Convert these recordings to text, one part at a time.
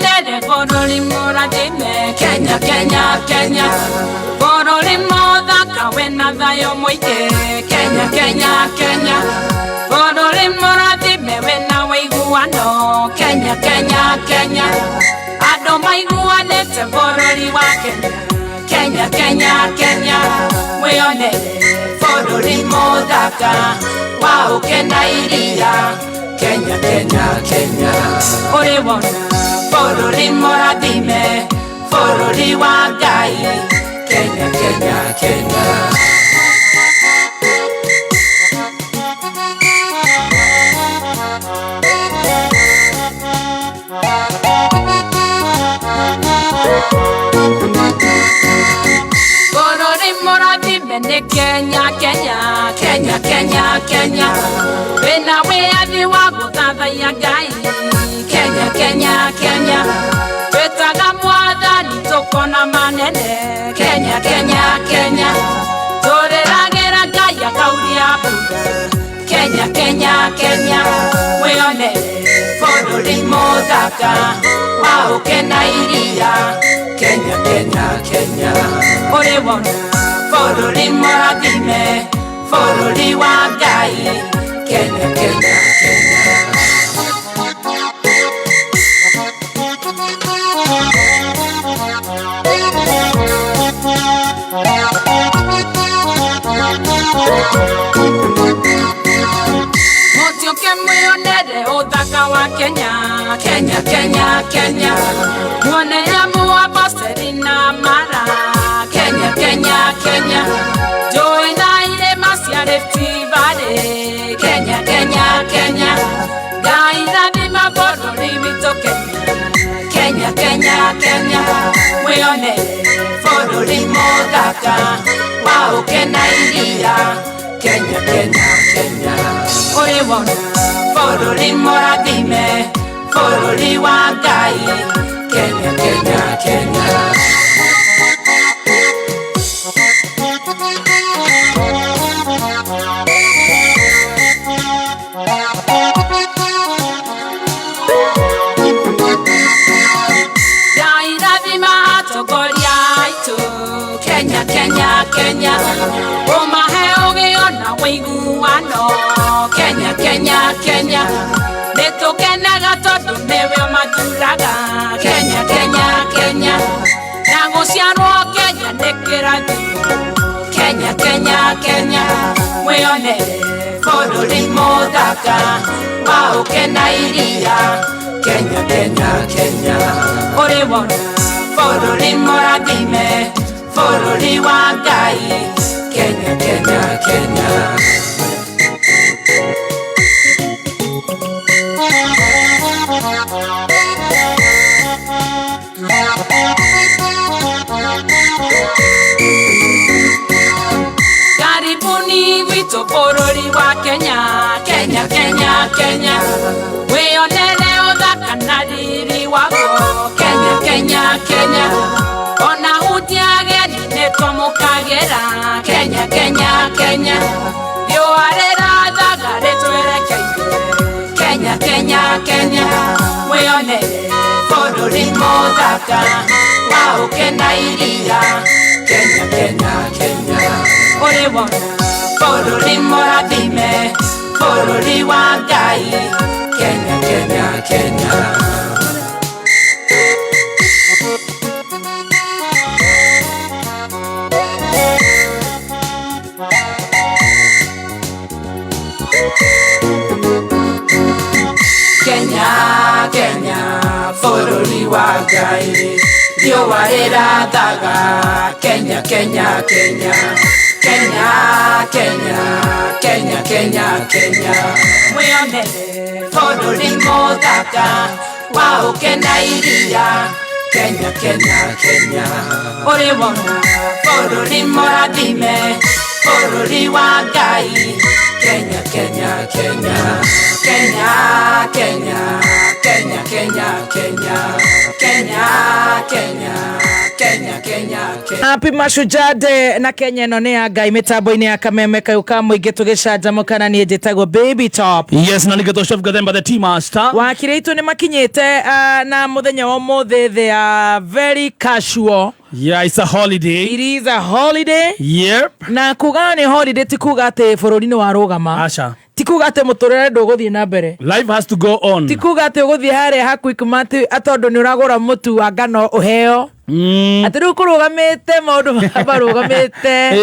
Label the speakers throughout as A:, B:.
A: Mwĩyonere bũrũri mũrathime. Kenya, Kenya, Kenya, bũrũri mũthaka wĩna thayũ mũingĩ. Kenya, Kenya, Kenya, bũrũri mũrathime wĩna wĩiguano. Kenya, Kenya, Kenya, andũ maiguanĩte bũrũri wa Kenya. Kenya, Kenya, Kenya, mwĩyonere bũrũri mũthaka wa ũkena iria. Kenya, Kenya, Kenya, ũrĩ wona bũrũri mũrathime, bũrũri wa Ngai. Kenya, Kenya, Kenya. Bũrũri mũrathime nĩ Kenya, Kenya, Kenya, Kenya, Kenya, wĩna wĩyathi wa gũthathaiya Ngai. Kenya, Kenya, Kenya, twĩtaga mwathani tũkona manene. Kenya, Kenya, Kenya, tũrĩragĩra Ngai akauria mbura. Kenya, Kenya, Kenya, wĩyonere bũrũri mũthaka wa ũkena iria. Kenya, Kenya, Kenya, ũrĩ wona bũrũri mũrathime, bũrũri wa Ngai. Kenya, Kenya, Kenya. Mũtiũke mwĩonere ũthaka wa Kenya. Kenya, Kenya, Kenya, muone nyamũ Amboseli na Mara. Kenya, Kenya, Kenya, njũĩ na irĩma cia Rift Valley. Kenya, Kenya, Kenya, Ngai rathima bũrũri witũ Kenya. Kenya, Kenya, Kenya, mwĩonere bũrũri mũthaka wa ũkena iria. Kenya, Kenya, Kenya, ũrĩ wona bũrũri mũrathime, bũrũri wa Ngai. Kenya, Kenya, Kenya. Ngai rathima atongoria aitũ. Kenya, Kenya, Kenya, ũmahe ũgĩ ona ũiguano. Kenya, Kenya, Kenya, nĩ tũkenaga tondũ nĩwe ũmathuraga. Kenya, Kenya, Kenya, na gũciarwo Kenya nĩ kĩrathimo. Kenya, Kenya, Kenya, mwĩyonere bũrũri mũthaka wa ũkena iria. Kenya, Kenya, Kenya, ũrĩ wona bũrũri mũrathime, bũrũri wa Ngai. Kenya, Kenya, Kenya. Karibuni gwitũ bũrũri wa Kenya. Kenya, Kenya, Kenya, wĩyonere ũthaka na riri waguo. Kenya, Kenya, Kenya, ona hutia ageni nĩ twamũkagĩra. Kenya, Kenya, Kenya, riũa rĩrathaga rĩtwerekeire. Kenya, Kenya, Kenya, wĩyonere bũrũri mũthaka wa ũkena iria. Kenya, Kenya, Kenya, ũrĩ wona bũrũri mũrathime, bũrũri wa Ngai. Kenya, Kenya, Kenya. Kenya, Kenya, bũrũri wa Ngai, riũa rĩrathaga. Kenya, Kenya, Kenya, Kenya, Kenya, Kenya, Kenya, Kenya, mwĩyonere bũrũri mũthaka wa ũkena iria. Kenya, Kenya, Kenya, ũrĩ wona bũrũri mũrathime, bũrũri wa Ngai. Kenya, Kenya, Kenya, Kenya, Kenya, Kenya, Kenya, Kenya, Kenya, Kenya, Kenya, Kenya, Kenya. Happy Mashujaa Day na Kenya ĩno nĩ ya Ngai. Mĩtambo-inĩ ya kameme kayũ ka mũingĩ tũgĩcanjamũka, na niĩ njĩtagwo Baby Top.
B: Yes, na nĩgetwo Chef Gathemba, the tea master.
A: Wakiri aitũ nĩ makinyĩte, na mũthenya wa ũmũthĩ they are very casual.
B: Yeah, it's a holiday.
A: It is a holiday. Na kuga nĩ holiday ti kuga atĩ bũrũri nĩ warũgama.
B: Asha.
A: Ti kuga atĩ mũtũrĩre ndũgũthiĩ na mbere.
B: Life has to go on.
A: Ti kuga atĩ ũgũthiĩ harĩa ha Quickmart tondũ nĩ ũragũra mũtu wa ngano ũheo atĩ rĩu kũrũgamĩte maũndũ marũgamĩte.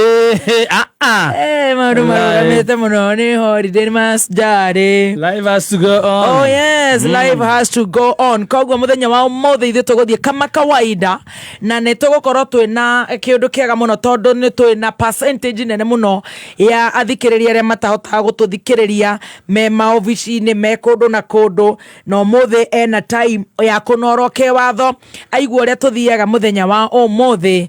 B: Ah, ah.
A: Maũndũ marũgamĩte mũno, nĩ holiday Mashujaa Day.
B: Life has to go on.
A: Oh yes, life has to go on. Koguo mũthenya wa ũmũthĩ ithuĩ tũgũthiĩ kama kawaida na nĩ tũgũkorwo twĩna kĩũndũ kĩega mũno tondũ nĩ twĩna percentage nene mũno ya athikĩrĩria arĩa matahotaga gũtũthikĩrĩria me maobici-inĩ, me kũndũ na kũndũ, na ũmũthĩ ena time ya kũnorwo kĩwatho aigua ũrĩa tũthiaga mũthenya wa ũmũthĩ.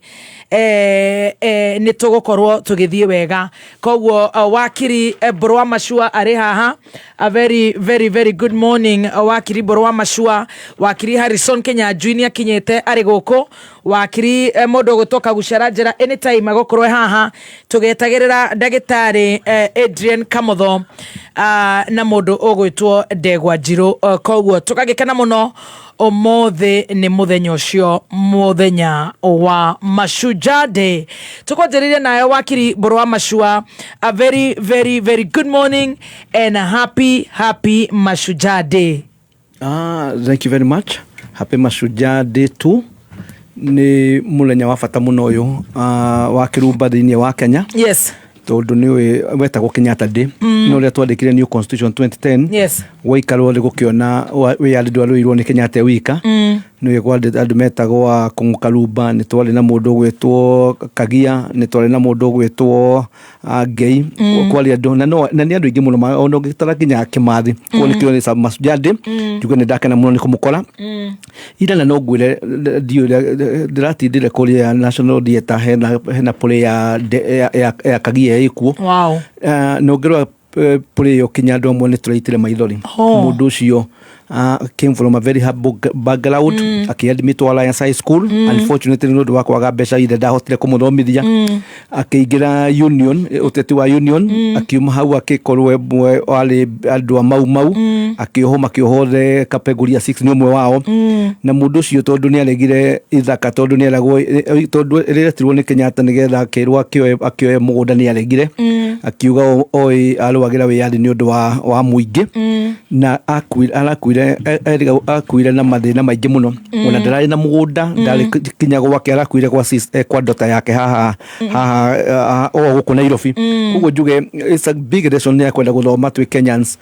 A: Nĩ tũgũkorwo tũgĩthiĩ wega. Koguo wakiri Mbũrũ Mashua arĩ haha. A very very very good morning, wakiri Mbũrũ Mashua. Wakiri Harrison Kinyanjui nĩ akinyĩte, arĩ gũkũ. Wakiri mũndũ ũgũtwo Kagucera njĩra anytime agũkorwo e haha, tũgĩetagĩrĩra ndagĩtarĩ Adrian Kamotho na mũndũ ũgwĩtwo Ndegwa Njirũ. Koguo tũgagĩkena mũno, ũmũthĩ nĩ mũthenya ũcio, mũthenya wa Mashujaa Day. Tũkwanjĩrĩria nayo wakiri Mbũrũ wa Mashua. A very very very good morning and a happy happy Mashujaa Day.
C: Ah, thank you very much. Happy Mashujaa Day too. Nĩ mũthenya wa bata mũno ũyũ wa kĩrumba thĩinĩ wa Kenya tondũ nĩ ũĩ wetagwo Kenyatta Day, no ũrĩa twandĩkire new constitution 2010 waikarwo nĩ gũkĩona wĩyathi ndwarũirwo nĩ Kenyatta e wika. Nĩ kwarĩ andũ metagwo a Kũng'ũ Karumba, nĩ twarĩ na mũndũ ũgwĩtwo Kagia, nĩ twarĩ na mũndũ ũgwĩtwo Ngei, kwarĩ andũ na no na nĩ andũ aingĩ mũno ona ũngĩtara nginya Kĩmathi. Koguo nĩkĩo nĩ Mashujaa Day. Njuge nĩ ndakena mũno nĩ kũmũkora ira, na no ngwĩre ndiũĩ ũrĩa ndĩratindire kũrĩa National Theatre, hena play ya Kagia ĩkuo. Na ũngĩrora play ĩyo, kinya andũ amwe nĩ tũraitire maithori. Mũndũ ũcio came from a very humble background, akĩadmitwo Alliance High School. Unfortunately, nĩ ũndũ wa kwaga mbeca, ithe ndahotire kũmũthomithia. Akĩingĩra union, ũteti wa union, akiuma hau akĩkorwo ĩmwe warĩ andũ a Mau Mau, akĩohwo, makĩohwo othe Kapenguria 6, nĩ ũmwe wao. Na mũndũ ũcio tondũ nĩ aregire ithaka, tondũ nĩ eragwo, tondũ rĩretirwo nĩ Kenyatta nĩgetha akĩrwo akĩoe mũgũnda, nĩ aregire, akiuga oĩ arũagĩra wĩyathi nĩ ũndũ wa mũingĩ. Na akuire, arakuire, akuire na mathĩna maingĩ mũno. Ona ndararĩ na mũgũnda, ndarĩ kinya gwake, arakuire kwa ndota yake haha haha o gũkũ Nairobi. Koguo njuge it's a big lesson ya kwenda gũthoma twĩ Kenyans,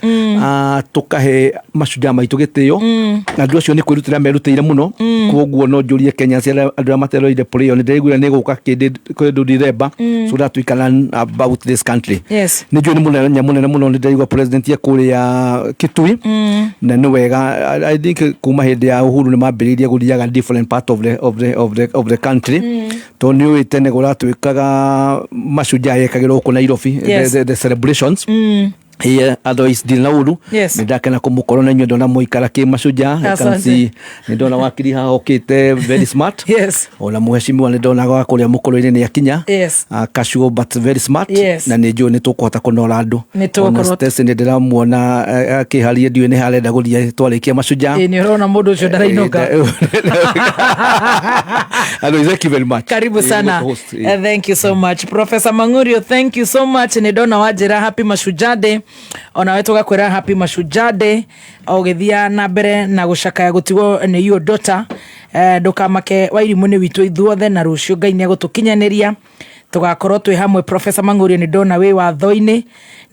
C: tũkahe mashujaa maitũ gĩtĩo, na andũ acio nĩ kwĩrutĩra merutĩire mũno. Koguo no njũrie Kenyans arĩa andũ arĩa materoire play ĩyo, nĩ ndĩraiguire nĩ gũka kĩndũ December, so that we can learn about this country. Nĩ njũĩ nĩ mũthenya mũnene mũno, nĩ ndĩraigua president e kũrĩa Kitui, na nĩ wega. I think kuma hĩndĩ ya Uhuru nĩ mambĩrĩirie gũthiaga different part of the country, tondũ nĩ ũĩ tene kũratuĩkaga mashujaa yekagĩrwo gũkũ Nairobi, the celebrations. Yeah, otherwise ndirĩ na ũru. Nĩ ndakena kũmũkorwo na inyuĩ, ndona mũikara kĩ mashujaa. I can
A: Asante.
C: see, nĩ ndona wakiri haha okĩte very smart. Ona mũheshimiwa nĩ ndonaga wa kũrĩa mũkũrũ-inĩ nĩ akinya. Casual but very smart. Na nĩ njũĩ nĩ tũkũhota kũnora andũ.
A: Nĩ tũgũkorwo.
C: Ona Stacy nĩ ndĩramuona akĩharia, ndiũĩ nĩ harenda gũthiĩ twarĩkia mashujaa.
A: Ĩ, nĩ ũrona mũndũ ũcio ndarainũka.
C: Otherwise, thank you very much.
A: Karibu sana.
C: Good host.
A: Thank you so much, Professor Mangurio, thank you so much. Nĩ ndona wanjĩra happy Mashujaa Day, onawe tũgakwĩra happy Mashujaa Day. Ũgĩthiĩ na mbere na gũcakaya gũtigwo nĩ your daughter, ndũkamake, Wairimũ nĩ witũ ithuothe, na rũciũ Ngai nĩ egũtũkinyanĩria, tũgakorwo twĩ hamwe. Professor Mang'urio, nĩ ndona wĩ watho-inĩ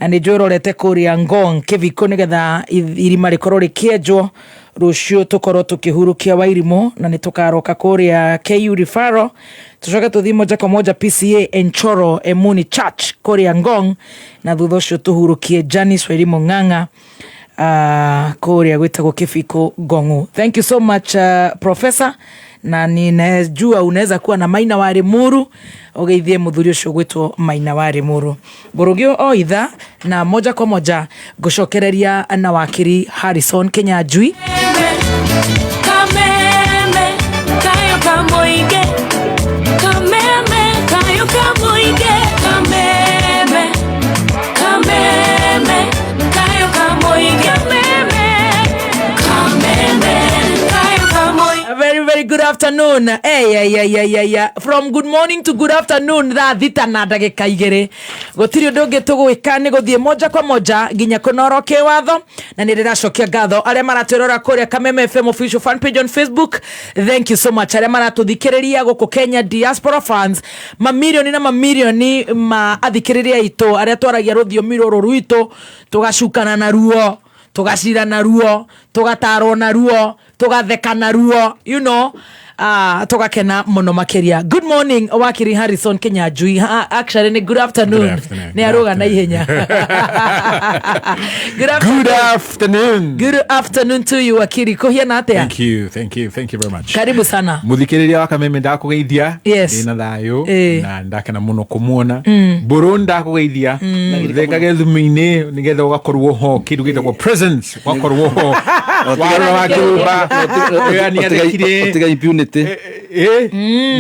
A: na nĩ njũĩ ũrorete kũrĩa Ngong Kĩbiko nĩgetha irima rĩkorwo rĩkĩenjwo rũciũ, tũkorwo tũkĩhurũkia Wairimũ, na nĩ tũkaroka kũrĩa KU Referral, tũcoke tũthiĩ moja kwa moja PCA Enchoro Emuni Church kũrĩa Ngong, na thutha ũcio tũhurũkie Janice Wairimũ Ng'ang'a kũrĩa gwĩtagwo Kĩbiko Ngong'u. Thank you so much, Professor, na ninajua unaweza kuwa na Maina wa Limuru, ũgeithie mũthuri ũcio gwĩtwo Maina wa Limuru. Ngũrũgio o itha na moja kwa moja ngũcokereria na wakiri Harrison Kinyanjui.
D: Kameme kayo kamoige kameme. Kamuinge Kameme Kameme Kayo Kamuinge Kameme Kameme Kayo Kamuinge.
A: A very very good afternoon. Hey, hey, hey, hey, hey, hey. From good morning to good afternoon, thaa 6 na ndagĩka 2. Gũtirĩ ũndũ ũngĩ tũgwĩka nĩ gũthiĩ moja kwa moja nginya kũnoro kĩwatho, na nĩ ndĩracokia ngatho arĩa maratwĩrora kũrĩa Kameme FM official fan page on Facebook. Thank you so much. Arĩa maratũthikĩrĩria gũkũ Kenya, diaspora fans, mamirioni na mamirioni ma athikĩrĩria aitũ arĩa twaragia rũthiomi rũrũ rwitũ, tũgacukana na ruo, tũgacira na ruo, tũgatarwo na ruo, tũgatheka na ruo, tũgakena mũno makĩria. Good morning, wakiri Harrison Kinyanjui. Actually ni good afternoon.
E: Good afternoon.
A: Nĩ arũga na ihenya. Good afternoon.
E: Good afternoon.
A: Good afternoon to you, wakiri. Kũhiana atĩa?
E: Thank you, thank you, thank you very much.
A: Karibu sana.
E: Muthikiriria wa Kameme, ndakugeithia.
A: Yes.
E: Ndina thayu na ndakena muno kumuona. Mburu, ndakugeithia thekage thumu-inĩ nigetha ũgakorwo ho, kĩndũ gĩtagwo presence, ũgakorwo ho warora wa kĩrũmba ũrĩa nĩathekire.
C: Ũtiga impunity.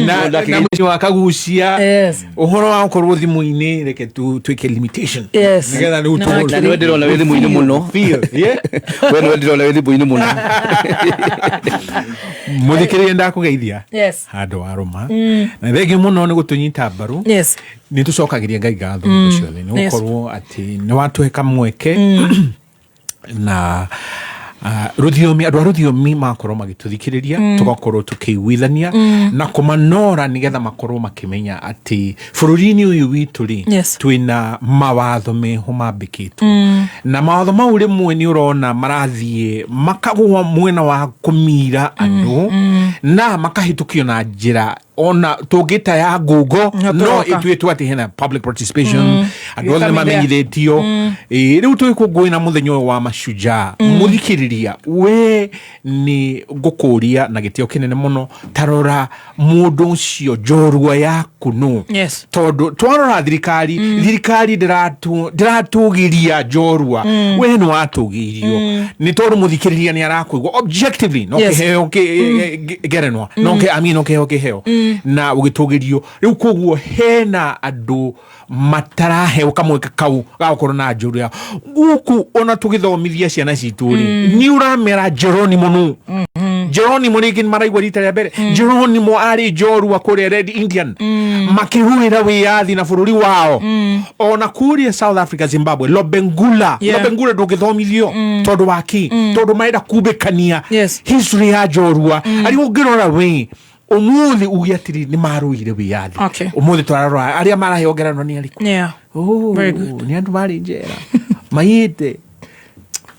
E: Na mũciĩ wa Kagucia.
A: Yes.
E: Ũhoro wa gũkorwo thimũ-inĩ, reke twĩke limitation
A: Yes.
E: nigetha rĩu
A: Na
C: Na nĩwe ndĩrona wĩ thimũ-inĩ mũno.
E: Feel, yeah?
C: We nĩwe ndĩrona wĩ thimũ-inĩ mũno.
E: Muthikiriria, ndakugeithia
A: Yes.
E: handå wa rũma, na thengiå må no nä gå tå nyita mbaru. Nä tå cokagä Ngai ngatho hingo ciothe nä gå korwo atä nä watũhe kamweke na rũthiomi, andũ a rũthiomi makorwo magĩtũthikĩrĩria, tũgakorwo tũkĩiguithania na kũmanora nĩgetha makorwo makĩmenya atĩ bũrũri-inĩ ũyũ witũ rĩ, twĩna mawatho meho mambĩkĩtwo, na mawatho mau rĩmwe nĩ ũrona marathiĩ makagũa mwena wa kũmira andũ na makahĩtũkio na njĩra ona tũngĩta ya ngungo,
A: Na
E: no
A: tũroka.
E: ĩtuĩtwo atĩ hena public participation, andũ othe
A: Gĩkamithia.
E: nĩmamenyithĩtio. Ĩĩ, rĩu tũgĩkũngũĩra mũthenya ũyũ wa mashujaa, mũthikĩrĩria, we nĩ ngũkũria na gĩtĩo kĩnene mũno, tarora mũndũ ũcio njorua yaku nũ. Tondũ twarora thirikari ndĩratũgĩria njorua. We nĩ watũgĩirio nĩ tondũ mũthikĩrĩria nĩ arakũigua objectively no kĩheo ngerenwa no I mean, no kĩheo na ũgĩtũgĩrio rĩu, koguo hena andũ mataraheo kamweke kau ga gũkorwo na njorua yao gũkũ. Ona tũgĩthomithia ciana citũ rĩ, nĩ ũramera Geronimo nũ. Geronimo rĩngĩ nĩ maraigua rita rĩa mbere. Geronimo arĩ njorua kũrĩa Red Indian makĩrũĩra wĩyathi na bũrũri wao, ona kũrĩa South Africa, Zimbabwe, Lobengula. Lobengula ndũngĩthomithio tondũ wa kĩ? Tondũ marenda kumbĩkania history ya njorua. Arĩa ũngĩrora we ũmũthĩ uge atĩrĩ nĩ marũire wĩyathi, ũmũthĩ twararora arĩa maraheo ngerenwa nĩ arĩkũ? Oh,
A: Very good.
E: nĩ andũ marĩ njera mayĩte.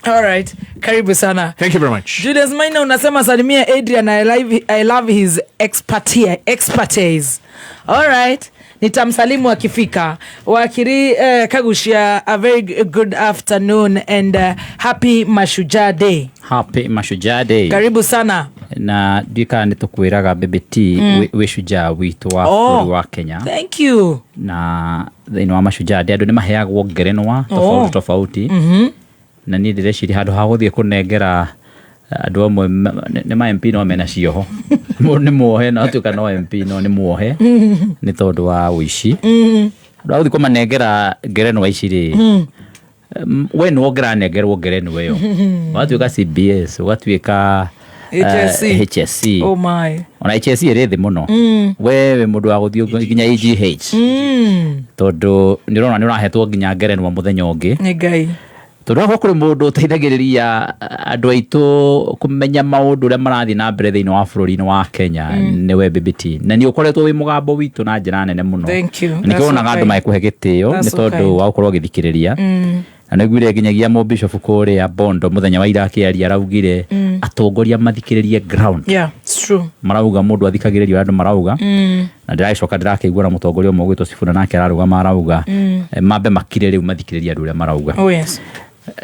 A: All right. Karibu sana.
E: Thank you very much.
A: Julius Maina unasema salimia Adrian, I love his expertise. All right. Nitamsalimu akifika. Wakiri Kagushia, a very good afternoon and happy Mashujaa Day.
F: Happy Mashujaa Day.
A: Karibu sana.
F: Na ndiũĩ nĩ tũkwĩraga Baby T wĩ shujaa witũ wa bũrũri wa Kenya.
A: Thank you.
F: Na thĩinĩ wa Mashujaa Day andũ nĩ maheagwo ngerenwa tofauti tofauti, na niĩ ndĩreciria handũ ha gũthiĩ kũnengera andũ amwe nĩ ma MP no mena cioho. Mũndũ nĩ muohe, no atuĩka no MP, no nĩ muohe nĩ tondũ wa ũici, handũ ha gũthiĩ kũmanengera ngerenwa ici rĩ, we nĩwe ũngĩranengerwo ngerenwa ĩyo, ũgatuĩka CBS, ũgatuĩka
A: HSC.
F: HSC.
A: Oh my.
F: Ona HSC ĩrĩ thĩ mũno, we wĩ mũndũ wa gũthiĩ nginya AGH, tondũ nĩ ũrona nĩ ũrahetwo nginya ngerenwa mũthenya ũngĩ.
A: Nĩ Ngai.
F: Tondũ akorwo kũrĩ mũndũ ũteithagĩrĩria andũ aitũ kũmenya maũndũ ũrĩa marathiĩ na mbere thĩinĩ wa bũrũri-inĩ wa Kenya nĩwe Baby T, na nĩ ũkoretwo wĩ mũgambo witũ na njĩra nene mũno.
A: Thank you.
F: Na nĩkĩo
A: That's
F: wonaga andũ
A: okay.
F: magĩkũhe gĩtĩo nĩ
A: That's
F: tondũ
A: okay.
F: wa gũkorwo ũgĩthikĩrĩria, na nĩguire nginyagia mũbishofu kũrĩa Bondo mũthenya wa ira akĩaria araugire atongoria mathikĩrĩrie ground.
A: Yeah, it's true.
F: Marauga mũndũ athikagĩrĩrio andũ marauga, na ndĩragĩcoka ndĩrakĩigua na mũtongoria ũmwe ũgwĩtwo Sifuna nake ararũgama arauga mambe makire rĩu mathikĩrĩrie andũ ũrĩa marauga.
A: Oh yes.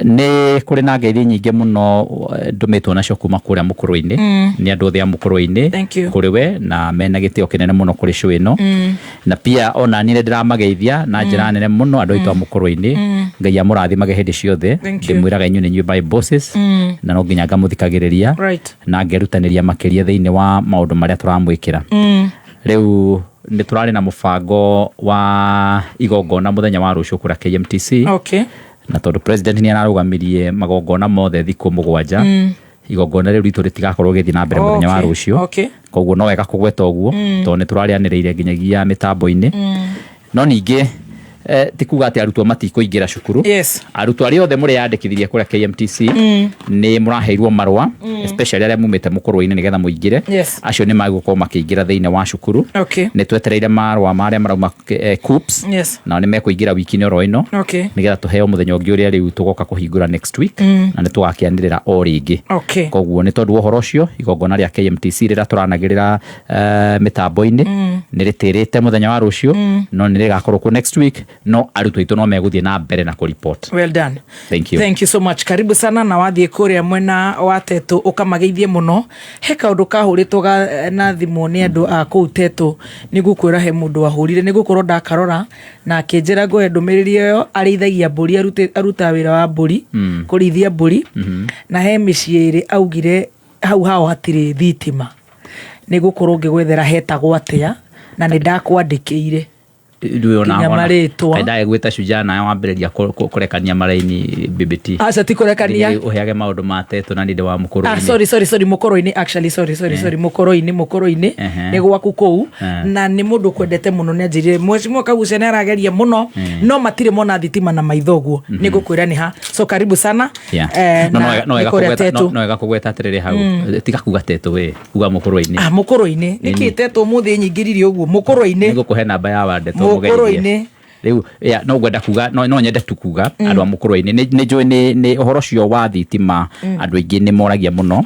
F: Nĩ kũrĩ na ngeithi nyingĩ mũno ndũmĩtwo nacio kuma kũrĩa mũkũrũ-inĩ nĩ andũ othe a mũkũrũ-inĩ
A: Thank you.
F: kũrĩ we, na mena gĩtĩo kĩnene mũno kũrĩ show ĩno, na pia ona niĩ nĩ ndĩramageithia na njĩra nene mũno andũ aitũ a mũkũrũ-inĩ. Ngai amũrathimage hĩndĩ ciothe.
A: Thank you.
F: Ndĩmwĩraga inyuĩ nĩ inyuĩ my bosses, na no nginya ngamũthikagĩrĩria na ngerutanĩria makĩria thĩinĩ wa maũndũ marĩa tũramwĩkĩra rĩu. Nĩ tũrarĩ na mũbango wa igongona mũthenya wa rũciũ kũrĩa KMTC. Na tondũ president nĩ ararũgamirie magongona mothe thikũ 7, igongona rĩu ritũ rĩtigakorwo gĩthiĩ na mbere mũthenya wa rũciũ. Koguo no wega kũgweta ũguo, tondũ nĩ tũrarĩanĩrĩire nginyagia mĩtambo-inĩ. No ningĩ ti kuga atĩ arutwo matikũingĩra cukuru. Arutwo arĩa othe mũreyandĩkithirie kũrĩa KMTC nĩ mũraheirwo marũa, especially arĩa mumĩte mũkũrũ-inĩ, nĩgetha mũingĩre. Acio nĩ magũkorwo makĩingĩra thĩinĩ wa cukuru. Nĩ twetereire marũa marĩa marauma KUCCPS. Nao nĩ mekũingĩra wiki-inĩ oro ĩno, nĩgetha tũheo mũthenya ũngĩ ũrĩa rĩu tũgoka kũhingũra next week, na nĩ tũgakĩanĩrĩra o rĩngĩ. Koguo nĩ tondũ wa ũhoro ũcio, igongona rĩa KMTC rĩrĩa tũranagĩrĩra mĩtambo-inĩ nĩ rĩtĩrĩte mũthenya wa rũciũ, no nĩ rĩgakorwo kuo next week, no arutwo aitũ no megũthiĩ na mbere na kũreport.
A: Well done.
F: Thank you.
A: Thank you so much. Karibu sana, na wathiĩ kũrĩa mwena wa Tetũ ũkamageithie mũno. He kaũndũ kahũrĩtwo na thimũ nĩ andũ a kũu Tetũ. Nĩ ngũkwĩra he mũndũ wahũrire, nĩ gũkorwo ndakarora na akĩnjĩra ngũhe ndũmĩrĩri ĩyo. Arĩithagia mbũri, arutaga wĩra wa mbũri, kũrĩithia mbũri, na he mĩciĩ ĩrĩ augire hau hao hatirĩ thitima. Nĩ gũkorwo ngĩgwethera hetagwo atĩa, na nĩ ndakwandĩkĩire nginya marĩtwa.
F: Ndagä shujaa nawe wambĩrĩria kũrekania maraini BBT.
A: Aca, ti kũrekania.
F: Ũheage maũndũ ma Tetũ na nĩ ndĩ wa mũkũrũ.
A: Ah, sorry, sorry, sorry, mũkũrũ-inĩ actually, sorry, sorry, sorry, mũkũrũ-inĩ, mũkũrũ-inĩ. Nĩ gwaku kũu. Na nĩ mũndũ kwendete mũno, nĩ anjĩrire mheshimiwa Kagucia nĩ arageria mũno, no matirĩ mona thitima na maitho ũguo. Nĩ ngũkwĩra nĩ ha, so karibu sana.
F: No
A: Na
F: no wega
A: nĩ kũrĩa Tetũ.
F: No wega kũgweta atĩrĩrĩ, hau tiga kuga Tetũ, we uga mũkũrũ-inĩ.
A: Ah, mũkũrũ-inĩ nĩkĩ? Tetũ ũmũthĩ nyingĩririe ũguo mũkũrũ-inĩ.
F: Nĩngũkũhe namba ya wandetwo.
A: Mũkũrũ-inĩ.
F: Rĩu ya, no ngwenda kuga no nyende tu kuga andũ a mũkũrũ-inĩ nĩ njũĩ nĩ ũhoro ũcio wa thitima, andũ aingĩ nĩ moragia mũno,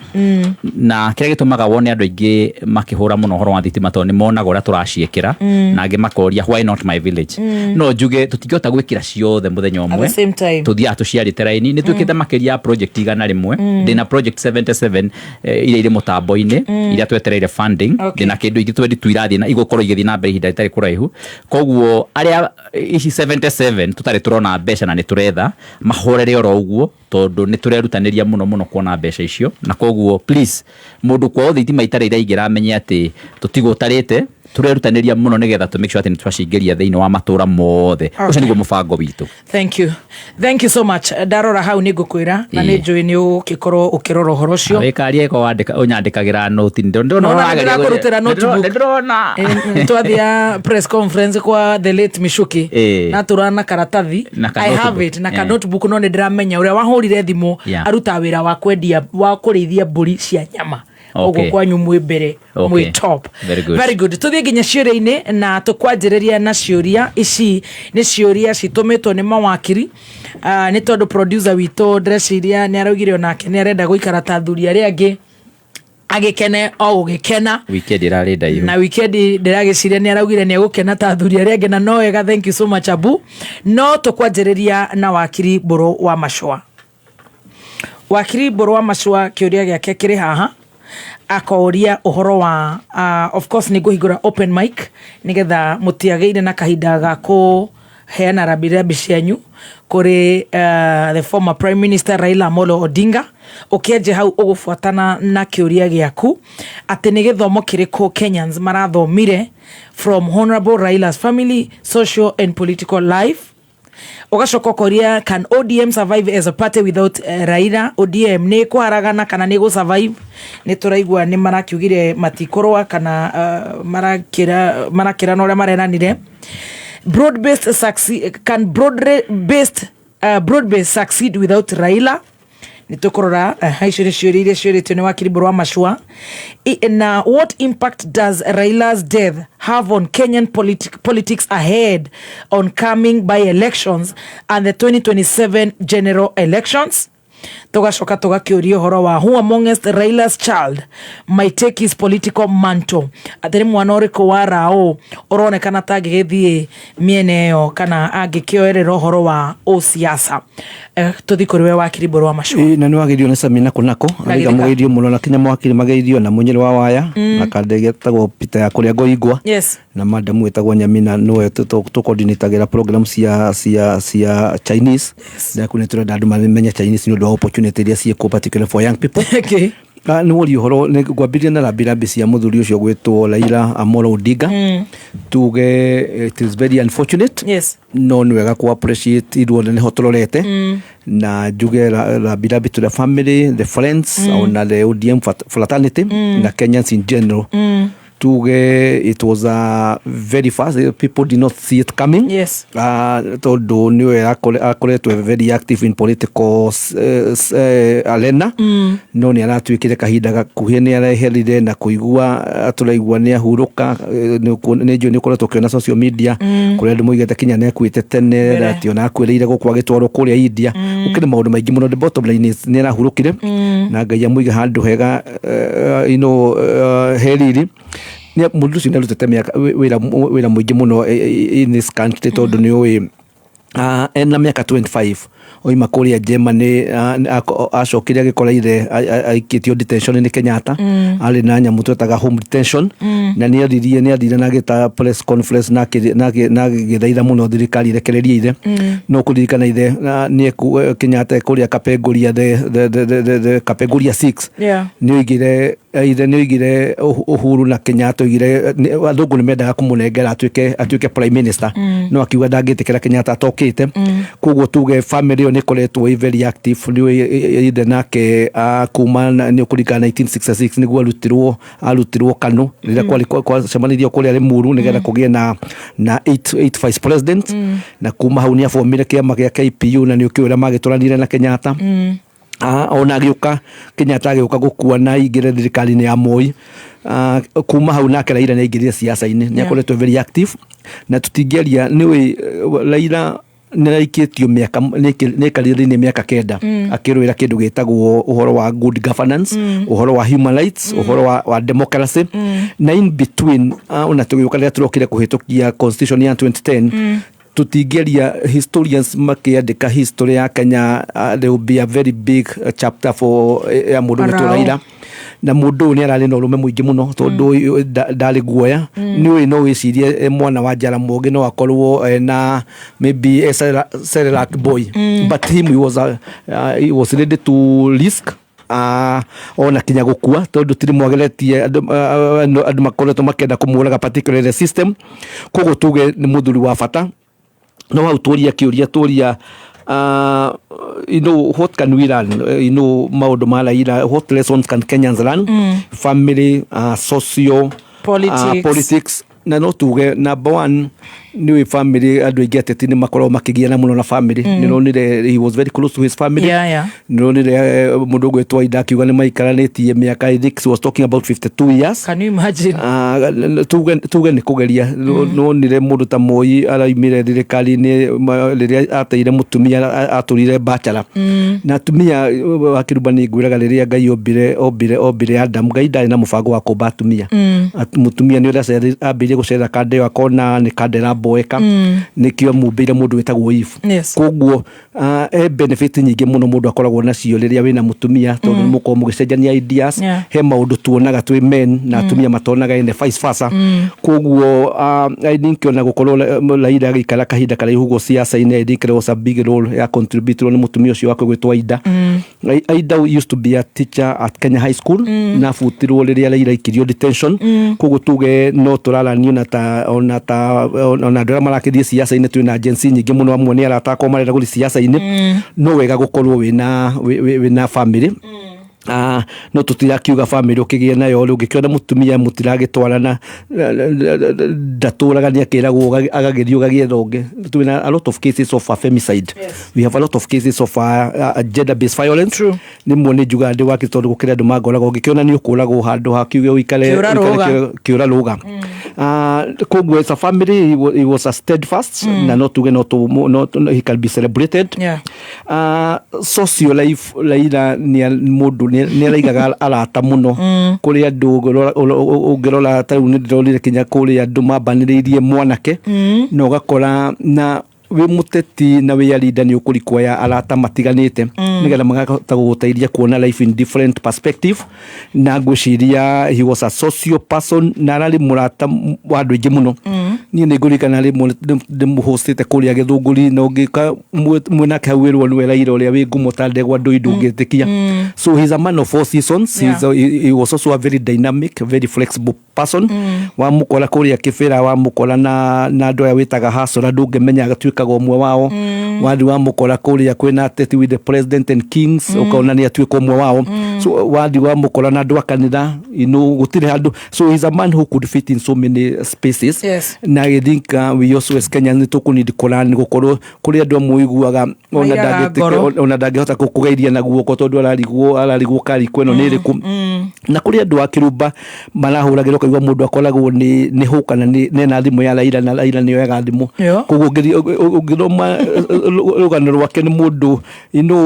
F: na kĩrĩa gĩtũmaga wone andũ aingĩ makĩhũra mũno ũhoro wa thitima, tondũ nĩ monaga ũrĩa tũraciĩkĩra, na angĩ makoria, "Why not my village?" No njuge tũtingĩhota gwĩkĩra ciothe mũthenya
A: At
F: ũmwe.
A: the same time.
F: Tũthiaga tũciarĩte raini. Nĩ twĩkĩte makĩria ya project 100. Ndĩna project 77 iria irĩ mũtambo-inĩ, iria twetereire funding. Ndĩna kĩndũ ingĩ 22 irathiĩ na igũkorwo igĩthiĩ na mbere ihinda rĩtarĩ kũraihu. Koguo arĩa ici 77 tũtarĩ tũrona mbeca na nĩ tũretha, mahorere oro ũguo, tondũ nĩ tũrerutanĩria mũno mũno kuona mbeca icio. Na koguo please, mũndũ kwao thitima itarĩ iraingĩra amenye atĩ tũtigũtarĩte, tũrerutanĩria mũno nĩgetha tũ make sure atĩ nĩ twacingĩria thĩinĩ wa matũra mothe. Ũcio nĩguo mũbango witũ.
A: Thank you, thank you so much. Ndarora hau nĩ ngũkwĩra, na nĩ njũĩ nĩ ũgũgĩkorwo ũkĩrora ũhoro ũcio.
F: Wĩkaria ĩko wandĩka ũnyandĩkagĩra noti.
A: Nona ndĩrakũrutĩra notebook.
F: Ndĩrona.
A: Twathia press conference kwa the late Michuki, na tũra na karatathi.
F: Na ka
A: I have
F: notebook.
A: it na ka notebook, no nĩ ndĩramenya ũrĩa wahũrire thimũ. Arutaga wĩra wa kwendia, wa kũrĩithia mbũri cia nyama. Ũguo kwanyu mwĩ mbere, mwĩ top.
F: Very good.
A: Very good. Tũthiĩ nginya ciũria-inĩ, na tũkwanjĩrĩria na ciũria ici. Nĩ ciũria citũmĩtwo nĩ mawakiri. Nĩ tondũ producer witũ ndĩreciria nĩ araugire onake nĩ arenda gũikara ta athuri arĩa angĩ, agĩkene o gũgĩkena.
F: Weekend ĩrarĩ ndaihu.
A: Na weekend ndĩragĩciria nĩ araugire nĩ egũkena ta athuri arĩa angĩ, na no wega. Thank you so much, Abu. No tũkwanjĩrĩria na wakiri Mbũrũ wa Macũa. Wakiri Mbũrũ wa Macũa, kĩũria gĩake kĩrĩ haha, akoria ũhoro wa of course nĩ ngũhingũra open mic nĩgetha mũtiagĩire na kahinda ga kũheana rambirambi cianyu kũrĩ the former prime minister Raila Amolo Odinga. Ũkĩanjia hau ũgũbuatana na kĩũria gĩaku atĩ nĩ gĩthomo kĩrĩkũ Kenyans marathomire from Honorable Raila's family, social and political life. Ũgacoka ũkoria, can ODM survive as a party without Raila? ODM nĩ kũharagana kana nĩ gũ survive? Nĩ tũraigua nĩ marakiugire matikũrũa kana marakĩra na ũrĩa mareranire. Broad based succeed, can broad based succeed without Raila? Nĩ tũkũrora icio nĩ ciũria iria ciũrĩtio nĩ wakiri Mbũrũ wa Macua. Na what impact does Raila's death have on Kenyan politics ahead on coming by elections and the 2027 general elections? Tũgacoka tũgakĩũria ũhoro wa who amongst Raila's child might take his political mantle, atĩ nĩ mwana ũrĩkũ wa Rao ũronekana ta angĩgĩthiĩ mĩena ĩyo kana angĩkĩoerera ũhoro wa ũsiasa. Tũthiĩ kũrĩ we wakiri Mbũrũ wa Macua.
C: Ĩĩ, na nĩ wageithio nĩ Samina Kunako.
A: Ndagĩrĩka.
C: Arauga mũgeithio mũno na kinya mwakiri mageithio na mũnyĩrĩ wa waya na kande getagwo Peter ya kũrĩa ngũingwa na madamu wĩtagwo Nyamina, nĩwe tũcoordinatagĩra program cia Chinese. Ndaku nĩ tũrenda andũ mamenye Chinese nĩ ũndũ wa opportunity iria ciĩkuo, particularly for young people. Nĩ woria ũhoro nĩ ngwambĩrĩria na rambirambi cia mũthuri ũcio gwĩtwo Raila Amolo Odinga. Tuge it is very unfortunate, no nĩ wega ku appreciate ithuothe nĩho tũrorete, na njuge rambirambi to the family, the friends, ona the ODM fraternity na Kenyans in general. Tuge it was a very fast, people did not see it coming. Tondũ nĩwe akoretwo very active in political arena, no nĩ aratuĩkire kahinda gakuhĩ nĩ areherire na kũigua tũraigua nĩ ahurũka. Nĩ njũĩ nĩ ũkoretwo ũkĩona social media kũrĩa andũ moigĩte kinya nĩ akuĩte tene.
A: Mbere.
C: Atĩ ona akuĩrĩire gũkũ agĩtwarwo kũrĩa India. Gũkĩrĩ maũndũ maingĩ mũno. The bottom line is nĩ arahurũkire na Ngai amũige handũ hega, he riri. Mũndũ ũcio nĩ arutĩte mĩaka wĩra mũingĩ mũno in this country, tondũ nĩ ũĩ ena mĩaka 25 oima kũrĩa Germany, acokire agĩkora ithe aikĩtio detention nĩ Kenyatta. Arĩ na nyamũ twetaga home detention, na nĩ oririe, nĩ athire na agĩta press conference na agĩthaitha mũno thirikari ĩrekererie ithe. No kũririkana ithe nĩ Kenyatta kũrĩa Kapenguria, the Kapenguria 6. Nĩ oigire ithe, nĩ oigire Uhuru na Kenyatta oigire athũngũ nĩ mendaga kũmũnengera atuĩke prime minister, no akiuga ndangĩtĩkĩra Kenyatta atokĩte. Koguo tuge family ĩyo nĩ ĩkoretwo ĩ very active. Nĩ ũĩ ithe nake kuma nĩ ũkũririkana 1966 nĩguo arutirwo KANU rĩrĩa kwarĩ kwacemanirio kũrĩa Limuru nĩgetha kũgĩe na eight vice president, na kuma hau nĩ abomire kĩama gĩa KPU, na nĩ ũkĩũĩ ũrĩa magĩtũranire na Kenyatta. Ona agĩũka Kenyatta agĩũka gũkua na aingĩre thirikari-inĩ ya Moi. Kuma hau nake Raila nĩ aingĩrire siasa-inĩ, nĩ akoretwo very active, na tũtingĩaria nĩ ũĩ Raila nĩ araikĩtio mĩaka, nĩ aikarire thĩinĩ mĩaka 9 akĩrũĩra kĩndũ gĩtagwo ũhoro wa good governance, ũhoro wa human rights, ũhoro wa democracy, na in between ona tũgĩũka rĩrĩa tũrokire kũhĩtũkia constitution ya 2010, tũtingĩaria historians makĩandĩka history ya Kenya, there will be a very big chapter for ya mũndũ gwĩtwo
A: Arao.
C: Raila. Na mũndũ ũyũ nĩ ararĩ na ũrũme mũingĩ mũno, tondũ ndarĩ guoya. Nĩ ũĩ no wĩcirie mwana wa Jaramogi no akorwo na maybe a Cerelac boy, but him, he was ready to risk ona kinya gũkua, tondũ tiri mwageretie andũ makoretwo makĩenda kũmũraga, particularly the system. Koguo tuge nĩ mũthuri wa bata. No hau tũria kĩũria, tũria what can we learn, maũndũ ma Raila, what lessons can Kenyans learn? Family, social
A: Politics.
C: Politics. Na no tuge number one nĩ wĩ family, andũ aingĩ ateti nĩ makoragwo makĩgiana mũno na family. Nĩ ronire he was very close to his family. Nĩ ronire mũndũ ũgwĩtwo Aida akiuga nĩ maikaranĩtie mĩaka, I think he was talking about 52 years.
A: Can you imagine?
C: Ah, tuge nĩ kũgeria. Nonire mũndũ ta Moi araumire thirikari-inĩ rĩrĩa ateire mũtumia, atũrire bachelor na atumia wa kĩrumba. Nĩ ngwĩraga rĩrĩa Ngai ombire Adam, Ngai ndarĩ na mũbango wa kũmba atumia. Mũtumia nĩ ũrĩa ambĩrĩrie gũcerera kanda ĩyo akona nĩ kanda ĩramboeka, nĩkĩo amumbĩire mũndũ wĩtagwo Eve. Koguo he benefit nyingĩ mũno mũndũ akoragwo nacio rĩrĩa wĩna mũtumia, tondũ nĩ mũkorwo mũgĩcenjania ideas. He maũndũ tuonaga twĩ men na atumia matonaga, ene vice versa. Koguo I think ona gũkorwo Raila agĩikara kahinda karaihu ũguo siasa-inĩ, I think there was a big role ya contribute nĩ mũtumia ũcio wake gwĩtwo Aida. Aida used to be a teacher at Kenya High School, na abutirwo rĩrĩa Raila aikirio detention. Koguo tuge no tũraranio na ta ona ta ona andũ arĩa marakĩthiĩ siasa-inĩ, twĩna Gen Z nyingĩ mũno, amwe nĩ arata akwa marenda gũthiĩ siasa-inĩ. No wega gũkorwo wĩna family. No tũtirakiuga family ũkĩgĩe nayo rĩ, ũngĩkĩona mũtumia mũtiragĩtwarana, ndatũraga, nĩ akĩragwo agagĩthiĩ ũgagĩetha ũngĩ. Twĩna a lot of cases of femicide. We have a lot of cases of gender based violence. Rĩmwe nĩ njugaga ndĩ wake, tondũ gũkĩrĩ andũ mangoraga ũngĩkĩona nĩ ũkũragwo handũ ha kiuge ũikare.
A: Kĩũra
C: ũikare
A: rũga.
C: Kĩũra rũga. Koguo as a family he was a steadfast, na no tuge no he can be celebrated. Social life, Raila nĩ mũndũ nĩ araigaga arata mũno kũrĩ andũ. Ũngĩrora ta rĩu nĩ ndĩronire kinya kũrĩa andũ mambanĩrĩirie mwanake, na ũgakora na wĩ mũteti na wĩ arinda nĩ ũkũrikwaya arata matiganĩte nĩgetha makahota gũgũteithia kuona life in different perspective. Na ngwĩciria he was a social person na ararĩ mũrata wa andũ aingĩ mũno. Niĩ nĩ ngũririkana rĩmwe ndĩmũhostĩte kũrĩa Gĩthũngũri, na ũngĩka mwĩnake hau wĩrwo nĩwe Raila ũrĩa wĩ ngumo ta ndegwa ndũi, ndũngĩtĩkia. So he's a man of four seasons. He was also a very dynamic, very flexible person. Wamũkora kũrĩa Kĩbĩra, wamũkora na andũ aya wĩtaga hasora, ndũngĩmenya agatuĩkaga ũmwe wao. Wathi wamũkora kũrĩa kwĩna ateti with the president and kings, ũkona nĩ atuĩka ũmwe wao. So wathi wamũkora na andũ a kanitha, gũtirĩ handũ. So he's a man who could fit in so many spaces. Na I think we also as Kenyans nĩ tũkũnidi kũrani gũkorwo kũrĩ andũ amwe ũiguaga ona
A: Mairaga ngoro.
C: Ona ndangĩhota kũgeithia na guoko tondũ ararigwo karikũ ĩno nĩ ĩrĩkũ. Na kũrĩ andũ a kĩrumba marahũragĩra, ũkaigua mũndũ akoragwo nĩ hũ kana nĩ ena thimũ ya Raila, na Raila nĩ oyaga thimũ. Koguo ũngĩthoma rũgano rwake, nĩ mũndũ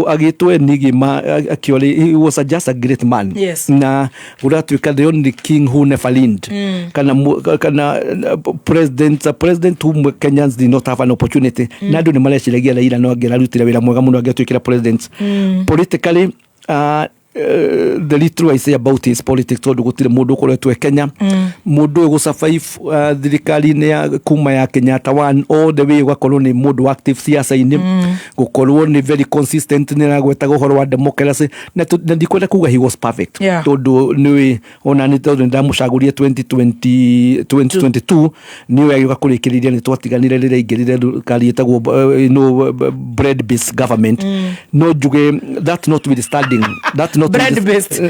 C: agĩtwo enigma akĩorĩ. He was just a great man. Na gũratuĩka the only king who never reigned, kana president, a president whom Kenyans did not have an opportunity. Na andũ nĩ mareciragia Raila no angĩrarutire wĩra mwega mũno angĩatuĩkire president. Politically, the little I say about his politics, tondũ gũtirĩ mũndũ ũkoretwo e Kenya mũndũ ũyũ gũsurvive thirikari-inĩ ya kuma ya Kenyatta one all the way, ũgakorwo nĩ mũndũ active siasa-inĩ, gũkorwo nĩ very consistent, nĩ aragwetaga ũhoro wa democracy, na ndikwenda kuga he was perfect, tondũ nĩũĩ ona nĩ tondũ nĩndamũcagũrire 2020 2022, nĩwe agĩũka kũrĩkĩrĩria nĩ twatiganire rĩrĩa aingĩrire thirikari ĩtagwo bread based government. No njuge that notwithstanding that not
A: Bread based.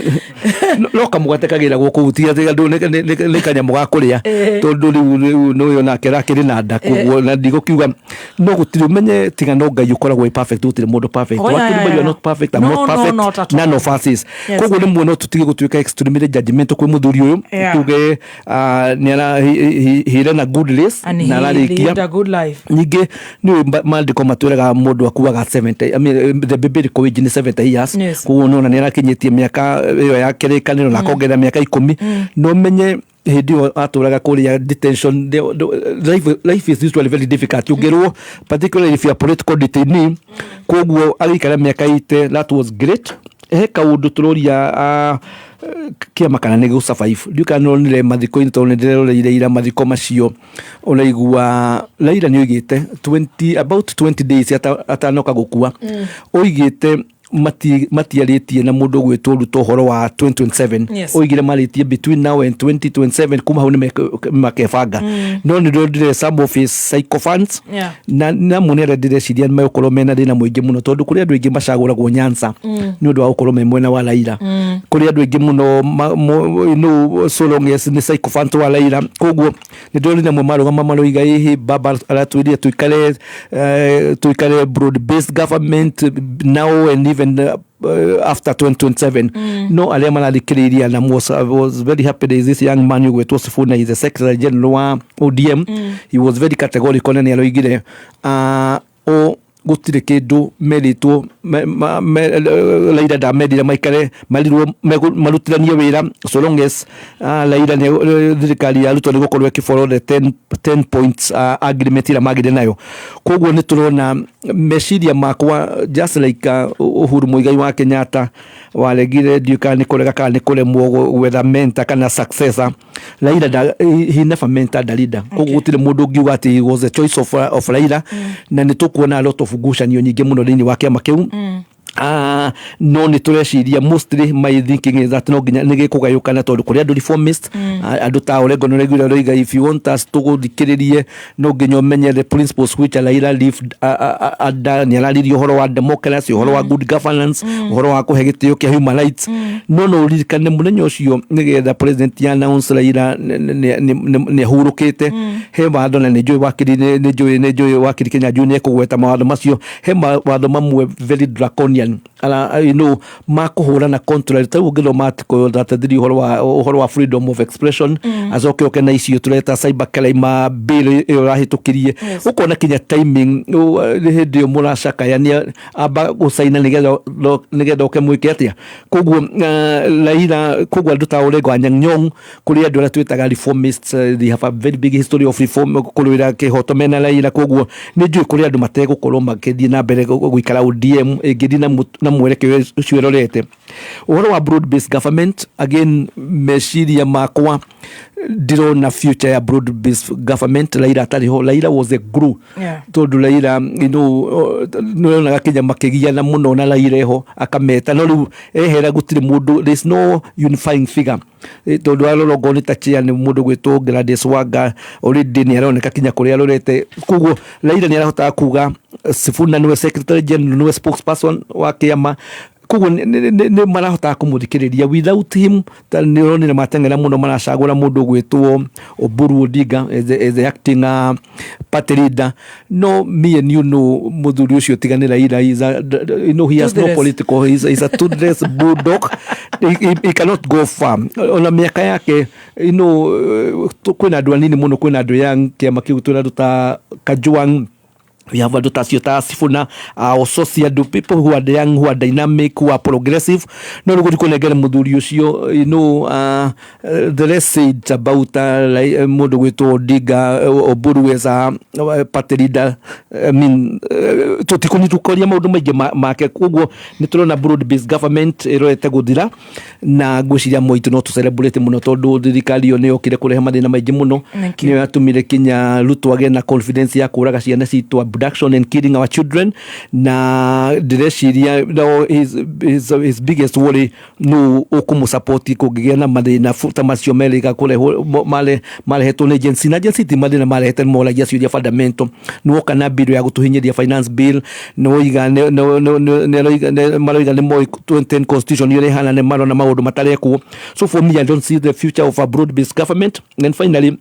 C: No kamũgate kagĩragwo kũu, ti atĩ andũ nĩ kanyamũ ga kũrĩa, tondũ rĩu nĩũĩ onake rakĩrĩ na nda. Koguo na ndigũkiuga, no gũtirĩ ũmenye tiga no Ngai ũkoragwo wĩ perfect, gũtirĩ mũndũ perfect.
A: Oh, yeah,
C: Wakiri, you are not perfect, I'm
A: No,
C: not
A: no,
C: perfect.
A: not at all.
C: None of us is. Koguo rĩmwe no tũtige gũtuĩka extremely judgmental kwĩ mũthuri ũyũ. Tuge nĩ ara he ran a good race
A: And
C: na
A: he
C: ararĩkia.
A: lived a good life.
C: Ningĩ nĩ maandĩko matwĩraga mũndũ akuaga 70, I mean, the biblical age nĩ 70 years. Koguo nĩwona nĩ arakinyĩtie mĩaka ĩyo ya kĩrĩkanĩro na akongerera mĩaka 10. No menye hĩndĩ ĩyo atũraga kũrĩa detention, life is usually very difficult ũngĩrwo, particularly if you are political detainee. Koguo agĩikara mĩaka 80, that was great. He kaũndũ tũroria kĩama kana nĩ gũ survive. Ndiũ kana nĩronire mathiko-inĩ, tondũ nĩ ndĩreroreire ira mathiko macio, ũraigua Raila nĩ oigĩte 20, about 20 days atanoka gũkua, oigĩte matiarĩtie na mũndũ ũgwĩtwo Ruto ũhoro wa 2027. Oigire marĩtie between now and 2027, kuma hau nĩ makebanga. No nĩ ndonire some of his sycophants na namwe nĩ arĩa ndĩreciria nĩ megũkorwo mena thĩna mũingĩ mũno, tondũ kũrĩ andũ aingĩ macagũragwo Nyanza nĩ ũndũ wa gũkorwo me mwena wa Raila. Kũrĩ andũ aingĩ mũno so long as nĩ sycophant wa Raila. Koguo nĩ ndĩronire amwe marũgama maroiga, ĩhĩ baba aratwĩrire tuikare broad based government now and even after 2027. No arĩa marathikĩrĩiria na was very happy, there is this young man ũgwĩtwo Sifuna, is the secretary general wa ODM. He was very categorical na nĩ aroigire o gũtirĩ kĩndũ merĩtwo Raila ndamerire maikare marirwo marutithanie wĩra, so long as Raila thirikari ya Ruto nĩ gũkorwo ĩkĩfollow the 10 points agreement ĩrĩa magire nayo. Koguo nĩ tũrona meciria makwa, just like Uhuru Muigai wa Kenyatta waregire, ndiũĩ kana nĩ kũrega kana nĩ kũremwo gwetha mentor kana successor. Raila he never mentored a leader. Koguo gũtirĩ mũndũ ũngiuga atĩ he was the choice of Raila. Na nĩ tũkuona a lot of ngucanio nyingĩ mũno thĩinĩ wa kĩama kĩu. No nĩ tũreciria, mostly my thinking is that no nginya nĩ gĩkũgayũkana, tondũ kũrĩ andũ reformist, andũ ta Orengo nĩ ũraiguire ũroiga, if you want us tũgũthikĩrĩrie, no nginya ũmenye the principles which Raila lived under. Nĩ araririe ũhoro wa democracy, ũhoro wa good governance, ũhoro wa kũhe gĩtĩo kĩa human rights. No ũririkane mũthenya ũcio nĩgetha president ya announce Raila nĩ ahurũkĩte, he watho, na nĩ njũĩ wakiri nĩ njũĩ wakiri Kenya nĩ ekũgweta mawatho macio. He mawatho mamwe very draconian ara makũhũrana contrary. Ta rĩu ũngĩthoma article 33, ũhoro wa freedom of expression, acoke oke na icio tũreta cyber crime bill ĩyo ũrahĩtũkirie, ũkona kinya timing nĩ hĩndĩ ĩyo mũracakaya nĩ amba gũcaina nĩgetha oke mwĩke atĩa. Koguo Raila, koguo andũ ta Orengo, Anyang' Nyong'o, kũrĩ andũ arĩa twĩtaga reformists, they have a very big history of reform, kũrũĩra kĩhoto mena Raila. Koguo nĩ njũĩ kũrĩ andũ mategũkorwo makĩthiĩ na mbere gũikara ODM ĩngĩthiĩ na mwerekeo ũcio ĩrorete. Ũhoro wa broad based government, again, meciria makwa Ndirona future ya broad based government Raila atarĩ ho. Raila was a glue. Tondũ Raila, nĩonaga Kenya makĩgiana mũno na Raila eho akameta, no rĩu ehera gũtirĩ mũndũ, there is no unifying figure. Tondũ arora okorwo nĩ ta chair nĩ mũndũ gwĩtwo Gladys Wanga, already nĩ aroneka kinya kũrĩa arorete. Koguo Raila nĩ arahotaga kuga Sifuna nĩwe secretary general, nĩwe spokesperson wa kĩama, koguo nĩ marahotaga kũmũthikĩrĩria. Without him, ta nĩ ũronire mateng'era mũno maracagũra mũndũ ũgwĩtwo Oburu Odinga as the acting party leader. No me and you know mũthuri ũcio tiga nĩ Raila is a, you know he has no
A: Toothless.
C: political, he's a toothless bulldog. He cannot go far ona mĩaka yake. Kwĩna andũ anini mũno, kwĩna andũ young kĩama kĩu, twĩna andũ ta Kajwang, we have andũ ta acio ta Sifuna, Osotsi, andũ people who are young, who are dynamic, who are progressive. No rĩu gũthiĩ kũnengera mũthuri ũcio, the less said about like, mũndũ gwĩtwo Odinga, Oburu as a party leader, I mean, tũtikũnyitũkoria maũndũ maingĩ make. Koguo nĩ tũrona broad based government ĩrorete gũthira, na ngwĩciria moitũ no tũ celebrate mũno tondũ thirikari ĩyo nĩ yokire kũrehe mathĩna maingĩ mũno.
A: Thank you.
C: Nĩyo yatũmire kinya Ruto agĩe na confidence ya kũraga ciana citũ, abduction and killing our children. Na ndĩreciria no his biggest worry no ũkũmũsupport kũngĩgĩa na mathĩna ta macio merĩga kũrehwo marehetwo nĩ agency, na agency ti mathĩna marehete, moragia ciũria fundamental. Nĩwoka na bill ya gũtũhinyĩria, finance bill, nĩwoiga maroiga nĩ moĩ 2010 constitution ũrĩa ĩhana, nĩ marona maũndũ matarekwo. So for me, I don't see the future of a broad based government. And finally,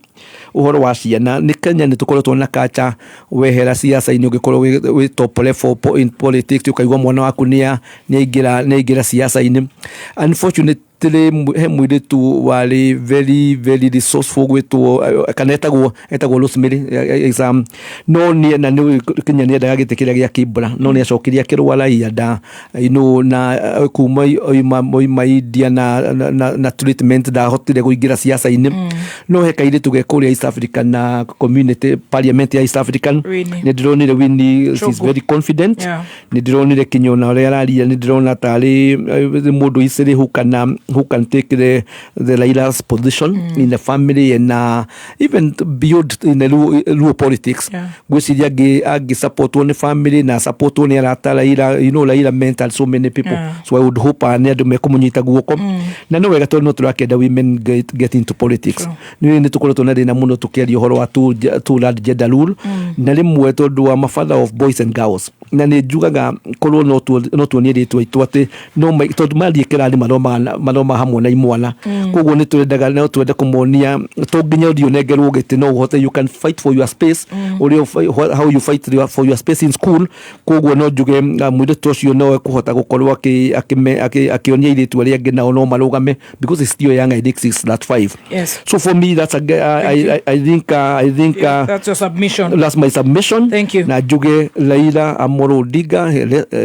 C: ũhoro wa ciana, nĩ Kenya nĩ tũkoretwo na culture, wehera siasa-inĩ ũngĩkorwo wĩ top level in politics, ũkaigua mwana waku nĩ aingĩra siasa-inĩ. Unfortunately, he mũirĩtu warĩ very very resourceful gwĩtwo kana etagwo Rosemary exam, no nĩ na nĩ Kenya nĩ endaga gĩtĩ kĩrĩa gĩa Kibra, no nĩ acokire akĩrwara ianda, na kuma oima India na treatment ndahotire kũingĩra siasa-inĩ. No he kairĩtu ge kũrĩa East African na community parliament ya East African.
A: Winnie.
C: Nĩ ndĩronire Winnie, she's
A: Chogo.
C: very confident. Nĩ ndĩronire kinya ona ũrĩa araria, nĩ ndĩrona tarĩ mũndũ easily who can take the Raila's position in the family and even beyond in the Luo politics. Ngwĩciria angĩ supportwo nĩ family na supportwo nĩ arata Raila, Raila mentored so many people. So I would hope nĩ andũ mekũmũnyita guoko, na nĩ wega tondũ no tũrakĩenda women get into politics. Nĩ tũkoretwo na thĩna mũno tũkĩaria ũhoro wa two third gender rule, na rĩmwe tondũ wa father of boys and girls, na nĩ njugaga korwo no tuonie rĩtwa itũ atĩ no tondũ mathiĩ kĩrathi mathomaga hamwe na imwana. Koguo nĩ twendaga, no twende kũmonia to nginya ũthiĩ ũnengerwo gĩtĩ, no ũhote, you can fight for your space, ũrĩa how you fight for your space in school. Koguo no njuge mũirĩtu ũcio no ekũhota gũkorwo akĩonia airĩtu arĩa angĩ nao no marũgame, because he's still young. I think he's that five. So for me, that's a, I think
A: Yeah, that's your submission.
C: That's my submission.
A: Thank you.
C: Na njuge Raila Amolo Odinga,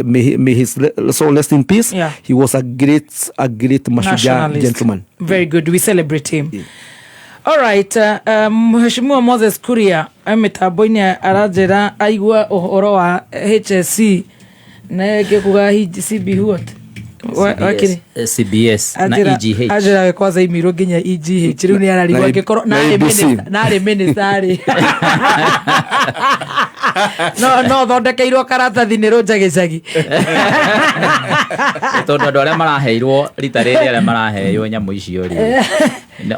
C: may his soul rest in peace. He was a great mashujaa
A: Nationalist.
C: gentleman.
A: Very good. We celebrate him. All right. Mheshimiwa Moses Kuria mĩtambo-inĩ aranjĩra aigua ũhoro wa HSC na ngĩkuga CB what? Wakiri?
F: CBS na EGH.
A: Anjĩra we kwanza imirwo nginya EGH rĩu nĩ ararigwo
C: Na
A: angĩkorwo
C: na
A: narĩ
C: ABC.
A: narĩ minister rĩ, no thondekeirwo karatathi nĩ rũnja gĩcagi.
F: Tondũ andũ arĩa maraheirwo rita rĩrĩ, arĩa maraheo nyamũ icio rĩ,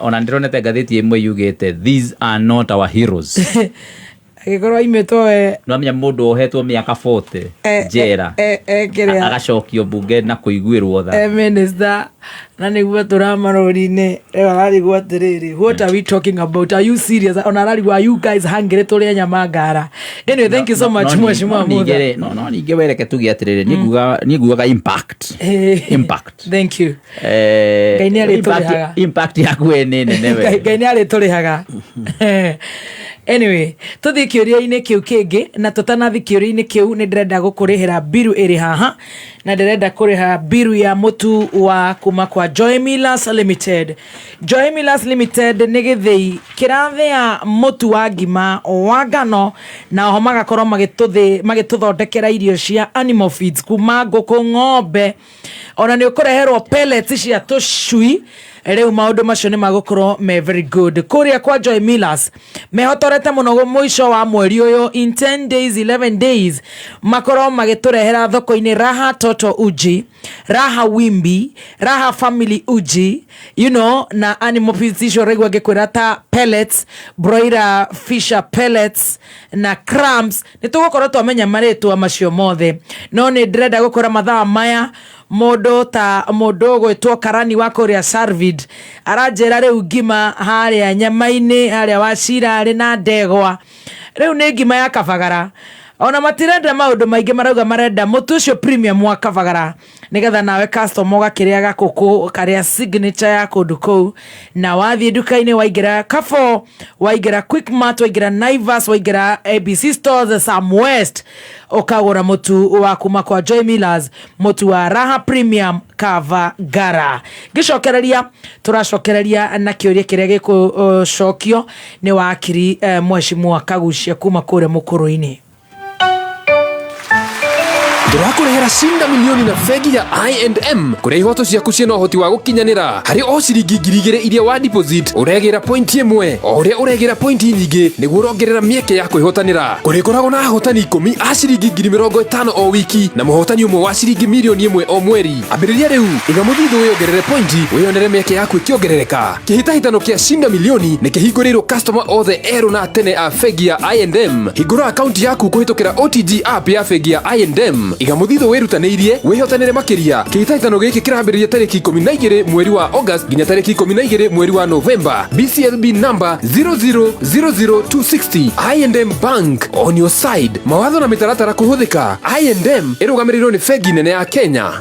F: ona ndĩronete ngathĩti ĩmwe yugĩte, "These are not our heroes."
A: Angĩkorwo aimĩtwo we
F: Nĩwamenya mũndũ ohetwo mĩaka 40 njera
A: kĩrĩa
F: agacokio mbunge na kũiguĩrwo tha.
A: Minister na nĩguo tũramarũri-inĩ rĩu ararigwo atĩrĩrĩ, "What are we talking about? Are you serious?" Ona ararigwo, "Are you guys hungry? Tũrĩe nyama ngara." Anyway, thank you so much, mheshimiwa
F: No
A: Mutha.
F: no ningĩ wereke tuge atĩrĩrĩ, niĩ ngugaga impact, impact.
A: Thank you. Ngai nĩ arĩtũrĩhaga.
F: Impact yaku we nĩ nene we.
A: Ngai nĩ arĩtũrĩhaga. Anyway, tũthiĩ kĩũria-inĩ kĩu kĩngĩ, na tũtanathiĩ kĩũria-inĩ kĩu nĩ ndĩrenda gũkũrĩhĩra mbiru ĩrĩ haha, na ndĩrenda kũrĩha mbiru ya mũtu wa kuma kwa Joy Millers Limited. Joy Millers Limited nĩ gĩthĩi kĩrathĩa mũtu wa ngima wa ngano, na oho magakorwo magĩtũthondekera irio cia animal feeds kuma ngũkũ, ng'ombe, ona nĩ ũkũreherwo pellets cia tũcui. Rĩu maũndũ macio nĩ magũkorwo me very good. Kũrĩa kwa Joy Millers mehotorete mũno mũico wa mweri ũyũ, in 10 days, 11 days, makorwo magĩtũrehera thoko-inĩ Raha Toto Uji, Raha Wimbi, Raha Family Uji, na animal feeds icio ũraigua ngĩkwĩra ta pellets, broiler fisher pellets na crumbs. Nĩ tũgũkorwo twamenya marĩtwa macio mothe, no nĩ ndĩrenda gũkora mathaa maya mũndũ ta mũndũ ũgwĩtwo karani wa kũrĩa Sarvid aranjĩra rĩu ngima harĩa nyama-inĩ harĩa Wacira arĩ na ndegwa rĩu nĩ ngima ya kabagara. Ona matirenda maũndũ maingĩ, marauga marenda mũtu ũcio premium wa kabagara, nĩgetha nawe customer ũgakĩrĩa gakũkũ karĩa signature ya kũndũ kũu. Na wathiĩ nduka-inĩ, waingĩra Carrefour, waingĩra Quickmart, waingĩra Naivas, waingĩra ABC Stores, Sam West, ũkagũra mũtu wa kuma kwa Joy Millers, mũtu wa Raha Premium Kavagara. Ngĩcokereria, tũracokereria na kĩũria kĩrĩa gĩkũcokio nĩ wakiri mheshimiwa Kagucia kuma kũrĩa mũkũrũ-inĩ.
G: Tũrakũrehera Shinda Milioni na bengi ya I&M, kũrĩa ihoto ciaku ciĩna ũhoti wa gũkinyanĩra. Harĩ o ciringi 2,000 iria wa deposit, ũregĩra pointi ĩmwe. O ũrĩa ũregĩra pointi nyingĩ, nĩguo ũrongerera mĩeke ya kwĩhotanĩra. Kũrĩkoragwo na ahotani 10 a ciringi 50,000 o wiki, na mũhotani ũmwe wa ciringi mirioni 1 o mweri. Ambĩrĩria rĩu, iga mũthithũ wĩongerere pointi, wĩyonere mĩeke yaku ĩkĩongerereka. Kĩhĩtahĩtano kĩa Shinda Milioni nĩ kĩhingũrĩirwo customer othe erũ na tene a bengi ya I&M. Hingũra akaunti yaku kũhĩtũkĩra OTG app ya bengi ya I&M. Iga mũthithũ, wĩrutanĩirie, wĩhotanĩre makĩria. Kĩhĩtahĩtano gĩkĩ kĩrambĩrĩria tarĩki 12 mweri wa August nginya tarĩki 12 mweri wa Novemba. BCLB number 0000260. I&M Bank, on your side. Mawatho na mĩtaratara kũhũthĩka. I&M ĩrũgamĩrĩirwo nĩ bengi nene ya Kenya.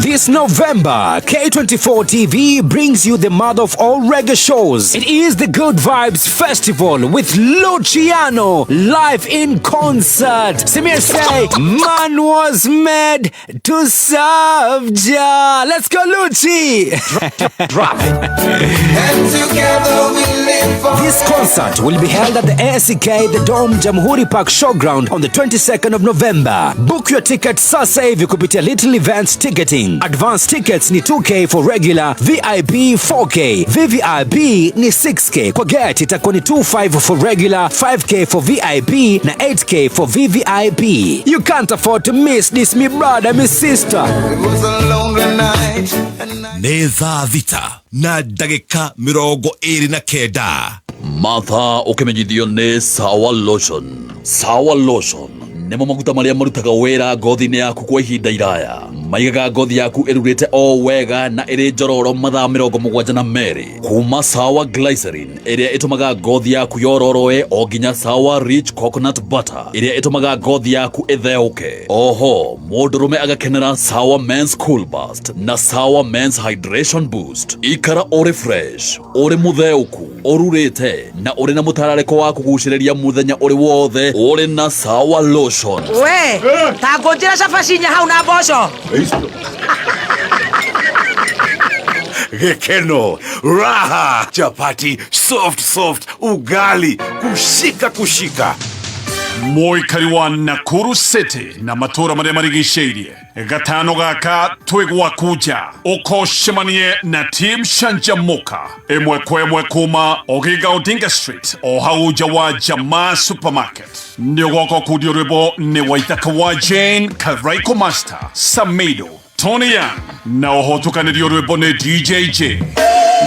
H: This November, K24 TV brings you the mother of all reggae shows. It is the Good Vibes Festival with Luciano live in concert. Samir say, man was made to serve Jah. Let's go, Lucci.
I: Drop it. And together we live for
H: This concert will be held at the ACK The Dome Jamhuri Park Showground on the 22nd of November. Book your ticket sasa hivi kupitia Little Events Ticketing. Advance tickets ni 2K for regular, VIP 4K, VVIP ni 6K. Kwa gate itakuwa ni 25 for regular, 5K for VIP na 8K for VVIP. You can't afford to miss this, me brother, me sister.
I: It was a lonely night and I
J: Nĩ thaa 6 na ndagĩka 29.
K: Martha, ũkĩmenyithio nĩ Sawa Lotion. Sawa Lotion nĩmo maguta marĩa marutaga wĩra ngothi-inĩ yaku kwa ihinda iraya, maigaga ngothi yaku ĩrurĩte o wega na ĩrĩ njororo mathaa 72, kuma Sawa Glycerin ĩrĩa ĩtũmaga ngothi yaku yororoe, o nginya Sawa Rich Coconut Butter ĩrĩa ĩtũmaga ngothi yaku ĩtheũke. Oho mũndũrũme agakenera Sawa Men's Cool Bust na Sawa Men's Hydration Boost. Ikara ũrĩ fresh, ũrĩ mũtheũku, ũrurĩte na ũrĩ na mũtararĩko wa kũgucĩrĩria mũthenya ũrĩ wothe ũrĩ na Sawa Lotion.
A: We ta ngũnjĩra cabaci inya hau na mboco.
J: Gikeno, raha, chapati, soft soft, ugali, kushika kushika.
L: Mũikari wa Nakuru City na matũũra marĩa marigicĩirie, gatano gaka twĩ gwaku nja, ũkocemanie na Team Canjamuka ĩmwe kwa ĩmwe kuma Oginga Odinga Street, o hau nja wa Jamaa Supermarket. Nĩ ũgoka ũkundio rwĩmbo nĩ Waithaka wa Jane, Karaiko Master, Samido, Tony Young, na ũhotukanĩrio rwĩmbo nĩ DJ J.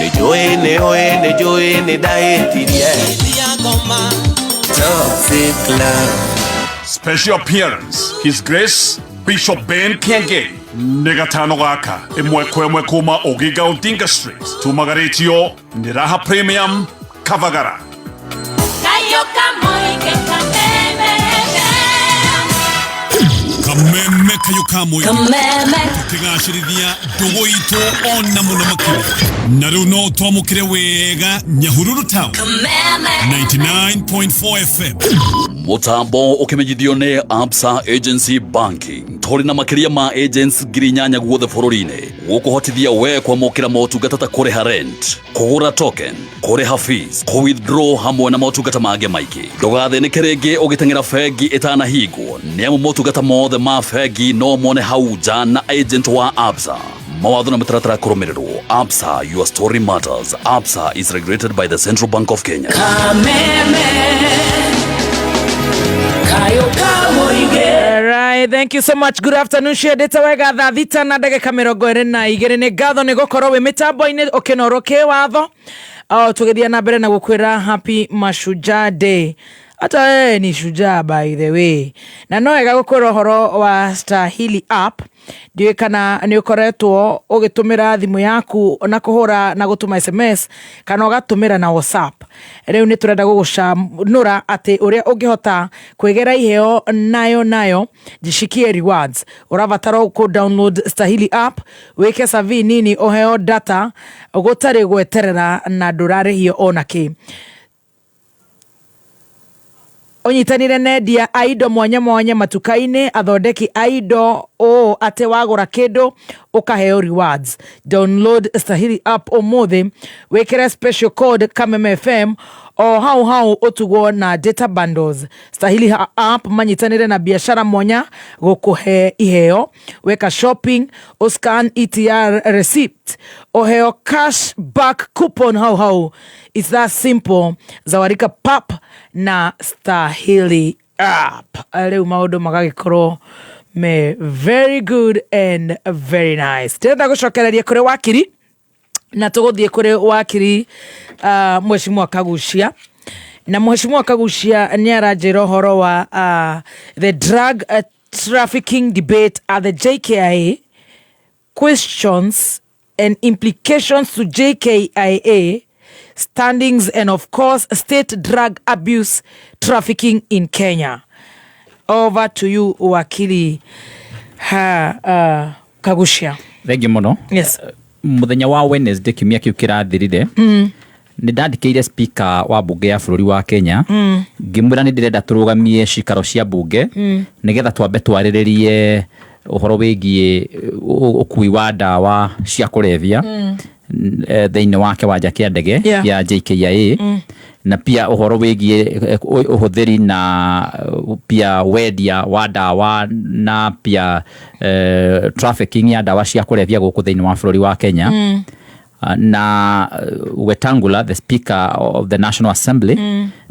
I: Nĩ njũĩ, nĩ ũĩ, nĩ njũĩ nĩ ndahĩtirie. Toxic love.
L: Special appearance, His Grace Bishop Ben Kiengei. Nĩ gatano gaka ĩmwe kwa ĩmwe kuma Oginga Odinga Street. Tumagarĩtio nĩ Raha Premium Kavagara.
D: Kayo kamoike kameme.
L: Kameme kayũ ka mũingĩ.
D: Kameme.
L: Tũkĩgacĩrithia ndũgũ itũ ona mũno makĩria. Na rĩu no twamũkĩre wega Nyahururu Town.
D: Kameme.
L: 99.4 FM.
K: Mutambo ukimenyithio nĩ Absa Agency Banking tũrĩ na makĩria ma agents 8,000 guothe bũrũri-inĩ gũkũhotithia we kwamũkĩra motungata ta kũrĩha rent, kũgũra token, kũrĩha fees, kũ-withdraw hamwe na motungata mangĩ maingĩ. Ndũgathĩnĩke rĩngĩ ũgĩteng'era bengi ĩtanahingwo nĩ amu motungata mothe ma bengi no mone hau nja na agent wa Absa. Mawatho na mĩtaratara kũrũmĩrĩrwo. Absa, your story matters. Absa is regulated by the Central Bank of Kenya.
D: Kameme. Kayo kamoige.
A: Alright, thank you so much. Good afternoon. Ciendete wega thaa thita na ndagĩka 22. Nĩ ngatho nĩ gũkorwo wĩ mĩtambo-inĩ ũkĩnorwo kĩwatho. O tũgĩthiĩ na mbere na gũkwĩra happy Mashujaa Day. Hata wewe ni shujaa by the way. Na no wega gũkwĩra ũhoro wa Stahili app. Ndiũĩ kana nĩ ũkoretwo ũgĩtũmĩra thimũ yaku na kũhũra na gũtũma SMS kana ũgatũmĩra na WhatsApp. Rĩu nĩ tũrenda gũgũcanũra atĩ ũrĩa ũngĩhota kwĩgera iheo nayo nayo jishikie rewards. Ũrabatara kũ download Stahili app, wĩke survey nini ũheo data gũtarĩ gweterera na ndũrarĩhio ona kĩ. Ũnyitanĩre na endia a indo mwanya mwanya matuka-inĩ, athondeki a indo ũũ atĩ wagũra kĩndũ ũkaheo rewards. Download Stahili app ũmũthĩ, wĩkĩre special code Kameme FM o hau hau ũtugwo na data bundles. Stahili app manyitanĩre na biashara mwanya gũkũhe iheo. Weka shopping, ũscan ETR receipt, ũheo cash back coupon hau hau. It's that simple. Zawarika pap na Stahili app. Rĩu maũndũ magagĩkorwo me very good and very nice. Ndĩrenda gũcokereria kũrĩ wakiri na tũgũthiĩ kũrĩ wakiri Mheshimiwa Kaguchia. Na Mheshimiwa Kaguchia nĩ aranjĩra ũhoro wa the drug trafficking debate at the JKIA, questions and implications to JKIA standings and of course state drug abuse trafficking in Kenya. Over to you wakili Kaguchia.
F: Thank you mũno.
A: Yes.
F: Mũthenya wa Wednesday kiumia kĩu kĩrathirire, nĩ ndandĩkĩire speaker wa mbunge ya bũrũri wa Kenya, ngĩmwĩra nĩ ndĩrenda tũrũgamie cikaro cia mbunge nĩgetha twambe twarĩrĩrie ũhoro wĩgiĩ ũkui wa ndawa cia kũrebia thĩinĩ wa kĩwanja kĩa ndege kĩa JKIA, na pia ũhoro wĩgiĩ ũhũthĩri na pia wendia wa ndawa na pia trafficking ya ndawa cia kũrebia gũkũ thĩinĩ wa bũrũri wa Kenya. Na Wetangula, the speaker of the National Assembly,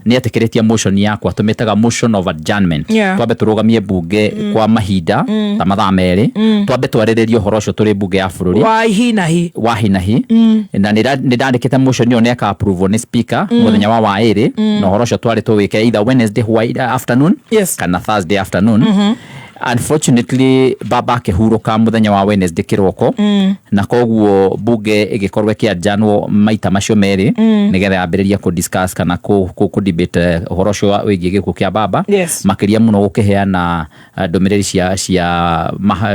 F: nĩ etĩkĩrĩtie motion yakwa tũmĩtaga motion of adjournment, twambe tũrũgamie mbunge kwa mahinda ta mathaa 2, twambe twarĩrĩrie ũhoro ũcio tũrĩ mbunge ya bũrũri
A: wa hi na hi.
F: Wa hi na hi. Na nĩ ndandĩkĩte motion ĩyo nĩ ĩka approve nĩ speaker mũthenya wa waĩrĩ, na ũhoro ũcio twarĩ tũwĩke either Wednesday afternoon kana Thursday afternoon. Unfortunately baba akĩhurũka mũthenya wa Wednesday kĩroko, na koguo mbunge ĩgĩkorwo ĩkĩanjanwo maita macio merĩ, nĩgetha yambĩrĩrie kũ discuss kana kũ debate ũhoro ũcio wĩgiĩ gĩkuũ kĩa baba, makĩria mũno gũkĩheana ndũmĩrĩri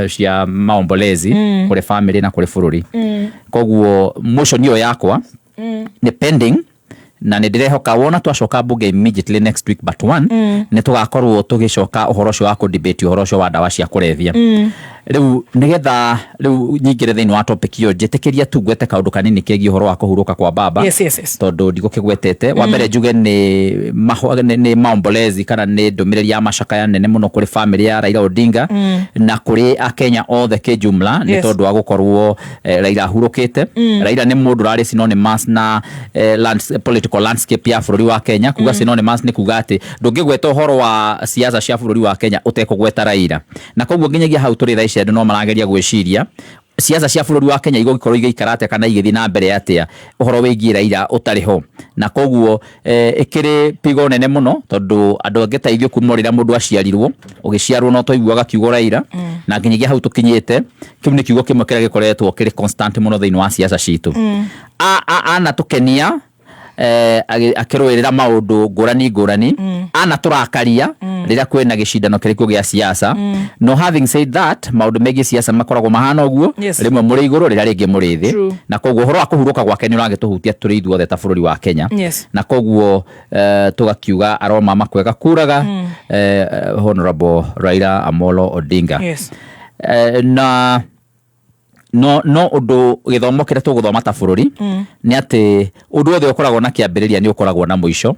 F: cia maombolezi kũrĩ family na kũrĩ bũrũri. Koguo motion ĩyo yakwa nĩ pending, na nĩ ndĩrehoka wona twacoka mbunge immediately next week but one, nĩ tũgakorwo tũgĩcoka ũhoro ũcio wa kũ-debate ũhoro ũcio wa ndawa cia kũrebia. Rĩu nĩgetha rĩu nyingĩre thĩinĩ wa topic ĩyo, njĩtĩkĩria tu ngwete kaũndũ kanini kegiĩ ũhoro wa kũhurũka kwa baba, tondũ ndigũkĩgwetete. Wa mbere njuge nĩ maombolezi kana nĩ ndũmĩrĩri ya macakaya nene mũno kũrĩ family ya Raila Odinga na kũrĩ akenya othe kĩjumla, nĩ tondũ wa gũkorwo Raila ahurũkĩte. Raila nĩ mũndũ ũrarĩ synonymous na political landscape ya bũrũri wa Kenya. Kuga synonymous nĩ kuga atĩ ndũngĩgweta ũhoro wa siasa cia bũrũri wa Kenya ũtekũgweta Raila, na koguo nginyagia hau tũrĩ thaa ici andũ no marageria gwĩciria siasa cia bũrũri wa Kenya igũgĩkorwo igĩikara atĩa kana igĩthiĩ na mbere atĩa ũhoro wĩgiĩ Raila ũtarĩ ho. Na koguo ĩkĩrĩ pigo nene mũno, tondũ andũ angĩ ta ithuĩ kuma rĩrĩa mũndũ aciarirwo, ũgĩciarwo no twaiguaga kiugo Raila, na nginyagia hau tũkinyĩte kĩu nĩ kiugo kĩmwe kĩrĩa gĩkoretwo kĩrĩ constant mũno thĩinĩ wa siasa citũ. Anatũkenia Akĩrũĩrĩra maũndũ ngũrani ngũrani, anatũrakaria rĩrĩa kwĩna gĩcindano kĩrĩkũ gĩa siasa. No having said that, maũndũ megiĩ siasa makoragwo mahana ũguo, rĩmwe mũrĩ igũrũ, rĩrĩa rĩngĩ mũrĩ thĩ. Na koguo ũhoro wa kũhurũka gwake nĩ ũragĩtũhutia tũrĩ ithuothe ta bũrũri wa Kenya. Na koguo tũgakiuga aromama kwega kuraga, Honorable Raila Amolo Odinga. Na no ũndũ gĩthomo kĩrĩa tũgũthoma ta bũrũri nĩ atĩ ũndũ wothe ũkoragwo na kĩambĩrĩria nĩ ũkoragwo na mũico.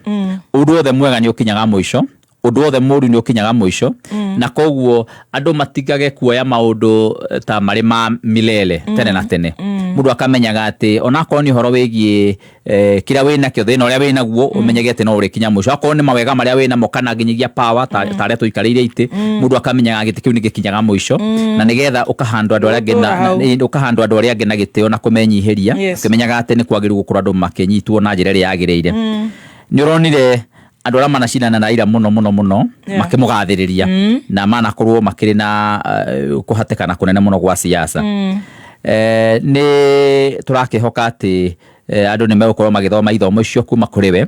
F: Ũndũ wothe mwega nĩ ũkinyaga mũico, ũndũ wothe mũru nĩ ũkinyaga mũico. Na koguo andũ matigage kuoya maũndũ ta marĩ ma milele, tene na tene. Mũndũ akamenyaga atĩ onakorwo nĩ ũhoro wĩgiĩ kĩrĩa wĩnakĩo, thĩna ũrĩa wĩnaguo, ũmenyage atĩ no ũrĩkinya mũico. Akorwo nĩ mawega marĩa wĩnamo kana nginyagia power ta arĩa tũikarĩire itĩ, mũndũ akamenyaga gĩtĩ kĩu nĩ gĩkinyaga mũico, na nĩgetha ũkahandwo andũ arĩa angĩ
A: Ũgũtũra hau.
F: ũkahandwo andũ arĩa angĩ na gĩtĩo na kũmenyihĩria, ũkĩmenyaga atĩ nĩ kwagĩrĩirwo gũkorwo andũ makĩnyitwo na njĩra ĩrĩa yagĩrĩire. Nĩ ũronire andũ arĩa manacindana na Raila mũno mũno mũno makĩmũgathĩrĩria na manakorwo makĩrĩ na kũhatĩkana kũnene mũno gwa siasa. Nĩ tũrakĩhoka atĩ andũ nĩ megũkorwo magĩthoma ithomo icio kuma kũrĩ we,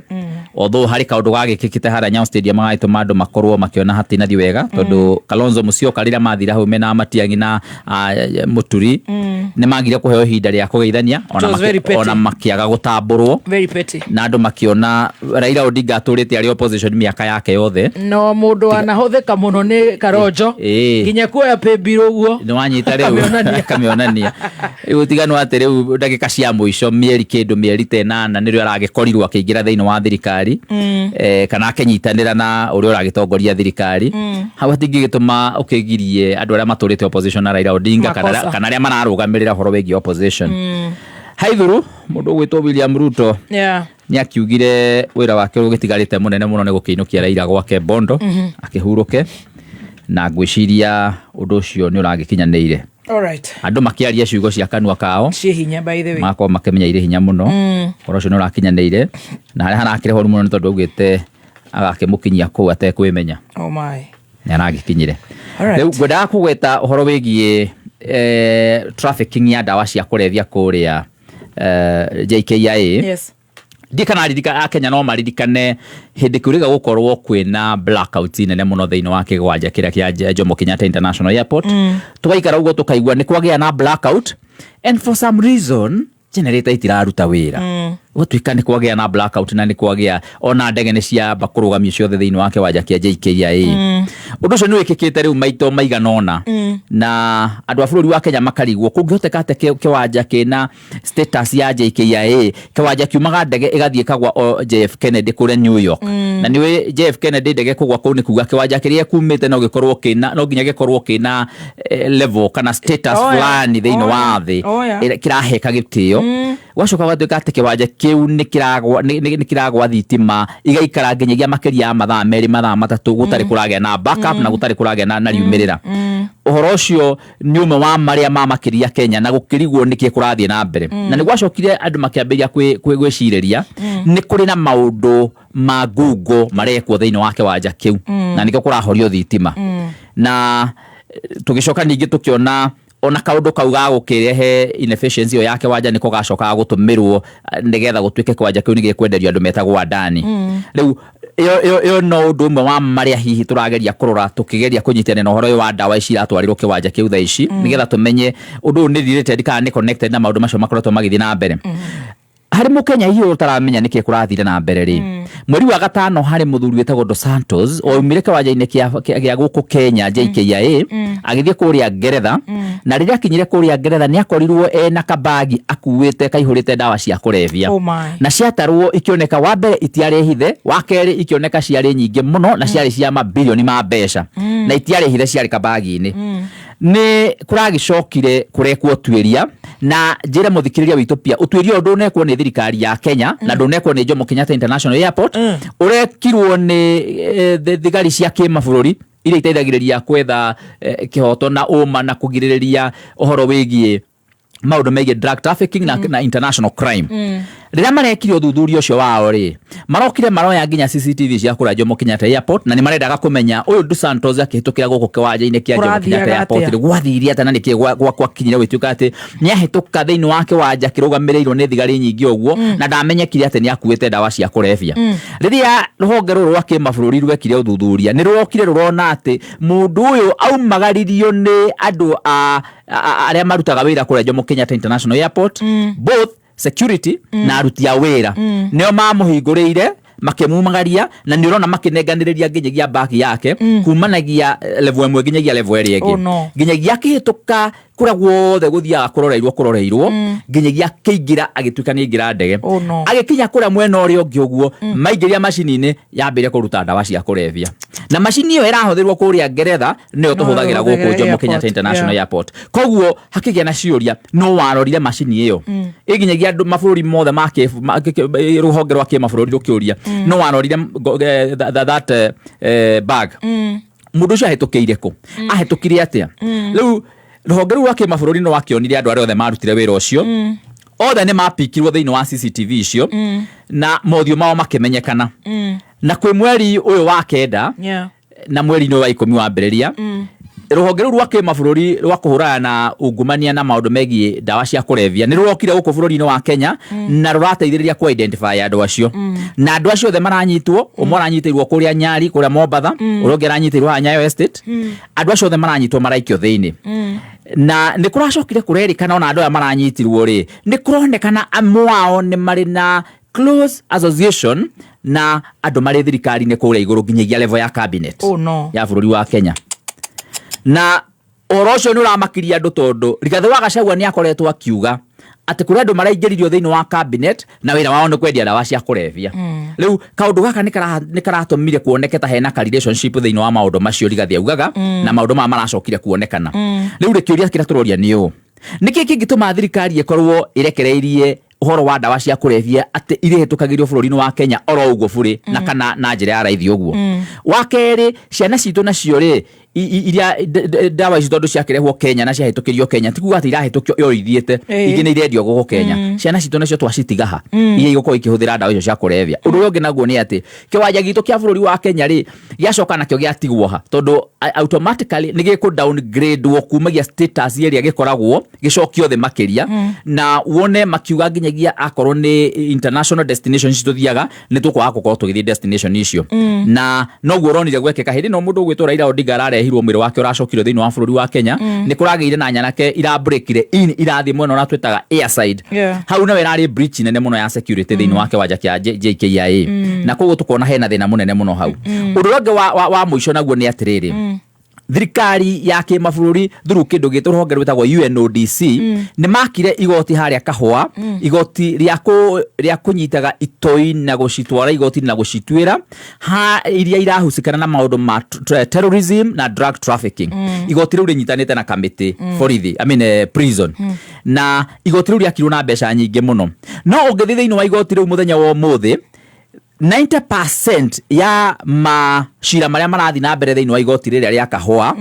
F: although harĩ kaũndũ gagĩkĩkĩte harĩa Nyayo Stadium gagĩtũma andũ makorwo makĩona hatinathiĩ wega, tondũ Kalonzo Musyoka rĩrĩa mathire hau mena Matiang'i na Mũturi, nĩ magire kũheo ihinda rĩa kũgeithania ona
A: It was very petty.
F: ona makĩaga gũtambũrwo.
A: Very petty.
F: Na andũ makĩona Raila Odinga atũrĩte arĩ opposition mĩaka yake yothe.
A: No mũndũ anahũthĩka mũno nĩ Karonjo, nginya kuoya paybill ũguo.
F: Nĩ wanyita rĩu.
A: Akamĩonania.
F: Akamĩonania. Rĩu ũtiganu atĩ rĩu ndagĩka cia mũico, mĩeri kĩndũ mĩeri ta 8, nĩrĩo aragĩkorirwo akĩingĩra thĩinĩ wa thirikari, kana akĩnyitanĩra na ũrĩa ũragĩtongoria thirikari. Hau hatingĩgĩtũma ũkĩgirie andũ arĩa matũrĩte opposition na Raila Odinga kana
A: Makosa.
F: kana arĩa mararũgamĩrĩra ũhoro wĩgiĩ opposition. Haithuru mũndũ ũgwĩtwo William Ruto nĩ akiugire wĩra wake ũrĩa ũgĩtigarĩte mũnene mũno nĩ gũkĩinũkia Raila gwake Bondo, akĩhurũke, na ngwĩciria ũndũ ũcio nĩ ũragĩkinyanĩire.
A: All right.
F: Andũ makĩaria ciugo cia kanua kao
A: Ciĩ hinya, by the way.
F: Magakorwo makĩmenya irĩ hinya mũno. Ũhoro ũcio nĩ ũrakinyanĩire, na harĩa harakĩrĩ horu mũno nĩ tondũ augĩte agakĩmũkinyia kũu atekwĩmenya.
A: Oh my.
F: Nĩ aragĩkinyire.
A: Alright.
F: Rĩu ngwendaga kũgweta ũhoro wĩgiĩ trafficking ya ndawa cia kũrebia kũrĩa JKIA. Ndiĩ kana ririka akenya no maririkane hĩndĩ kũrĩga gũkorwo kwĩna blackout nene mũno thĩinĩ wa kĩwanja kĩrĩa kĩa Jomo Kenyatta International Airport. Tũgaikara ũguo tũkaigua nĩ kwagĩa na blackout, and for some reason generator itiraruta wĩra. Gũtuĩka nĩ kwagĩa na blackout na nĩ kwagĩa ona ndege nĩ ciamba kũrũgamio ciothe thĩinĩ wa kĩwanja kĩa JKIA. Ũndũ ũcio nĩ wĩkĩkĩte rĩu maito maigana ũna, na andũ a bũrũri wa Kenya makarigwo kũngĩhoteka atĩa kĩwanja kĩna status ya JKIA, kĩwanja kiumaga ndege ĩgathiĩ ĩkagwa o JF Kennedy kũrĩa New York. Na nĩũĩ JF Kennedy ndege kũgwa kũu nĩ kuga kĩwanja kĩrĩa kumĩte no gĩkorwo kĩna, no nginya gĩkorwo kĩna level kana status fulani thĩinĩ wa thĩ ĩrĩa kĩraheka gĩtĩo. Gwacoka gwatuĩka atĩ kĩwanja kĩu nĩ kĩragwa thitima igaikara nginyagia makĩria ya mathaa 2, mathaa 3 gũtarĩ kũragĩa na backup na gũtarĩ kũragĩa na riumĩrĩra. Ũhoro ũcio nĩ ũmwe wa marĩa mamakĩria Kenya na gũkĩrigwo nĩkĩ kũrathiĩ na mbere. Na nĩ gwacokire andũ makĩambĩrĩria gwĩcirĩria nĩ kũrĩ na maũndũ ma ngungo marekwo thĩinĩ wa kĩwanja kĩu, na nĩkĩo kũrahorio thitima. Na tũgĩcoka ningĩ tũkĩona ona kaũndũ kau ga gũkĩrehe inefficiency ĩyo ya kĩwanja nĩko gacokaga gũtũmĩrwo nĩgetha gũtuĩke kĩwanja kĩu nĩ gĩkwenderio andũ metagwo andani. Rĩu ĩyo no ũndũ ũmwe wa marĩa hihi tũrageria kũrora tũkĩgeria kũnyitana na ũhoro ũyũ wa ndawa ici iratwarirwo kĩwanja kĩu thaa ici, nĩgetha tũmenye ũndũ ũyũ nĩ related kana nĩ connected na maũndũ macio makoretwo magĩthiĩ na mbere. Harĩ mũkenya hihi ũtaramenya nĩkĩ kũrathire na mbere rĩ, mweri wa gatano harĩ mũthuri wĩtagwo Dos Santos waumire kĩwanja-inĩ kĩa gũkũ Kenya JKIA, agĩthiĩ kũrĩa Ngeretha, na rĩrĩa akinyire kũrĩa Ngeretha nĩ akorirwo ena kabagi akuĩte kaihũrĩte ndawa cia kũrebia.
A: Oh my.
F: Na ciatarwo ikĩoneka wa mbere itiarĩ hithe, wa kerĩ ikĩoneka ciarĩ nyingĩ mũno na ciarĩ cia mabilioni ma mbeca, na itiarĩ hithe, ciarĩ kabagi-inĩ. Nĩ kũragĩcokire kũrekwo ũtuĩria, na njĩre mũthikĩrĩria witũ pia ũtuĩria ũyũ ndũnekwo nĩ thirikari ya Kenya na ndũnekwo nĩ Jomo Kenyatta International Airport. Ũrekirwo nĩ thigari cia kĩmabũrũri iria iteithagĩrĩria kwetha kĩhoto na ũma na kũgirĩrĩria ũhoro wĩgiĩ maũndũ megiĩ drug trafficking na international crime. Rĩrĩa marekire ũthuthuria ũcio wao rĩ, marokire maroya nginya CCTV cia kũrĩa Jomo Kenyatta Airport, na nĩ marendaga kũmenya ũyũ Dos Santos akĩhĩtũkĩra gũkũ kĩwanja-inĩ kĩa Jomo Kenyatta
A: Kũrathiaga
F: Airport
A: atĩa?
F: rĩ, gwathire atĩa na nĩkĩ gwakinyire gwĩtuĩka atĩ nĩ ahĩtũka thĩinĩ wa kĩwanja kĩrũgamĩrĩirwo nĩ thigari nyingĩ ũguo, na ndamenyekire atĩ nĩ akuĩte ndawa cia kũrebia. Rĩrĩa rũhonge rũrũ rwa kĩmabũrũri rwekire ũthuthuria, nĩ rwokire rũrona atĩ mũndũ ũyũ aumagaririo nĩ andũ arĩa marutaga wĩra kũrĩa Jomo Kenyatta International Airport, both security na aruti a wĩra, nĩo mamũhingũrĩire makĩmumagaria, na nĩ ũrona makĩnenganĩrĩria nginyagia bagi yake kumanagia level ĩmwe nginyagia level ĩrĩa ĩngĩ.
A: Oh, no.
F: Nginyagia akĩhĩtũka kũrĩa guothe gũthiaga kũroreirwo nginyagia akĩingĩra, agĩtuĩka nĩ aingĩra ndege.
A: Oh, no.
F: Agĩkinya kũrĩa mwena ũrĩa ũngĩ ũguo, maingĩria macini-inĩ yambĩrĩria kũruta ndawa cia kũrebia, na macini ĩyo ĩrahũthĩrwo kũrĩa Ngeretha nĩyo tũhũthagĩra gũkũ
A: ĩhũthagĩra
F: Jomo
A: airport,
F: Kenyatta International
A: yeah.
F: Airport. Koguo hakĩgĩa na ciũria, no warorire macini ĩyo ĩnginyagia andũ mabũrũri mothe ma rũhonge rwa kĩmabũrũri rũkĩũria, no warorire that bag, mũndũ ũcio ahĩtũkĩire kũ, ahĩtũkire atĩa? Rĩu rũhonge rũu rwa kĩmabũrũri nĩ rwakĩonire andũ arĩa othe marutire wĩra ũcio, othe nĩ mapikirwo thĩinĩ wa CCTV icio, na mothiũ mao makĩmenyekana. Na kwĩ mweri ũyũ wa 9 na mweri-inĩ ũyũ wa 10 wambĩrĩria, rũhonge rũu rwa kĩmabũrũri rwa kũhũrana na ungumania na maũndũ megiĩ ndawa cia kũrebia nĩ rũrokire gũkũ bũrũri-inĩ wa Kenya, na rũrateithĩrĩria kũ identify andũ acio. Na andũ acio othe maranyitwo, ũmwe aranyitĩirwo kũrĩa Nyari, kũrĩa Mombatha, ũrĩa ũngĩ aranyitĩirwo haha Nyayo Estate. Andũ acio othe maranyitwo maraikio thĩinĩ, na nĩ kũracokire kũrerĩkana ona andũ aya maranyitirwo rĩ, nĩ kũronekana amwe ao nĩ marĩ na close association na andũ marĩ thirikari-inĩ kũrĩa igũrũ nginyagia level ya cabinet
A: Oh, no.
F: ya bũrũri wa Kenya. Na ũhoro ũcio nĩ ũramakiria andũ, tondũ Rigathĩ wa Gachagua nĩ akoretwo akiuga atĩ kũrĩ andũ maraingĩririo thĩinĩ wa cabinet na wĩra wao nĩ kwendia ndawa cia kũrebia. Rĩu kaũndũ gaka nĩ karatũmire kuoneke ta hena ka relationship thĩinĩ wa maũndũ macio Rigathĩ augaga na maũndũ maya maracokire kuonekana. Rĩu rĩ, kĩũria kĩrĩa tũroria nĩ ũũ: nĩkĩ kĩngĩtũma thirikari ĩkorwo ĩrekereirie ũhoro wa ndawa cia kũrebia atĩ irĩhĩtũkagĩrio bũrũri-inĩ wa Kenya oro ũguo burĩ, na kana na njĩra ya raithi ũguo? Wa kerĩ, ciana citũ nacio rĩ, iria ndawa ici tondũ ciakĩrehwo Kenya na ciahĩtũkĩrio Kenya, ti kuga atĩ irahĩtũkio yo ithiĩte, ingĩ nĩ irendio gũkũ Kenya. Ciana citũ nacio twacitiga ha iria igũkorwo ikĩhũthĩra ndawa icio cia kũrebia? Ũndũ ũrĩa ũngĩ naguo nĩ atĩ kĩwanja gitũ kĩa bũrũri wa Kenya rĩ, gĩacoka nakĩo gĩatigwo ha, tondũ automatically nĩ gĩkũ downgrade kumagia status ĩrĩa gĩkoragwo, gĩcokio thĩ makĩria, na wone makiuga nginyagia akorwo nĩ international destination ici tũthiaga, nĩ tũkwaga gũkorwo tũgĩthiĩ destination icio. Na noguo ũronire gwekĩka hĩndĩ ĩno mũndũ ũgwĩtwo Raila Odinga ararehirwo, mwĩrĩ wake ũracokirwo thĩinĩ wa bũrũri wa Kenya, nĩ kũragĩire na nyanake irabreakire in, irathiĩ mwena ũrĩa twĩtaga airside. Hau nayo ĩrarĩ breach nene mũno ya security thĩinĩ wa kĩwanja kĩa JKIA, na koguo tũkona hena thĩna mũnene mũno hau. Ũndũ ũrĩa ũngĩ wa mũico naguo nĩ atĩrĩrĩ, thirikari ya kĩmabũrũri through kĩndũ gĩtũ rũhonge rwĩtagwo UNODC nĩ makire igoti harĩa Kahũa, igoti rĩa kũnyitaga itoi na gũcitwara igoti na gũcituĩra ha iria irahusikana na maũndũ ma terrorism na drug trafficking. Igoti rĩu rĩnyitanĩte na kamĩtĩ borithi, I mean, prison, na igoti rĩu rĩakirwo na mbeca nyingĩ mũno. No ũngĩthiĩ thĩinĩ wa igoti rĩu mũthenya wa ũmũthĩ, 90% ya macira marĩa marathiĩ na mbere thĩinĩ wa igoti rĩrĩa rĩa Kahũa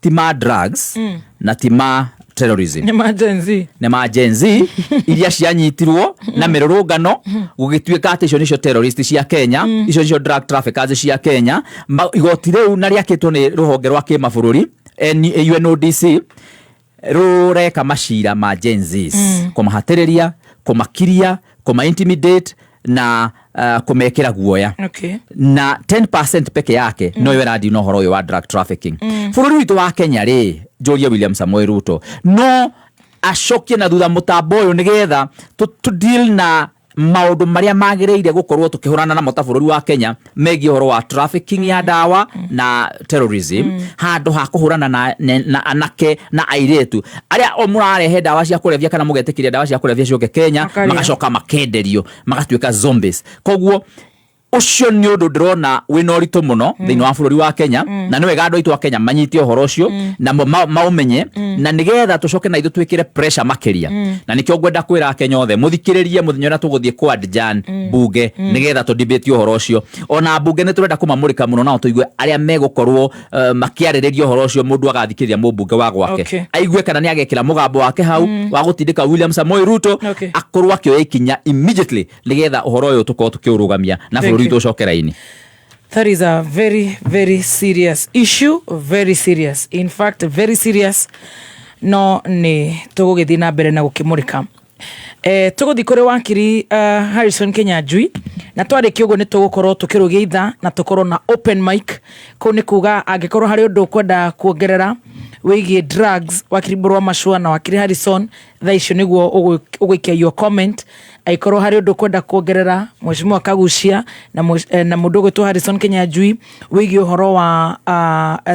F: ti ma drugs na ti ma terrorism.
A: Nĩ ma Gen Z.
F: Nĩ ma Gen Z iria cianyitirwo na mĩrũrũngano, gũgĩtuĩka atĩ icio nĩcio terrorist cia Kenya, icio nĩcio drug traffickers cia Kenya. Igoti rĩu na rĩakĩtwo nĩ rũhonge rwa kĩmabũrũri UNODC rũreka macira ma Gen Zs, kũmahatĩrĩria, kũmakiria, kũma intimidate na kũmekĩra guoya. Na 10% peke yake no yo ĩrathiĩ na ũhoro ũyũ wa drug trafficking. Bũrũri witũ wa Kenya rĩ, njũrie William Samoei Ruto no acokie na thutha mũtambo ũyũ nĩgetha tũ deal na maũndũ marĩa magĩrĩire gũkorwo tũkĩhũrana namo ta bũrũri wa Kenya megiĩ ũhoro wa trafficking ya ndawa na terrorism, handũ ha kũhũrana na anake na airĩtu arĩa o mũrarehe ndawa cia kũrebia kana mũgetĩkĩria ndawa cia kũrebia ciũke Kenya.
A: Makarĩa.
F: Magacoka makenderio magatuĩka zombies. Koguo Ũcio nĩ ũndũ ndĩrona wĩna ũritũ mũno thĩinĩ wa bũrũri wa Kenya, na nĩ wega andũ aitũ a Kenya manyite ũhoro ũcio na maũmenye, na nĩgetha tũcoke na ithuĩ twĩkĩre pressure makĩria. Na nĩkĩo ngwenda kwĩra Akenya othe mũthikĩrĩrie mũthenya ũrĩa tũgũthiĩ kwa adjourn bunge, nĩgetha tũ debate ũhoro ũcio. Ona bunge nĩ tũrenda kũmamũrĩka mũno, nao tũigue arĩa megũkorwo makĩarĩrĩria ũhoro ũcio. Mũndũ agathikĩrĩria mũmbunge wa gwake, aigue kana nĩ agekĩra mũgambo wake hau wa gũtindĩka William Samoei Ruto akorwo akĩoya ikinya immediately, nĩgetha ũhoro ũyũ tũkorwo tũkĩũrũgamia na
A: Thank
F: bũrũri
A: you.
F: witũ ũcoke raini.
A: That is a very, very serious issue, very serious. In fact, very serious. No nĩ tũgũgĩthiĩ na mbere na gũkĩmũrĩka. Tũgũthiĩ kũrĩ wakiri Harrison Kinyanjui, na twarĩkia ũguo nĩ tũgũkorwo tũkĩrũgia ithaa na tũkorwo na open mic. Kũu nĩ kuga angĩkorwo harĩ ũndũ ũkwenda kuongerera wĩgiĩ drugs, wakiri Mbũrũ Macua na wakiri Harrison, thaa icio nĩguo ũgũikia your comment. Angĩkorwo harĩ ũndũ ũkwenda kuongerera Mheshimiwa Kagucia na mũndũ ũgwĩtwo Harrison Kinyanjui wĩgiĩ ũhoro wa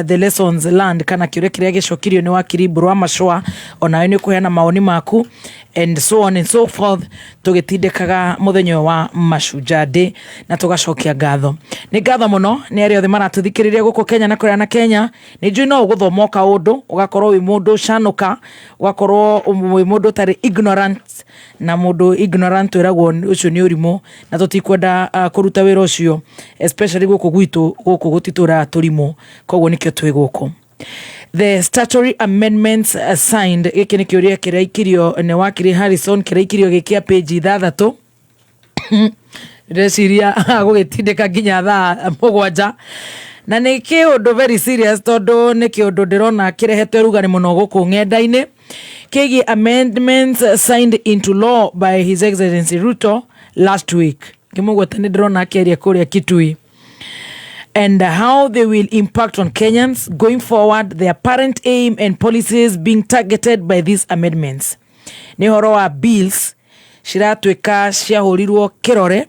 A: the lessons learned, kana kĩũria kĩrĩa gĩcokirio nĩ wakiri Mbũrũ wa Macua, onawe nĩ ũkũheana mawoni maku and so on and so forth, tũgĩtindĩkaga mũthenya ũyũ wa Mashujaa Day na tũgacokia ngatho. Nĩ ngatho mũno nĩ arĩa othe maratũthikĩrĩria gũkũ Kenya na kũrĩa na Kenya. Nĩ njũĩ no ũgũthoma o kaũndũ, ũgakorwo wĩ mũndũ ũcanũka, ũgakorwo wĩ mũndũ ũtarĩ ignorant, na mũndũ ignorant wĩragwo ũcio nĩ ũrimũ, na tũtikwenda kũruta wĩra ũcio, especially gũkũ gwitũ. Gũkũ gũtitũraga tũrimũ, koguo nĩkĩo twĩ gũkũ. The statutory amendments signed, gĩkĩ nĩ kĩũria kĩraikirio nĩ wakiri Harrison, kĩraikirio gĩ kĩa page 6. Ndĩreciria gũgĩtindĩka nginya thaa 7, na nĩ kĩũndũ very serious, tondũ nĩ kĩũndũ ndĩrona kĩrehete ũrugarĩ mũno gũkũ ng'enda-inĩ, kĩgiĩ amendments signed into law by His Excellency Ruto last week. Ngĩmũgweta nĩ ndĩrona akĩaria kũrĩa Kitui, and how they will impact on Kenyans going forward, the apparent aim and policies being targeted by these amendments. Nĩ ũhoro wa bills ciratuĩka ciahũrirwo kĩrore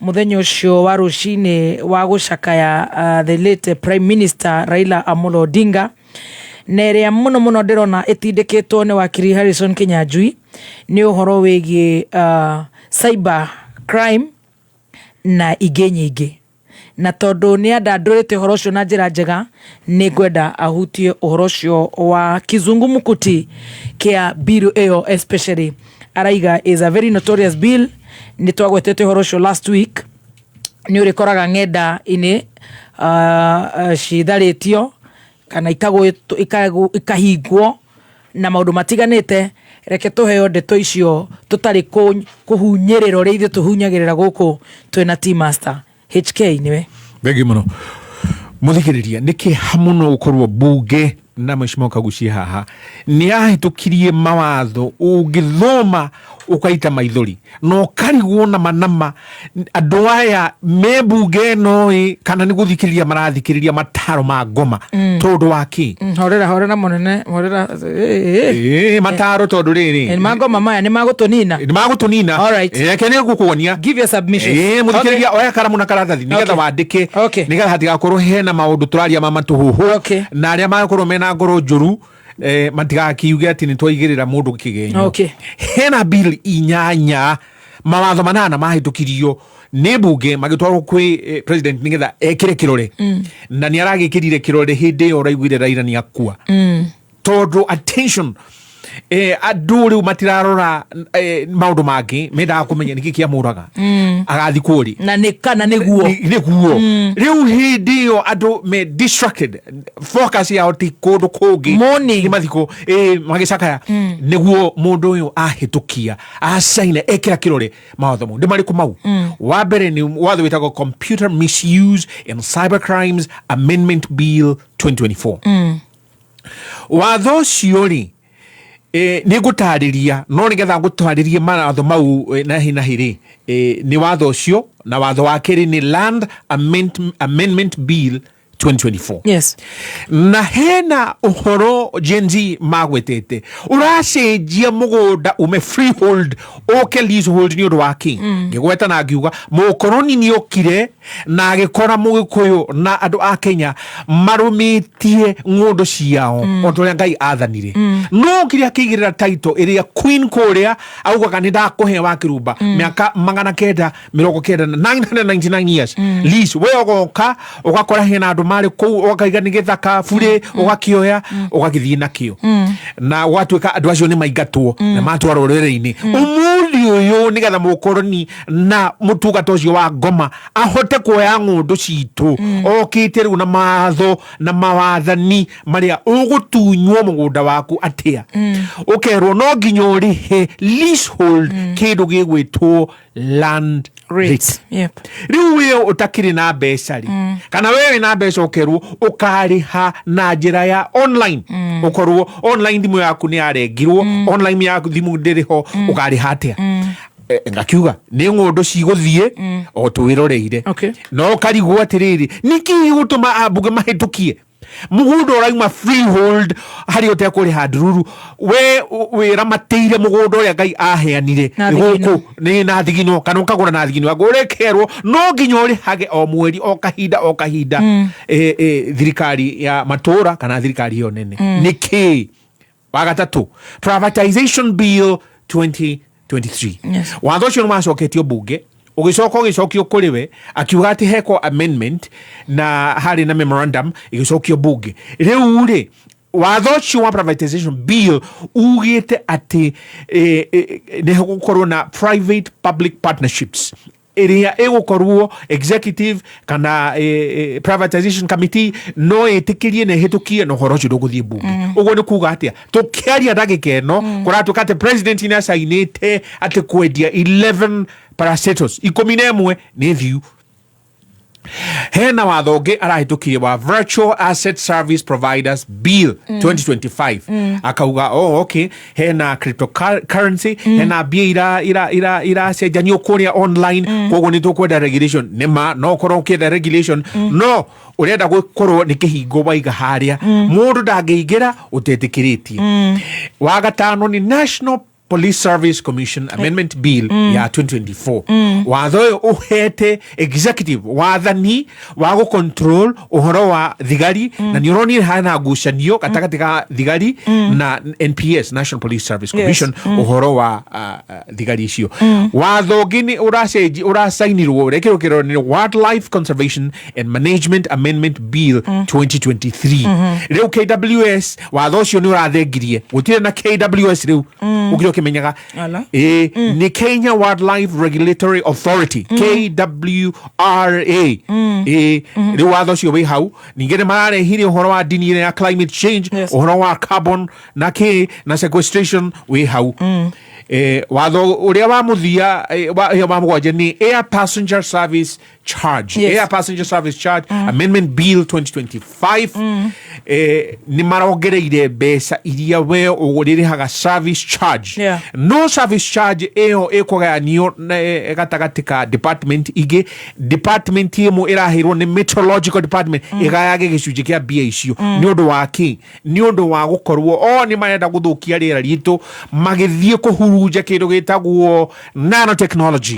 A: mũthenya ũcio wa rũcinĩ wa gũcakaya the late Prime Minister Raila Amolo Odinga, na ĩrĩa mũno mũno ndĩrona ĩtindĩkĩtwo nĩ wakiri Harrison Kinyanjui nĩ ũhoro wĩgiĩ cyber crime na ingĩ nyingĩ. Na tondũ nĩ andandũrĩte ũhoro ũcio na njĩra njega, nĩ ngwenda ahutie ũhoro ũcio wa kizungumkuti kĩa bill ĩyo, especially araiga is a very notorious bill. Nĩ twagwetete ũhoro ũcio last week, nĩ ũrĩkoraga ng'enda-inĩ citharĩtio kana ikahingwo na maũndũ matiganĩte. Reke tũheo ndeto icio tũtarĩ kũhunyĩrĩra ũrĩa ithuĩ tũhunyagĩrĩra gũkũ twĩna T-Master HK nĩwe.
E: Thengiũ mũno mũthikĩrĩria. Nĩ kĩeha mũno gũkorwo bunge na Mheshimiwa Kagucia haha nĩ ahĩtũkirie mawatho ũngĩthoma ũkaita maithori na ũkarigwo na manama andũ aya me bunge ĩno ĩ kana nĩ gũthikĩrĩria marathikĩrĩria mataro ma ngoma, tondũ wa kĩ?
A: Horera, horera mũnene, horera.
E: Ĩ, mataro tondũ rĩrĩ
A: Nĩ mangoma maya nĩ magũtũnina.
E: Nĩ magũtũnina.
A: Alright.
E: Reke nĩ ngũkuonia.
A: Give your submission.
E: Ĩ, mũthikĩrĩria, oya karamu na karatathi nĩgetha wandĩke, nĩgetha hatigakorwo hena maũndũ tũraria ma matũhũhũ, na arĩa magakorwo mena ngoro njũru matigakiuge atĩ nĩ twaigĩrĩra mũndũ kĩgenyo. Hena bill 8, mawatho 8 mahĩtũkirio nĩ mbunge magĩtwarwo kwĩ president nĩgetha ekĩre kĩrore, na nĩ aragĩkĩrire kĩrore hĩndĩ ĩyo ũraiguire Raila nĩ akua, tondũ attention, andũ rĩu matirarora maũndũ mangĩ, mendaga kũmenya nĩkĩ kĩamũraga, agathikwo rĩ
A: Na nĩ kana nĩguo.
E: Nĩguo rĩu hĩndĩ ĩyo andũ me distracted, focus yao ti kũndũ kũngĩ.
A: Morning.
E: Nĩ mathiko magĩcakaya nĩguo mũndũ ũyũ ahĩtũkia acaina ekĩra kĩrore mawatho mau. Nĩ marĩkũ mau? Wa mbere nĩ watho wĩtagwo Computer Misuse and Cyber Crimes Amendment Bill 2024. Watho ũcio rĩ, nĩ ngũtarĩria, no nĩgetha ngũtarĩrie mawatho mau na hi na hi rĩ, nĩ watho ũcio, na watho wa kerĩ nĩ Land Amendment Bill. 2024.
A: Yes.
E: Na hena ũhoro Gen Z magwetete ũracenjia mũgũnda ume freehold ũke leasehold nĩ ũndũ wa kĩ? Ngĩgweta na ngiuga mũkoroni nĩ okire na agĩkora mũgĩkũyũ na andũ a Kenya marũmĩtie ng'ũndũ ciao o ta ũrĩa Ngai athanire. No okire akĩigĩrĩra title ĩrĩa queen kũrĩa augaga nĩ ndakũhe wa kĩrumba mĩaka 999, 999 years lease. We ũgoka ũgakora hena andũ marĩ kũu, ũgakaiga nĩ gĩthaka burĩ, ũgakĩoya ũgagĩthiĩ nakĩo na ũgatuĩka andũ acio nĩ maingatwo na matwarwo rũrĩrĩ-inĩ. Ũmũthĩ ũyũ nĩgetha mũkoroni na mũtungata ũcio wa ngoma ahote kuoya ng'ũndũ citũ, okĩte rĩu na matho na mawathani marĩa ũgũtunywo mũgũnda waku atĩa, ũkerwo no nginya ũrĩhe leasehold, kĩndũ gĩgwĩtwo land rate. Rĩu we ũtakĩrĩ na mbeca rĩ, kana we wĩna mbeca, ũkerwo ũkarĩha na njĩra ya online, ũkorwo online thimũ yaku nĩ yarengirwo, online yaku thimũ ndĩrĩ ho, ũkarĩha atĩa? Ngakiuga nĩ ng'ũndũ cigũthiĩ o twĩroreire. No ũkarigwo atĩrĩrĩ, nĩkĩ gĩgũtũma ambunge mahĩtũkie mũgũnda ũrauma freehold harĩa ũtekũrĩha ndururu, we wĩramatĩire mũgũnda ũrĩa Ngai aheanire
A: Na thigino.
E: gũkũ nĩ na thigino, kana ũkagũra na thigino yaku, ũrekerwo no nginya ũrĩhage o mweri, o kahinda o kahinda, thirikari ya matũra kana thirikari ĩyo nene. Nĩkĩ? Wa gatatũ, Privatization Bill 2023. Watho ũcio nĩ wacoketio mbunge, ũgĩcoka ũgĩcokio kũrĩ we, akiuga atĩ hekwo amendment na harĩ na memorandum ĩgĩcokio mbunge. Rĩu rĩ, watho ũcio wa Privatization Bill ugĩte atĩ nĩ gũkorwo na private public partnerships ĩrĩa ĩgũkorwo executive kana privatization committee no ĩtĩkĩrie na ĩhĩtũkie, na ũhoro ũcio ndũgũthiĩ mbunge. Ũguo nĩ kuga atĩa? Tũkĩaria ndagĩka ĩno, kũratuĩka atĩ president nĩ acainĩte atĩ kwendia 11 parastatals 11 nĩ thiu. Hena watho ũngĩ arahĩtũkirie wa Virtual Asset Service Providers Bill 2025. Akauga, oh, okay, hena cryptocurrency, hena mbia iracenjanio kũrĩa online, koguo nĩ tũkwenda regulation. Nĩ ma no ũkorwo ũkĩenda regulation, no ũrenda gũkorwo nĩ kĩhingo waiga harĩa mũndũ ndangĩingĩra ũtetĩkĩrĩtie. Wa gatano nĩ National Police Service Commission Amendment Bill ya 2024. Watho ũyũ ũhete executive wathani wa gũcontrol ũhoro wa thigari, na nĩ ũronire hena ngucanio gatagatĩ ga thigari na NPS, National Police Service Commission, ũhoro wa thigari icio. Watho ũngĩ nĩ ũracenji ũracainirwo, ũrekĩrwo kĩrore, nĩ Wildlife Conservation and Management Amendment Bill 2023. Rĩu KWS, watho ũcio nĩ ũrathengirie, gũtirĩ na KWS rĩu ũkire ũkĩmenyaga.
A: Ala.
E: Ĩ nĩ Kenya Wildlife Regulatory Authority, KWRA. Ĩ rĩu watho ũcio wĩ hau. Ningĩ nĩ mararehire ũhoro wa ndini ĩrĩa ya climate change, ũhoro wa carbon na kĩ na sequestration wĩ hau. Watho ũrĩa wa mũthia, wa mũgwanja nĩ Air Passenger Service Charge. Air Passenger Service Charge Amendment Bill 2025, nĩ marongereire mbeca iria we ũrĩrĩhaga service charge. No service charge ĩyo ĩkũgayanio gatagatĩ ka department ingĩ. Department ĩmwe ĩraheirwo nĩ Meteorological Department ĩgayage gĩcunjĩ kĩa mbia icio. Nĩ ũndũ wa kĩ? Nĩ ũndũ wa gũkorwo o nĩ marenda gũthũkia rĩera ritũ magĩthiĩ kũhurunja kĩndũ gĩtagwo nanotechnology,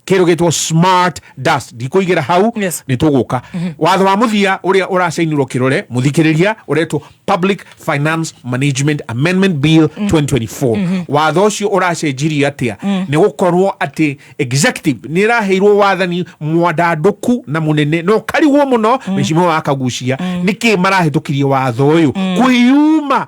E: kĩndũ gĩtwo smart dust. Ndikũigĩra hau. Nĩ tũgũka. Watho wa mũthia ũrĩa ũracainirwo kĩrore mũthikĩrĩria ũretwo Public Finance Management Amendment Bill 2024. Watho ũcio ũracenjirie atĩa? Nĩ gũkorwo atĩ executive nĩ ĩraheirwo wathani mwandandũku na mũnene, no karigwo mũno mheshimiwa wa Kagucia nĩkĩ marahĩtũkirie watho ũyũ kwĩyuma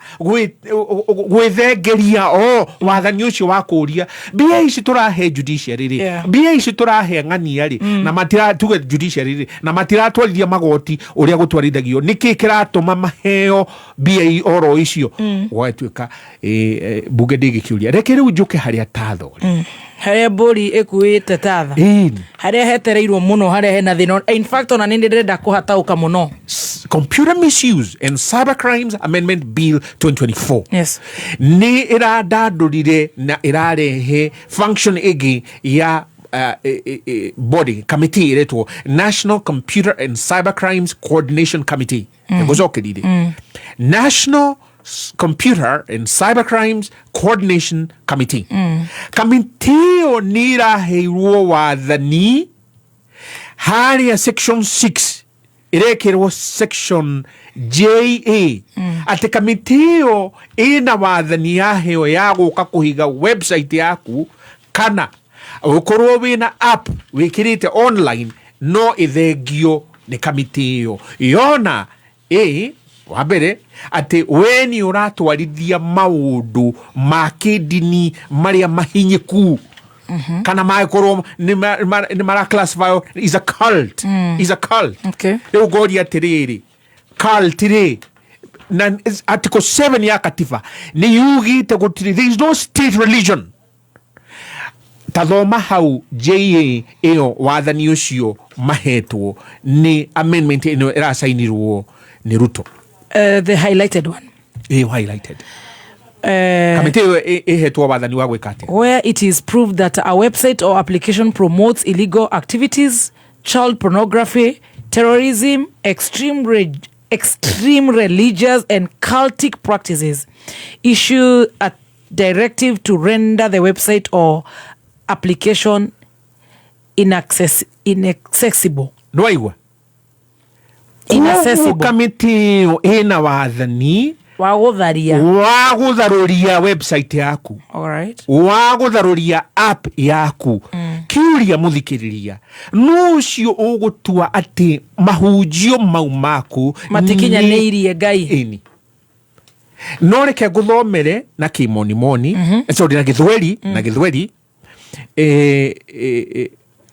E: gwĩthengeria o wathani ũcio wa kũria mbia ici tũrahe judiciary rĩ, mbia ici tũrahe ng'ania rĩ, na matira tuge judiciary rĩ, na matiratwarithia magoti ũrĩa gũtwarithagio, nĩkĩ kĩratũma maheo mbia oro icio? Gũgatuĩka bunge ndĩgĩkĩũria. Reke rĩu njũke harĩa tatho rĩ.
A: Harĩa mbũri ĩkuĩte tatha.
E: Ĩni.
A: Harĩa hetereirwo mũno, harĩa hena thĩna, in fact ona nĩ ndĩrenda kũhataũka mũno.
E: Computer Misuse and Cybercrimes Amendment Bill 2024. Nĩ ĩrandandũrire na ĩrarehe function ĩngĩ ya body committee ĩretwo National Computer and Cybercrimes Coordination Committee. Ngũcokerire, National Computer and Cybercrimes Coordination Committee. Kamĩtĩ ĩyo nĩ ĩraheirwo wathani harĩa section 6 ĩrekĩrwo section JA, atĩ kamĩtĩ ĩyo ĩna wathani yaheo ya gũka kũhiga website yaku kana ũkorwo wĩna app wĩkĩrĩte online, no ĩthengio nĩ kamĩtĩ ĩyo yona ĩ wa mbere atĩ we nĩ ũratwarithia maũndũ ma kĩndini marĩa mahinyĩku kana magĩkorwo nĩ mara classify is a cult, is a cult. Rĩu ngoria atĩrĩrĩ, cult rĩ, na article 7 ya katiba nĩ yugĩte gũtirĩ, there is no state religion. Tathoma hau JA ĩyo, wathani ũcio mahetwo nĩ amendment ĩno ĩracainirwo nĩ Ruto.
A: The highlighted one.
E: Ĩyo highlighted. Kamĩtĩ ĩyo ĩhetwo wathani wa gwĩka atĩa?
A: Where it is proved that a website or application promotes illegal activities, child pornography, terrorism, extreme religious and cultic practices, issue a directive to render the website or application inaccessible.
E: Nĩwaigua?
A: Inaccessible.
E: Kamĩtĩ ĩyo ĩna wathani
A: wa gũtharia.
E: Wa gũtharũria website yaku, wa gũtharũria app yaku. Kiuria mũthikĩrĩria, nũ ũcio ũgũtua atĩ mahunjio mau maku
A: matikinyanĩirie Ngai?
E: Ĩni, no reke ngũthomere na kĩmonimoni, sorry, na gĩthweri, na gĩthweri.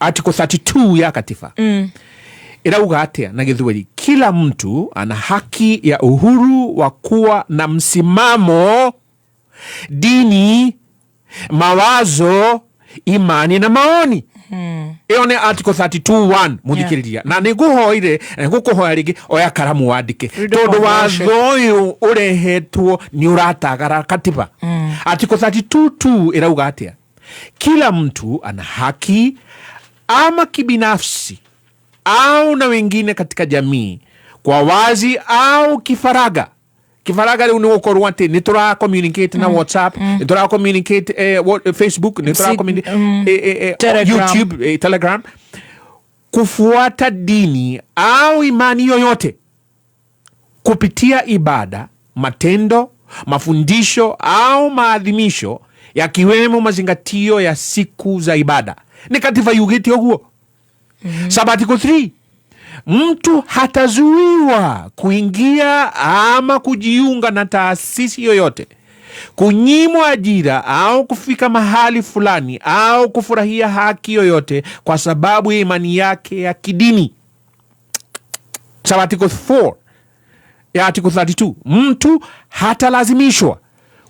E: Article 32 ya katiba irauga atia na gĩthweri? Kila mtu ana haki ya uhuru wa kuwa na msimamo, dini, mawazo, imani na maoni. Ĩyo nĩ article 32.1, mũthikĩrĩria, na nĩ ngũhoire na ngũkũhoya rĩngĩ, oya karamu wandĩke,
A: Freedom
E: tondũ
A: of worship.
E: Watho ũyũ ũrehetwo nĩ ũratagara katiba. Article 32.2 ĩrauga atĩa? Kila mtu ana haki ama kibinafsi au na wengine katika jamii, kwa wazi au kifaraga. Kifaraga rĩu nĩ gũkorwo atĩ nĩ tũra communicate na WhatsApp, nĩ tũra communicate Facebook, nĩ tũra communicate
A: Telegram.
E: YouTube, Telegram, kufuata dini au imani yoyote kupitia ibada, matendo, mafundisho au maadhimisho, yakiwemo mazingatio ya siku za ibada. Nĩ katiba yugĩte ũguo. Sub article 3, mtu hatazuiwa kuingia ama kujiunga na taasisi yoyote, kunyimwa ajira au kufika mahali fulani au kufurahia haki yoyote kwa sababu ya imani yake ya kidini. Sub article 4 ya article 32, mtu hatalazimishwa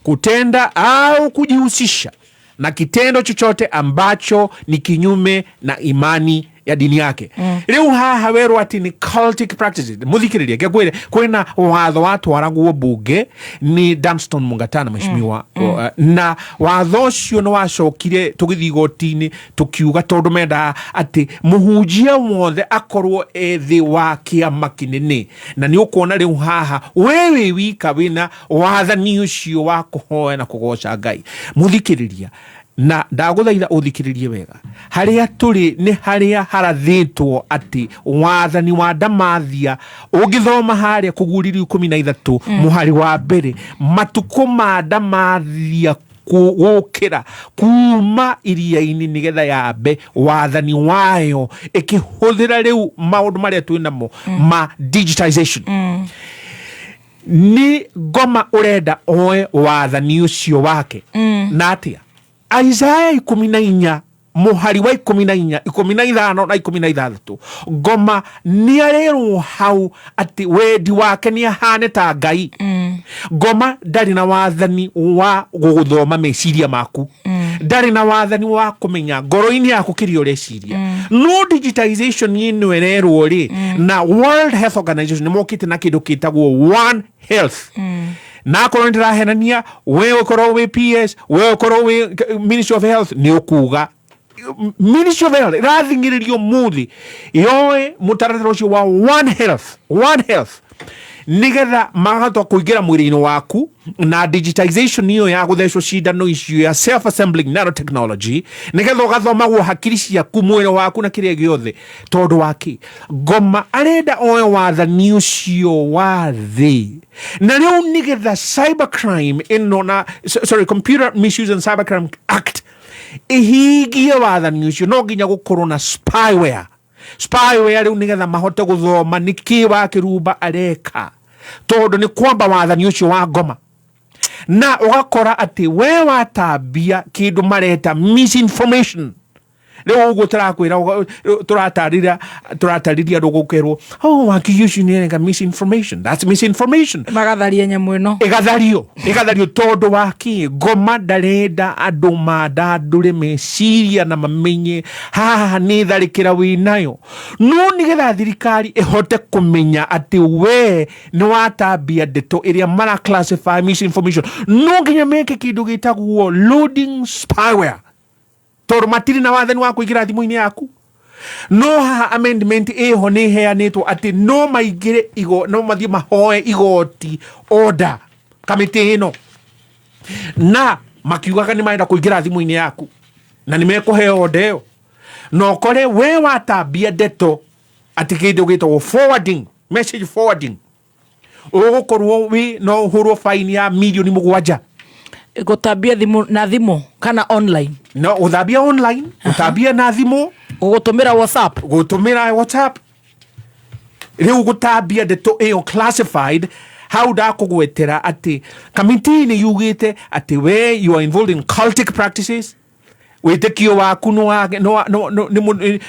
E: kutenda au kujihusisha na kitendo chochote ambacho ni kinyume na imani ya dini yake. Rĩu haha werwo atĩ nĩ cultic practices. Mũthikĩrĩria, ngĩkwĩre kwĩna watho watwaragwo bunge nĩ Danston Mungatana, mheshimiwa, na watho ũcio nĩ wacokire tũgĩthiĩ igoti-inĩ tũkiuga, tondũ mendaga atĩ mũhunjia wothe akorwo e thĩ wa kĩama kĩnene, na nĩ ũkuona rĩu haha we wĩ wika wĩna wathani ũcio wa kũhoya na kũgoca Ngai. Mũthikĩrĩria, na ndagũthaitha ũthikĩrĩrie wega, harĩa tũrĩ nĩ harĩa harathĩtwo atĩ wathani wa ndamathia. Ũngĩthoma harĩa kũgurĩrio 13 mũhari wa mbere, matukũ ma ndamathia gũkĩra kuma iria-inĩ nĩgetha yambe wathani wayo ĩkĩhũthĩra rĩu maũndũ marĩa twĩ namo ma digitization. Nĩ ngoma ũrenda oe wathani ũcio wake na atĩa? Isaya 14 mũhari wa 14, 15 na 16, ngoma nĩ arerwo hau atĩ wendi wake nĩ ahane ta Ngai. Ngoma ndarĩ na wathani wa gũgũthoma meciria maku, ndarĩ na wathani wa kũmenya ngoro-inĩ yaku kĩrĩa ũreciria. No digitization ĩno ĩrerwo rĩ, na World Health Organization nĩ mokĩte na kĩndũ kĩtagwo One Health, na akorwo nĩ ndĩrahenania, we ũkorwo wĩ PS, we ũkorwo wĩ Ministry of Health, nĩ ũkuga Ministry of Health ĩrathing'ĩrĩrio mũthĩ yoe mũtaratara ũcio wa One Health, One Health, nigetha makahota kũingĩra mwĩrĩ-inĩ waku na digitization iyo ya gũthecwo cindano icio ya self assembling nanotechnology, nigetha ũgathomagwo hakiri ciaku, mwĩrĩ waku na kĩrĩa gĩothe. Tondũ waki ngoma arenda oe wathani ũcio wa thĩ, na rĩu nigetha cybercrime ĩno na, sorry, Computer Misuse and Cybercrime Act ihingie wathani ũcio, no nginya gũkorwo na spyware. Spyware rĩu nigetha mahote gũthoma nĩkĩ wa kĩrumba areka, tondũ nĩ kwamba wathani ũcio wa ngoma. Na ũgakora atĩ we watambia kĩndũ mareta misinformation, rĩu ũguo tũrakwĩra, tũratarĩria, tũratarĩria andũ, gũkerwo, oh, wakiri ũcio nĩ areka misinformation, that's misinformation.
A: Magatharia nyamũ ĩno.
E: Ĩgathario, ĩgathario, tondũ wa kĩ? Ngoma ndarenda andũ mandandũre meciria na mamenye haha nĩ tharĩkĩra wĩnayo. No nĩgetha thirikari ĩhote kũmenya atĩ we nĩ watambia ndeto ĩrĩa mara classify misinformation, no nginya meke kĩndũ gĩtagwo loading spyware, tondũ matirĩ na wathani wa kũingĩra thimũ-inĩ yaku. No haha amendment ĩho nĩ ĩheanĩtwo atĩ no maingĩre igo, no mathiĩ mahoe igoti order kamĩtĩ ĩno, na makiugaga nĩ marenda kũingĩra thimũ-inĩ yaku na nĩ mekũheo order ĩyo. Na ũkore we watambia ndeto atĩ kĩndũ gĩtagwo forwarding message, forwarding, ũgũkorwo wĩ no ũhũrwo faini ya 7 mirioni.
A: Gũtambia thimũ na thimũ kana online?
E: No gũthambia online, gũtambia na thimũ.
A: Gũtũmĩra WhatsApp.
E: Gũtũmĩra WhatsApp. Rĩu gũtambia ndeto ĩyo classified hau, ndakũgwetera atĩ kamĩtĩ nĩ yugĩte atĩ we, you are involved in cultic practices, wĩtĩkio waku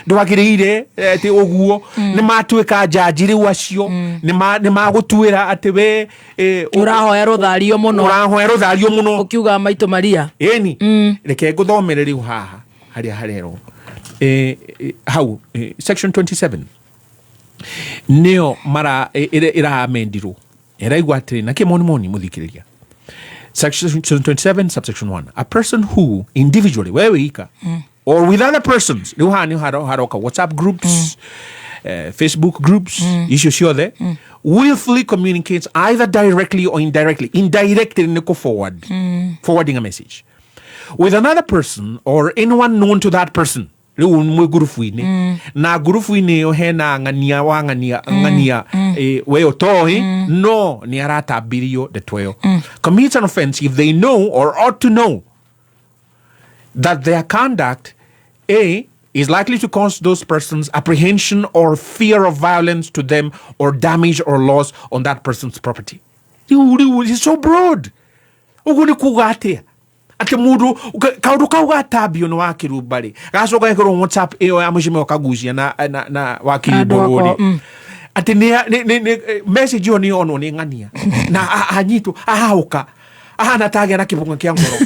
E: ndwagĩrĩire, atĩ ũguo nĩ matuĩka njanji rĩu acio nĩ magũtuĩra atĩ we
A: Ũrahoya rũthario mũno.
E: Ũrahoya rũthario mũno.
A: Ũkiuga maitũ Maria.
E: Ĩni, reke ngũthomere rĩu haha harĩa harerwo hau section 27 nĩyo mara ĩramendirwo, ĩraigua atĩrĩ na kĩmonimoni mũthikĩrĩria. Section 27 subsection 1: a person who individually, wewe wika, or with other persons, rĩu haha nĩ haroka WhatsApp groups, Facebook groups, icio ciothe, willfully communicates either directly or indirectly, indirectly nĩ kũ forward, forwarding a message with another person or anyone known to that person. Rĩu mwĩ ngurubu-inĩ, na ngurubu-inĩ ĩyo hena ng'ania wa ng'ania ng'ania, we ũtoĩ no nĩ aratambirio ndeto ĩyo, commits an offense if they know or ought to know that their conduct, A, is likely to cause those persons apprehension or fear of violence to them or damage or loss on that person's property. Rĩu it's so broad. Ũguo nĩ kuga atĩa? Atĩ mũndũ kaũndũ kau gatambio nĩ wakĩrumba rĩ, gacoka gekĩrwo WhatsApp ĩyo ya mũcimio kagucia na wakiri
A: Andũ
E: Mbũrũ
A: akwa,
E: rĩ, atĩ nĩ message ĩyo nĩ yonwo nĩ ng'ania na anyitwo ahahũka ahana tagĩa na kĩbũng'a kĩa ngoro,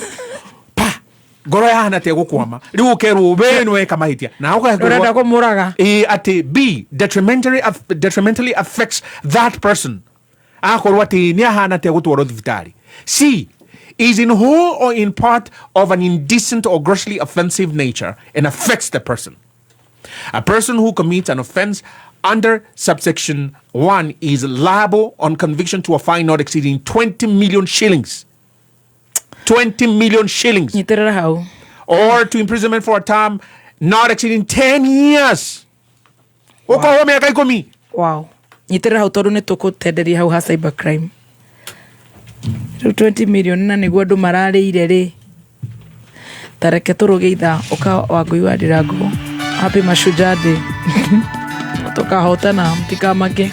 E: pa ngoro yahana ta ĩgũkwama. Rĩu ũkerwo we nĩ weka mahĩtia na
A: Ũrenda kũmũraga.
E: Ĩ, atĩ b detrimentally affects that person, akorwo atĩ nĩ ahana ta egũtwarwo thibitarĩ. C, is in whole or in part of an indecent or grossly offensive nature and affects the person. A person who commits an offense under subsection 1 is liable on conviction to a fine not exceeding 20 million shillings, 20 million shillings.
A: Nyitĩrĩra hau.
E: Or to imprisonment for a term not exceeding 10 years. Ũkorwo mĩaka 10.
A: Wow, nyitĩrĩra hau tondũ nĩ tũkũtenderia hau ha cybercrime. Rĩu 20 million na nĩguo andũ mararĩire rĩ, tareke tũrũge ithaa ũka wa ngui wa ndirango. Happy Mashujaa Day. Tũkahotana, mũtikamake.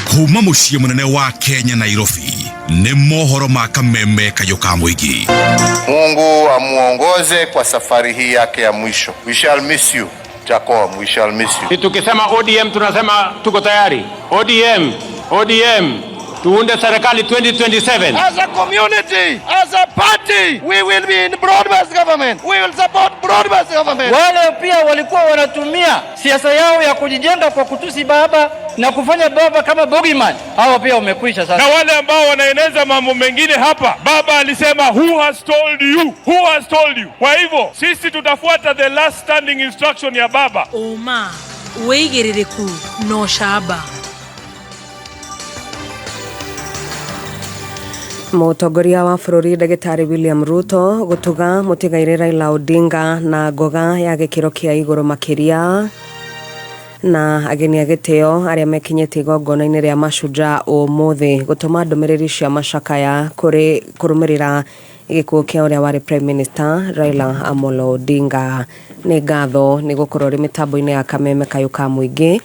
J: Kuma muciĩ mũnene wa Kenya, Nairobi, nĩ mohoro ma kameme kayũ ka mũingĩ.
I: Mungu amuongoze kwa safari hii yake ya mwisho. We shall miss you, Jacob. We shall miss you.
M: Tukisema ODM tunasema tuko tayari. ODM, ODM. Tuunde serikali 2027.
N: As a community, as a party, we will be in broad-based government. We will support broad-based government.
O: Wale pia walikuwa wanatumia siasa yao ya kujijenga kwa kutusi baba na kufanya baba kama bogeyman, hao pia wamekwisha sasa.
P: Na wale ambao wanaeneza mambo mengine hapa, baba alisema who has told you, who has told you. Kwa hivyo sisi tutafuata the last standing instruction ya baba.
A: Ũma, wĩigĩrĩrĩku na ũcamba.
Q: Mũtongoria wa bũrũri ndagĩtarĩ William Ruto gũtuga mũtigairĩ Raila Odinga na ngoga ya gĩkĩro kĩa igũrũ makĩria na ageni a gĩtĩo arĩa mekinyĩtie igongona-inĩ rĩa Mashujaa ũmũthĩ gũtũma ndũmĩrĩri cia macakaya kũrĩ kũrũmĩrĩra gĩkuũ kĩa ũrĩa warĩ Prime Minister Raila Amolo Odinga. Nĩ ngatho nĩ gũkorwo ũrĩ mĩtambo-inĩ ya Kameme Kayũ ka Mũingĩ.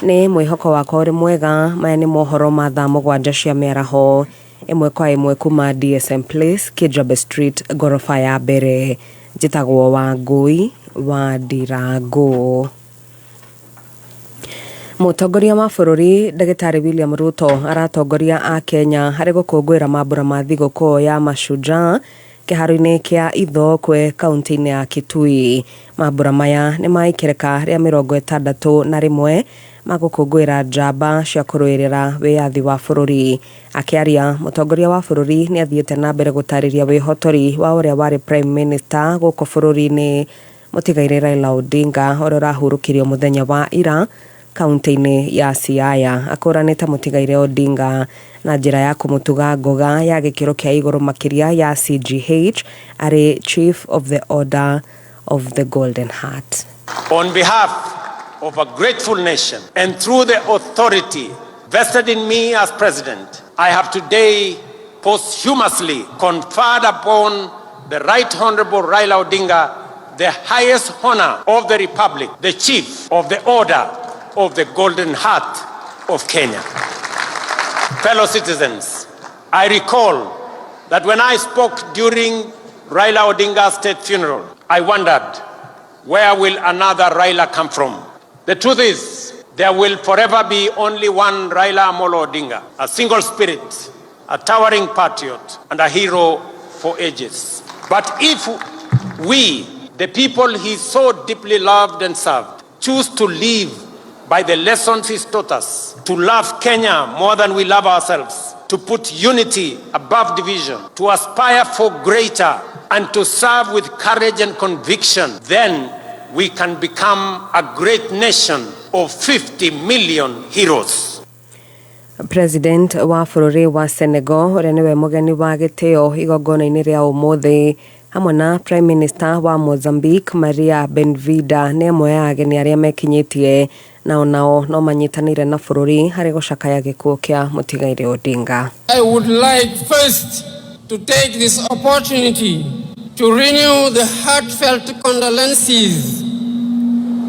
Q: Nĩ mwĩhoko wakwa ũrĩ mwega. Maya nĩ mohoro ma thaa 7 cia mĩaraho ĩmwe kwa ĩmwe kuma DSM Place, Kijabe Street, ngoroba ya mbere. Njĩtagwo Wangũi wa Ndirangũ. Mũtongoria wa bũrũri ndagĩtarĩ William Ruto aratongoria a Kenya harĩ gũkũngũĩra mambũra ma thigũkũ ya Mashujaa kĩharo-inĩ kĩa Ithookwe kaunti-inĩ ya Kitui. Mambũra maya nĩ ma ikereka rĩa 61 ma gũkũngũĩra njamba cia kũrũĩrĩra wĩyathi wa bũrũri. Akĩaria, mũtongoria wa bũrũri nĩ athiĩte na mbere gũtarĩria wĩhotori wa ũrĩa warĩ Prime Minister gũkũ bũrũri-inĩ mũtigairĩ Raila Odinga ũrĩa ũrahurũkirio mũthenya wa ira kaunti-inĩ ya Siaya. Akũranĩte mũtigairĩ Odinga na njĩra ya kũmũtuga ngoga ya gĩkĩro kĩa igũrũ makĩria ya CGH arĩ Chief of the Order of the Golden Heart.
M: On behalf of a grateful nation and through the authority vested in me as president, I have today posthumously conferred upon the Right Honorable Raila Odinga the highest honor of the Republic, the Chief of the Order of the Golden Heart of Kenya. Fellow citizens, I recall that when I spoke during Raila Odinga's state funeral, I wondered, where will another Raila come from? The truth is, there will forever be only one Raila Amolo Odinga, a single spirit, a towering patriot, and a hero for ages. But if we, the people he so deeply loved and served, choose to live by the lessons he's taught us, to love Kenya more than we love ourselves, to put unity above division, to aspire for greater, and to serve with courage and conviction, then we can become a great nation of 50 million heroes.
Q: President wa bũrũri wa Senegal ũrĩa nĩwe mũgeni wa gĩtĩo igongona-inĩ rĩa ũmũthĩ hamwe na Prime Minister wa Mozambique Maria Benvida nĩ amwe a ageni arĩa mekinyĩtie na onao no manyitanĩire na bũrũri harĩ gũcakaya gĩkuũ kĩa mũtigairĩ Odinga.
R: I would like first to take this opportunity to renew the heartfelt condolences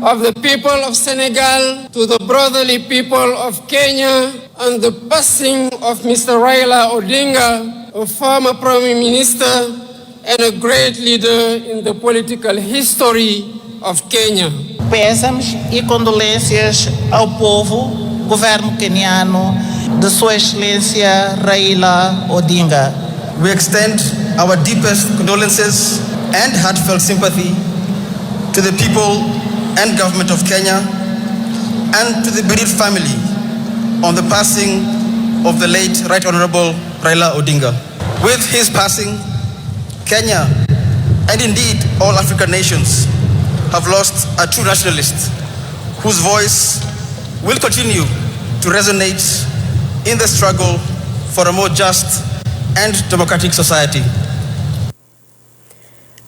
R: of the people of Senegal to the brotherly people of Kenya on the passing of Mr. Raila Odinga, a former Prime Minister and a great leader in the political history of Kenya.
S: Pêsames e condolências ao povo, governo queniano, de Sua Excelência Raila Odinga.
T: We extend our deepest condolences and heartfelt sympathy to the people and government of Kenya and to the bereaved family on the passing of the late Right Honorable Raila Odinga. With his passing, Kenya, and indeed all African nations, have lost a true nationalist whose voice will continue to resonate in the struggle for a more just and democratic society.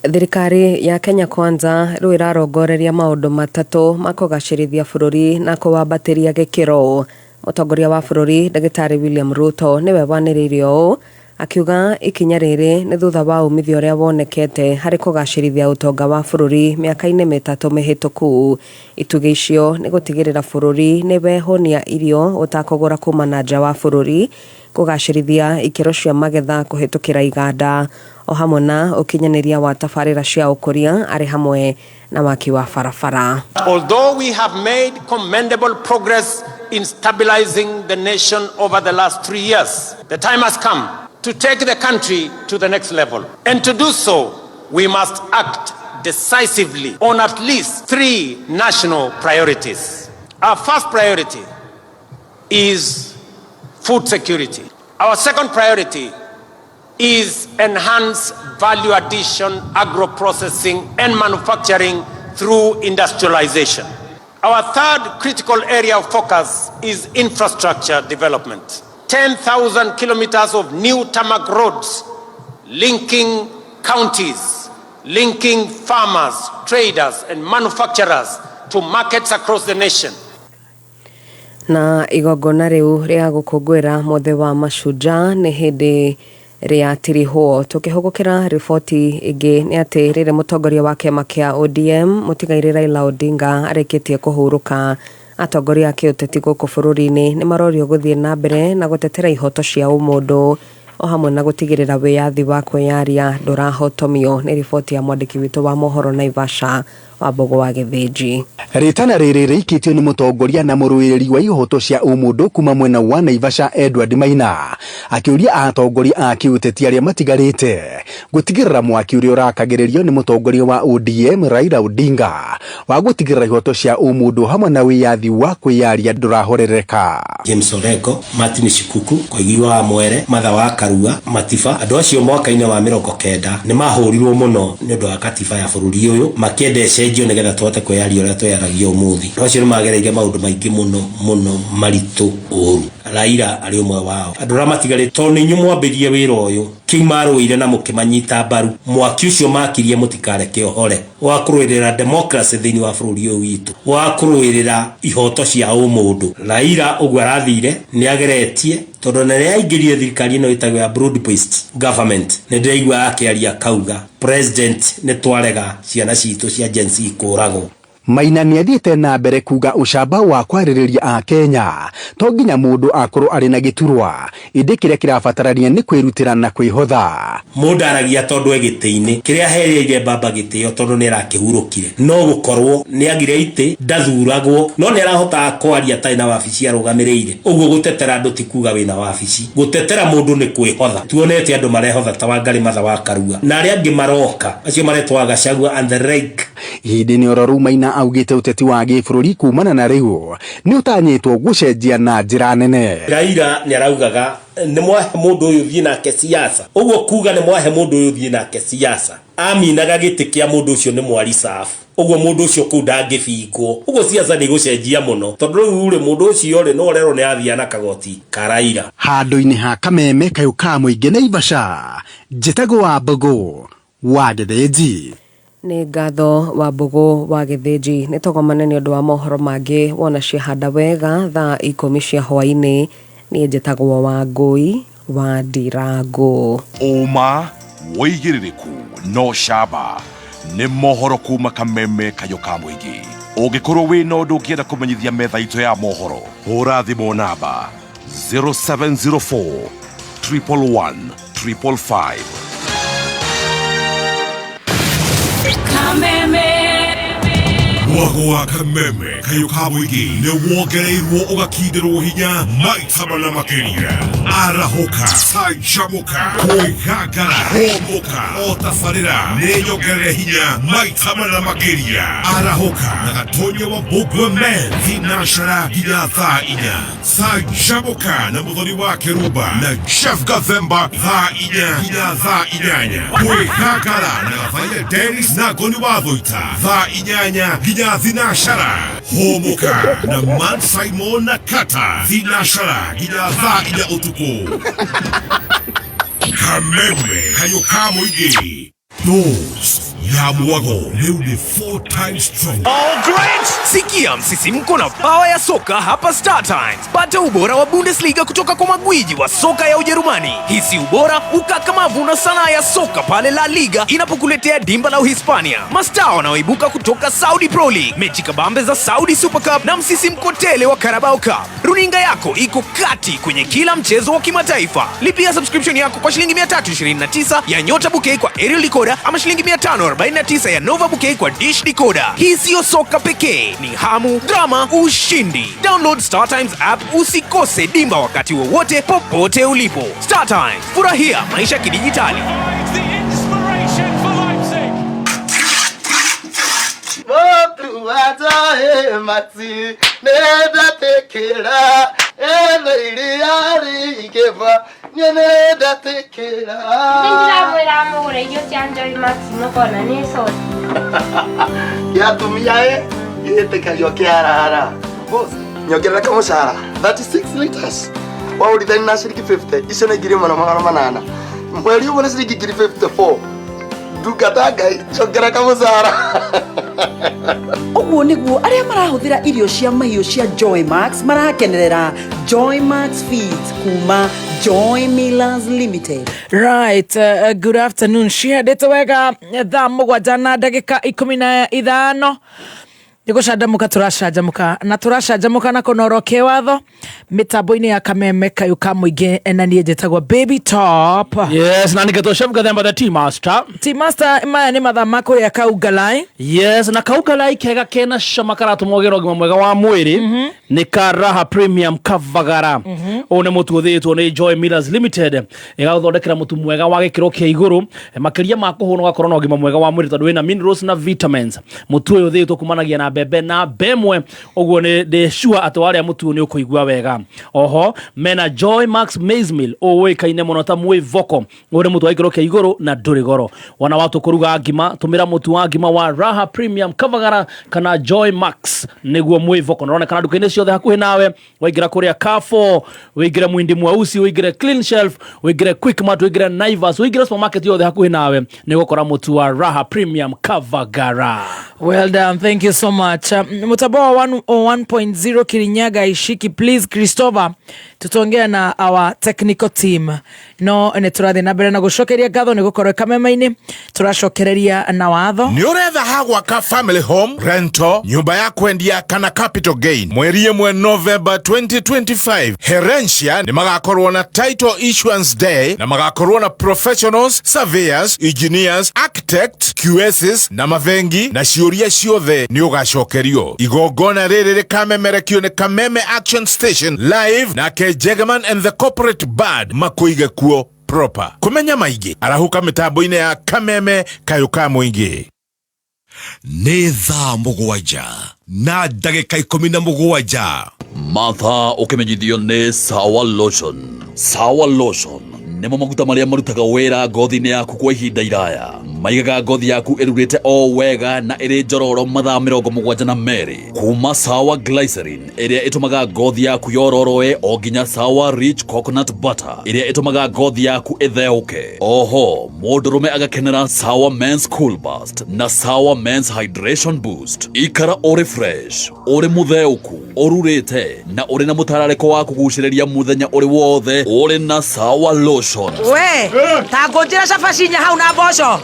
Q: Thirikari ya Kenya Kwanza rĩu ĩrarongoreria maũndũ matatũ ma kũgacĩrithia bũrũri na kũwambatĩria gĩkĩro. Mũtongoria wa bũrũri ndagĩtarĩ William Ruto nĩwe wanĩrĩire ũũ akiuga ikinya rĩrĩ nĩ thutha wa umithio ũrĩa wonekete harĩ kũgacĩrithia ũtonga wa bũrũri mĩaka-inĩ 3 mĩhĩtũku. Itugĩ icio nĩ gũtigĩrĩra bũrũri nĩ wehũnia irio ũtakũgũra kuma na nja wa bũrũri, kũgacĩrithia ikĩro cia magetha kũhĩtũkĩra iganda o hamwe na ũkinyanĩria wa tabarĩra cia ũkũria arĩ hamwe Na waki wa barabara.
M: Although we have made commendable progress in stabilizing the nation over the last 3 years, the time has come to take the country to the next level. And to do so, we must act decisively on at least three national priorities. Our first priority is food security. Our second priority is enhanced value addition, agro-processing and manufacturing through industrialization. Our third critical area of focus is infrastructure development. 10,000 kilometers of new tarmac roads linking counties, linking farmers, traders and manufacturers to markets across the nation.
Q: Na igongona rĩu rĩa gũkũngũĩra mũthĩ wa Mashujaa nĩ hĩndĩ rĩatirihwo. Tũkĩhũgũkĩra riboti ĩngĩ nĩ atĩ rĩrĩ mũtongoria wa kĩama kĩa ODM mũtigairĩ Raila Odinga arĩkĩtie kũhurũka, atongoria a kĩũteti gũkũ bũrũri-inĩ nĩ marorio gũthiĩ na mbere na gũtetera ihoto cia ũmũndũ o hamwe na gũtigĩrĩra wĩyathi wa kwĩyaria ndũrahotomio. Nĩ riboti ya mwandĩki witũ wa mohoro Naivasha, Wambũgũ wa Gĩthĩnji.
U: Rĩtana rĩrĩ rĩikĩtio nĩ mũtongoria na mũrũĩrĩri wa ihoto cia ũmũndũ kuma mwena wa Naivasha Edward Maina, akĩũria atongoria a kĩũteti arĩa matigarĩte gũtigĩrĩra mwaki ũrĩa ũrakagĩrĩrio nĩ mũtongoria wa ODM Raila Odinga wa gũtigĩrĩra ihoto cia ũmũndũ hamwe na wĩyathi wa kwĩyaria ndũrahorereka.
V: James Orengo, Martin Shikuku, Koigi wa Mwere, Martha wa Karua, Matiba, andũ acio mwaka-inĩ wa 90 nĩ mahũrirwo mũno nĩ ũndũ wa katiba ya bũrũri ũyũ, makĩenda ĩcenjio nĩgetha tũhote kwĩyaria ũrĩa twĩyaragia ũmũthĩ. Andũ acio nĩ magereire maũndũ maingĩ mũno mũno maritũ ũru. Raila arĩ ũmwe wao. Andũ arĩa matigarĩte, tondũ nĩ inyuĩ mwambĩrĩrie wĩra ũyũ, kĩu marũĩire na mũkĩmanyita mbaru, mwaki ũcio makirie mũtikareke ũhore, wa kũrũĩrĩra democracy thĩinĩ wa bũrũri ũyũ witũ, wa kũrũĩrĩra ihoto cia ũmũndũ. Raila ũguo arathire nĩ ageretie, tondũ na rĩrĩa aingĩrire thirikari ĩno ĩtagwo ya broad based government, nĩ ndĩraigua akĩaria akauga, "President, nĩ twarega ciana citũ cia Gen Z kũragwo."
U: Maina nĩ athiĩte na mbere kuga ũcamba wa kwarĩrĩria a Kenya to nginya mũndũ akorwo arĩ na gĩturwa, ĩndĩ kĩrĩa kĩrabatarania nĩ kwĩrutĩra na kwĩhotha.
V: Mũndũ aragia tondũ e gĩtĩ-inĩ kĩrĩa ahereire baba gĩtĩo, tondũ nĩ arakĩhurũkire, no gũkorwo nĩ agire itĩ, ndathuragwo, no nĩ arahotaga kwaria atarĩ na wabici arũgamĩrĩire. Ũguo gũtetera andũ ti kuga wĩna wabici, gũtetera mũndũ nĩ kwĩhotha. Tuonete andũ marehotha ta Wangari Matha wa Karua na arĩa angĩ maroka acio maretwo Gachagua and the like.
U: Ihinda-inĩ oro rĩu, Maina augĩte ũteti wa gĩbũrũri kumana na rĩu nĩ ũtanyĩtwo gũcenjia na njĩra nene.
V: Raila nĩ araugaga nĩ mwahe mũndũ ũyũ thiĩ nake siasa, ũguo kuga nĩ mwahe mũndũ ũyũ thiĩ nake siasa, aminaga gĩtĩ kĩa mũndũ ũcio nĩ mwaricabu, ũguo mũndũ ũcio kũu ndangĩbingwo. Ũguo siasa nĩ igũcenjia mũno, tondũ rĩu rĩ mũndũ ũcio rĩ no ũrerwo nĩ athiaga na kagoti ka Raila.
U: Handũ-inĩ ha kameme kayũ ka mũingĩ Naivasha, njĩtagwo Wambũgũ wa Gĩthĩnji.
Q: Nĩ ngatho Wambũgũ wa Gĩthĩnji. Nĩ tũgomane nĩ ũndũ wa mohoro mangĩ wona ciahanda wega thaa 10 cia hwaĩ-inĩ. Niĩ njĩtagwo Wangũi wa Ndirangũ.
J: Ũma, wĩigĩrĩrĩku no camba nĩ mohoro kuma kameme kayũ ka mũingĩ. Ũngĩkorwo wĩna ũndũ ũngĩenda kũmenyithia metha itũ ya mohoro, hũra thimũ namba 0704 111 555.
D: Kameme.
J: Mwago wa kameme kayũ ka mũingĩ nĩ wongereirwo ũgakindĩrwo hinya maita mana makĩria. Arahũka, canjamũka, kwĩgangara, hũmũka, o tabarĩra nĩ nyongerere hinya maita mana makĩria. Arahũka na gatonya wa Mbũgua men thinacara nginya thaa 4. Canjamũka na mũthoni wa Kĩrumba na Jeff Gathemba thaa 4 nginya thaa 8. Kwĩgangara na Gathaiya Dennis na Ngoni wa Thũita thaa 8 nginya thinacara. Hũmũka na Man Simon na Kata thinacara nginya thaa 4 ũtukũ. Kameme kayũ ka mũingĩ, dose ya mwago rĩu nĩ four times strong.
G: Oh, great! Sikia msisimko na pawa ya soka hapa Star Times. Pata ubora wa Bundesliga kutoka kwa magwiji wa soka ya Ujerumani. Hisi ubora, ukakamavu na sanaa ya soka pale La Liga inapokuletea dimba la Uhispania. Mastaa wanaoibuka kutoka Saudi Pro League, mechi kabambe za Saudi Super Cup na msisimko tele wa Carabao Cup. Runinga yako iko kati kwenye kila mchezo wa kimataifa. Lipia subscription yako kwa shilingi 329 ya Nyota Bouquet kwa aerial decoder ama shilingi 549
B: 49 ya Nova Bouquet kwa dish decoder. Hii siyo soka pekee, ni hamu, drama, ushindi. Download Star Times app usikose dimba wakati wowote popote ulipo. Star Times, furahia maisha kidijitali.
C: Nĩndĩramwĩra mũgũre irio cia Joy Max mũkona nĩ soda.
N: Gĩatumia ĩ gĩtĩkagio kĩarara. Boss, nyongerera kamũcara 36 liters. Waũrithani na ciringi 50, icio nĩ 1800. Mweri ũmwe nĩ ciringi 54,000. Ndungata Ngai, njongera kamũcara.
W: Ũguo nĩguo arĩa marahũthĩra irio cia mahiũ cia Joy Max marakenerera Joy Max Feeds kuma Joy Millers Limited.
A: Right, good afternoon. Cihandĩte wega thaa 7 na ndagĩka 15 nĩ gũcanjamũka tũracanjamũka na tũracanjamũka na kũnoro kĩwatho mĩtambo-inĩ ya kameme kayũ ka mũingĩ na niĩ njĩtagwo Baby Top.
X: Yes, na niketwo Chef Gathemba the tea master.
A: Tea master, maya nĩ mathaa ma kũrĩa kaungalai.
X: Yes, na kaungalai kega kena cama karatũma ũgĩe na ũgima mwega wa mwĩrĩ nĩ ka Raha Premium Kavagara. Ũyũ nĩ mũtu ũthĩĩtwo nĩ Joy Millers Limited ĩgagũthondekera mũtu mwega wa gĩkĩro kĩa igũrũ, makĩria ma kũhũna ũgakorwo na ũgima mwega wa mwĩrĩ tondũ wĩna minerals na vitamins. Mũtu ũyũ ũthĩĩtwo kumanagia na mbembe na mbemwe, ũguo nĩ ndĩ sure atĩ warĩa mũtu ũyũ nĩ ũkũigua wega. Oho mena Joy Max Maize Meal, ũyũ ũĩkaine mũno ta mwĩvoko. Ũyũ nĩ mũtu wa gĩkĩro kĩa igũrũ na ndũrĩ goro. Wona watua kũruga ngima, tũmĩra mũtu wa ngima wa Raha Premium Kavagara kana Joy Max nĩguo mwĩvoko. Na ũronekana nduka-inĩ ciothe hakuhĩ nawe. Waingĩra kũrĩa Carrefour, wĩingĩre Mwindi Mweusi, wĩingĩre Clean Shelf, wĩingĩre Quickmart, wĩingĩre Naivas, wĩingĩre supermarket yothe hakuhĩ nawe, nĩ ũgũkora mũtu wa Raha Premium Kavagara.
A: Well done, thank you so much. Mutambo wa 101.0 Kirinyaga Ishiki, please Christopher, tutongea na our technical team. No nĩ tũrathiĩ na mbere na gũcokeria ngatho nĩ gũkorwo kameme-inĩ, tũracokereria na watho.
Y: Nĩ ũretha ha gwaka family home, rental, nyũmba ya kwendia kana capital gain. Mweri 1 November 2025, Herencia nĩ magakorwo na title issuance day na magakorwo na professionals, surveyors, engineers, architects, QSs na mabengi na ciũria ciothe nĩ ũgacokerio. Igongona rĩrĩ rĩkamemerekio nĩ Kameme Action Station live nake Jegeman and the corporate band makũige kuo proper. Kũmenya maingĩ arahũka mĩtambo-inĩ ya Kameme kayũ ka mũingĩ.
J: Nĩ thaa 7 na ndagĩka 17.
K: Mathaa ũkĩmenyithio nĩ Sawa Lotion. Sawa Lotion nĩmo maguta marĩa marutaga wĩra ngothi-inĩ yaku kwa ihinda iraya, maigaga ngothi yaku ĩrurĩte o wega na ĩrĩ njororo mathaa 72, kuma Sawa Glycerin ĩrĩa ĩtũmaga ngothi yaku yororoe o nginya Sawa Rich Coconut Butter ĩrĩa ĩtũmaga ngothi yaku ĩtheũke. Oho mũndũrũme agakenera Sawa Men's Cool Burst na Sawa Men's Hydration Boost. Ikara ũrĩ fresh, ũrĩ mũtheũku, ũrurĩte na ũrĩ na mũtararĩko wa kũgucĩrĩria mũthenya ũrĩ wothe ũrĩ na Sawa Lotion.
A: We, ta ngũnjĩra cabaci inya hau na mboco.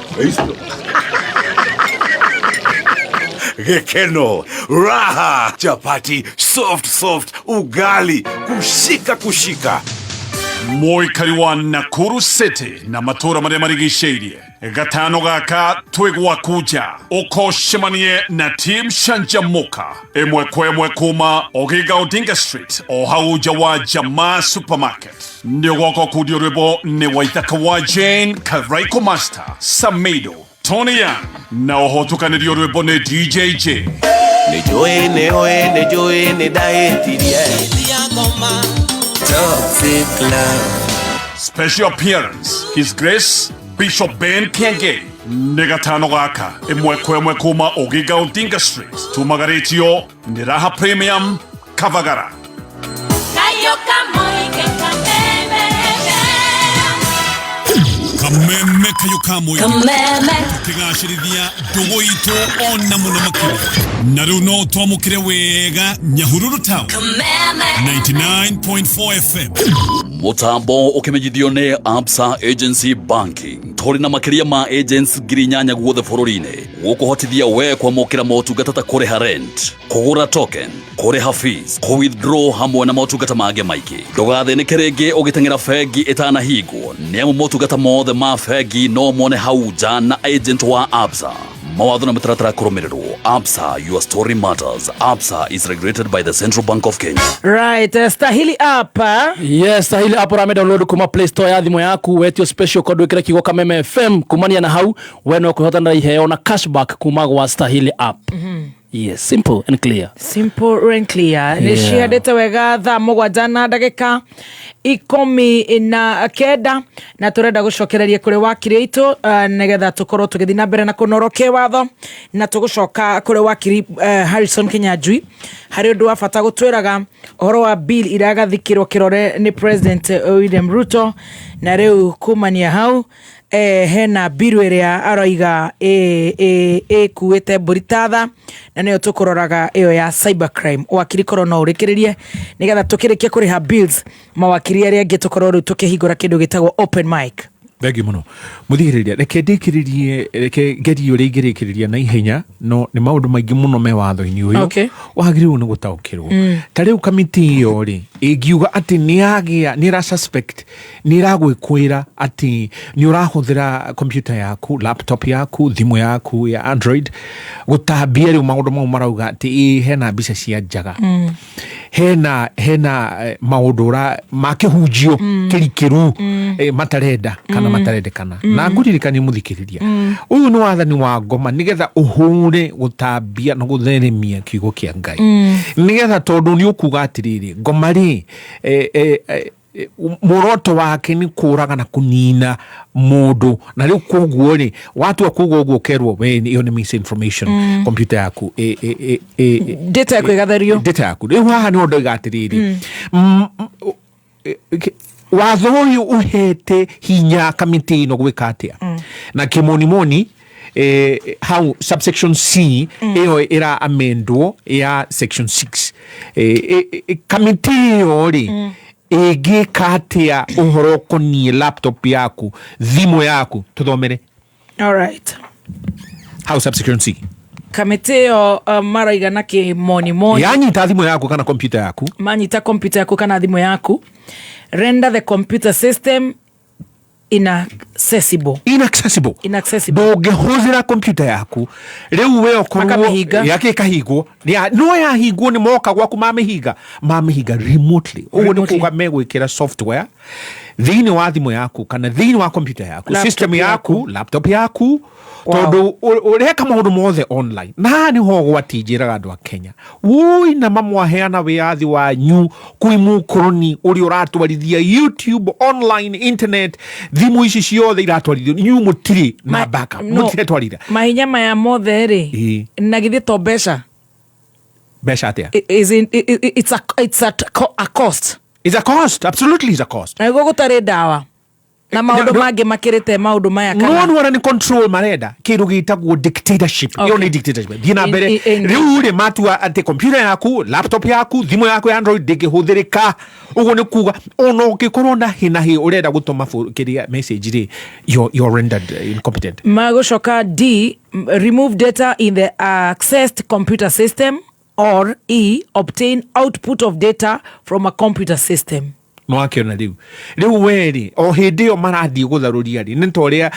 J: Gĩkeno, raha, chapati, soft soft, ugali, kushika kushika.
L: Mũikari wa Nakuru City na matũũra marĩa marigicĩirie, gatano gaka twĩ gwaku nja, ũkocemanie na team Canjamuka ĩmwe kwa ĩmwe kuma Oginga Odinga Street o hau nja wa Jamaa Supermarket. Nĩ ũgoka ũkundio rwĩmbo nĩ Waithaka wa Jane, Karaiko Master, Samido, Tony Young na oho tũkanĩrio rwĩmbo nĩ DJ J.
Z: Nĩ njũĩ nĩ ũĩ nĩ njũĩ nĩ ndahĩtirie. Toxic love.
L: Special appearance, His Grace Bishop Ben Kenge. Nĩ gatano gaka ĩmwe kwa ĩmwe kuma Oginga Odinga Street, tumagarĩtio nĩ Raha Premium Kavagara.
D: Kayo kamoike kameme.
J: Kameme kayũ ka mũingĩ.
D: Kameme.
J: Tũkĩgacĩrithia ndũgũ itũ ona mũno makĩria. Na rĩu no twamũkĩre wega Nyahururu Town.
D: Kameme.
J: 99.4 FM.
K: Mũtambo ũkĩmenyithio nĩ Absa Agency Banking. Tũrĩ na makĩria ma agents 8,000 guothe bũrũri-inĩ gũkũhotithia we kwamũkĩra motungata ta kũrĩha rent, kũgũra token, kũrĩha fees, kũ withdraw hamwe na motungata mangĩ maingĩ. Ndũgathĩnĩke rĩngĩ ũgĩteng'era bengi ĩtanahingwo nĩamu motungata mothe ma bengi no mone hau nja na agent wa Absa. Mawatho na mĩtaratara kũrũmĩrĩrwo. Absa, your story matters. Absa is regulated by the Central Bank of Kenya.
A: Right, Stahili app.
X: Yes, Stahili app ũrame download kuma Play Store ya thimũ yaku, wetio special code wĩkĩre kiugo Kameme FM. Kumania na hau we no kwĩhotanĩra iheo na cashback kuma gwa Stahili app. Yes, simple and clear.
A: Simple and clear. Nä
X: Yeah.
A: ciendete wega thaa 7 na ndagä 19, na tå renda gå cokereria kå rä wakiri aitå nä getha tå korwo tå gä thiä na mbere na kå noro kä watho, na tå gå coka kå rä wakiri Harrison Kinyanjui harä å ndå wa bata gå twä raga å horo wa bill iragathikärwo kä rore nä President William Ruto, na rä u kumania hau hena mbiru ĩrĩa aroiga ĩkuĩte mbũri tatha, na nĩyo tũkũroraga ĩyo ya cybercrime. Wakiri, korwo no ũrĩkĩrĩrie nĩgetha tũkĩrĩkie kũrĩha bills mawakiri arĩa angĩ tũkorwo rĩu tũkĩhingũra kĩndũ gĩtagwo open mic.
Y: Thengiå må no må thikä reke ndä kä rä rie, reke ngerie å rä a ingä rä kä rä ria na ihenya, no nä maå ndå maingä må no me watho-inä å yå wagä rä irwo nä gå taå kä rwo. Ta rä u kamitä ä yo rä ĩngiuga atĩ nĩ yagĩa nĩ ĩra suspect nĩ ĩragwĩkwĩra atĩ nĩ ũrahũthĩra computer yaku, laptop yaku, thimũ yaku ya Android gũtambia rĩu maũndũ mau marauga atĩ ĩ hena mbica cia njaga, hena maũndũ ũra ma kĩhunjio kĩrikĩru matarenda kana matarendekana. Na ngũririkanie mũthikĩrĩria, ũyũ nĩ wathani wa ngoma nĩgetha ũhũre gũtambia na gũtheremia kiugo kĩa Ngai, nĩgetha tondũ nĩ ũkuga atĩrĩrĩ, ngoma rĩ muoroto wake nĩ kũraga na kũnina mũndũ, na rĩu koguo rĩ watua kuga ũguo ũkerwo we ĩyo nĩ misinformation. Computer yaku
A: Data yaku ĩgatherio.
Y: Data yaku rĩu haha nĩho ndoiga atĩrĩrĩ, watho ũyũ ũhete hinya kamĩtĩ ĩno gwĩka atĩa? Na kĩmonimoni hau subsection C ĩyo ĩra amendwo ya section 6, kamĩtĩ ĩyo rĩ ĩngĩka atĩa ũhoro ũkoniĩ laptop yaku, thimũ yaku? Tũthomere.
A: All right.
Y: Hau subsection C.
A: Kamĩtĩ ĩyo maraiga na kĩmonimoni
Y: yanyita thimũ yaku kana kompyuta yaku,
A: manyita kompyuta yaku kana thimũ yaku, render the computer system inaccessible.
Y: Inaccessible.
A: Inaccessible.
Y: Ndũngĩhũthĩra kompyuta yaku rĩu we ũkorwo
A: Makamĩhinga.
Y: Yake ĩkahingwo. No yahingwo nĩ moka gwaku mamĩhinga remotely. Ũguo nĩ kuga megwĩkĩra software thĩinĩ wa thimũ yaku kana thĩinĩ wa kompyuta yaku,
A: Laptop
Y: system yaku, laptop yaku, tondũ ũreka maũndũ mothe online. Na haha nĩho ũgwati njĩraga andũ a Kenya, woi na mamwaheana wĩyathi wanyu kwĩ mũkoroni ũrĩa ũratwarithia YouTube, online, internet, thimũ ici ciothe iratwarithio, inyuĩ mũtirĩ na backup,
A: no.
Y: mũtiretwarithia.
A: Mahinya maya mothe rĩ, na githĩ to mbeca?
Y: Mbeca atĩa?
A: It's a cost.
Y: It's a cost, absolutely, it's a cost.
A: Na nĩguo gũtarĩ ndawa na maũndũ
Y: no.
A: mangĩ makĩrĩte maũndũ maya
Y: no
A: kana
Y: nĩ wona nĩ control marenda kĩndũ gĩtagwo dictatorship. Ĩyo nĩ dictatorship. Thiĩ na mbere. Rĩu rĩ matua atĩ computer yaku, laptop yaku, thimũ yaku ya Android ndĩngĩhũthĩrĩka. Ũguo nĩ kuga ona ũngĩkorwo na hĩ na hĩ ũrenda gũtũma kĩrĩa message rĩ, you're rendered incompetent.
A: Magũcoka D, remove data in the accessed computer system, or E, obtain output of data from a computer system.
Y: No akĩona rĩu we rĩ o hĩndĩ ĩyo marathiĩ gũtharũria rĩ, nĩ ta ũrĩa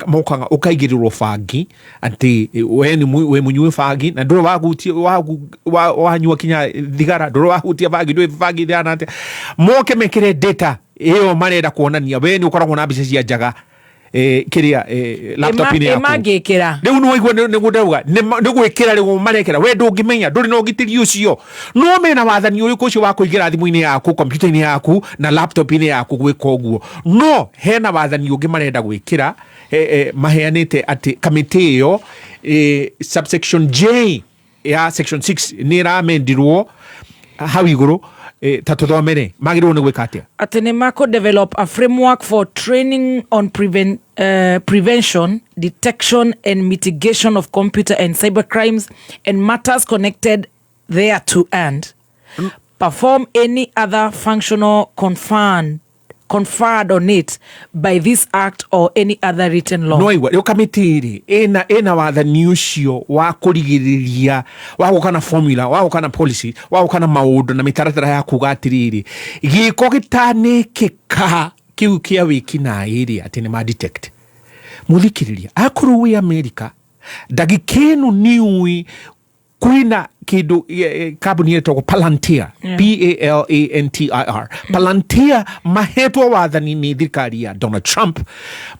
Y: mokaga ũkaigĩrĩrwo bangi atĩ we nĩ wĩ mũnyui bangi na ndũrĩ wagutia wanyua kinya thigara, ndũrĩ wahutia bangi, ndũĩ bangi ĩhana atĩa. Moke mekĩre data ĩyo marenda kuonania we nĩ ũkoragwo na mbica cia njaga kĩrĩa laptop-inĩ yaku.
A: Ĩmangĩkĩra.
Y: Rĩu nĩ waigua nĩguo ndauga nĩ gwĩkĩra rĩu marekĩra, we ndũngĩmenya, ndũrĩ na ũgitĩri ũcio. No mena wathani ũrĩkũ ũcio wa kũingĩra thimũ-inĩ yaku, kompiuta-inĩ yaku na laptop-inĩ yaku gwĩka ũguo? No hena wathani ũngĩ marenda gwĩkĩra, maheanĩte atĩ kamĩtĩ ĩyo, subsection J ya section 6 nĩ ĩramendirwo hau igũrũ. Ta tũthomere, magĩrĩirwo nĩ gwĩka atĩa?
A: Atĩ nĩ makũ develop a framework for training on prevention, detection and mitigation of computer and cyber crimes and matters connected thereto, and perform any other functional conferred on it by this act or any other written law.
Y: No igua rä u kamä rä ĩna wathani ũcio wa kũrigĩrĩria, wa gũka na formula, wa gũka na policy, wa gũka na maũndũ na mĩtaratara ya kuga atĩrĩrĩ, gĩko gĩtanĩkĩka kĩu kĩa wĩkinaĩ rĩ, atĩ nĩ ma detect. Mũthikĩrĩria, akorwo wĩ Amerika ndagĩka ĩno nĩ ũĩ kwĩna kĩndũ kambuni ĩtagwo Palantir. Palantir, Palantir mahetwo wathani nĩ thirikari ya Donald Trump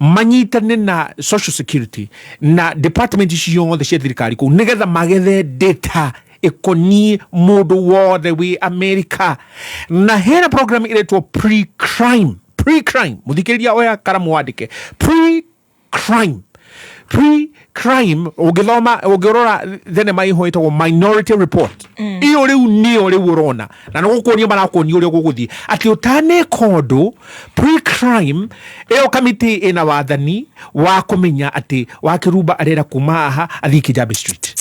Y: manyitane na Social Security na department ciothe cia thirikari kũu nĩgetha magethe data ĩkoniĩ mũndũ wothe wĩ Amerika, na hena program ĩretwo pre-crime. Pre-crime, mũthikĩrĩria, oya karamu wandĩke pre-crime. Pre-crime, ũngĩthoma, ũngĩrora thenema iho ĩtagwo Minority Report, iyo rĩu nĩyo rĩu ũrona na nĩgũkuonia marakuonia ũrĩa gũgũthiĩ atĩ ũtaneka ũndũ. Pre-crime ĩyo kamĩtĩ ĩna wathani wa kũmenya atĩ Wakĩrumba arenda kuma haha athiĩ Kijabe Street.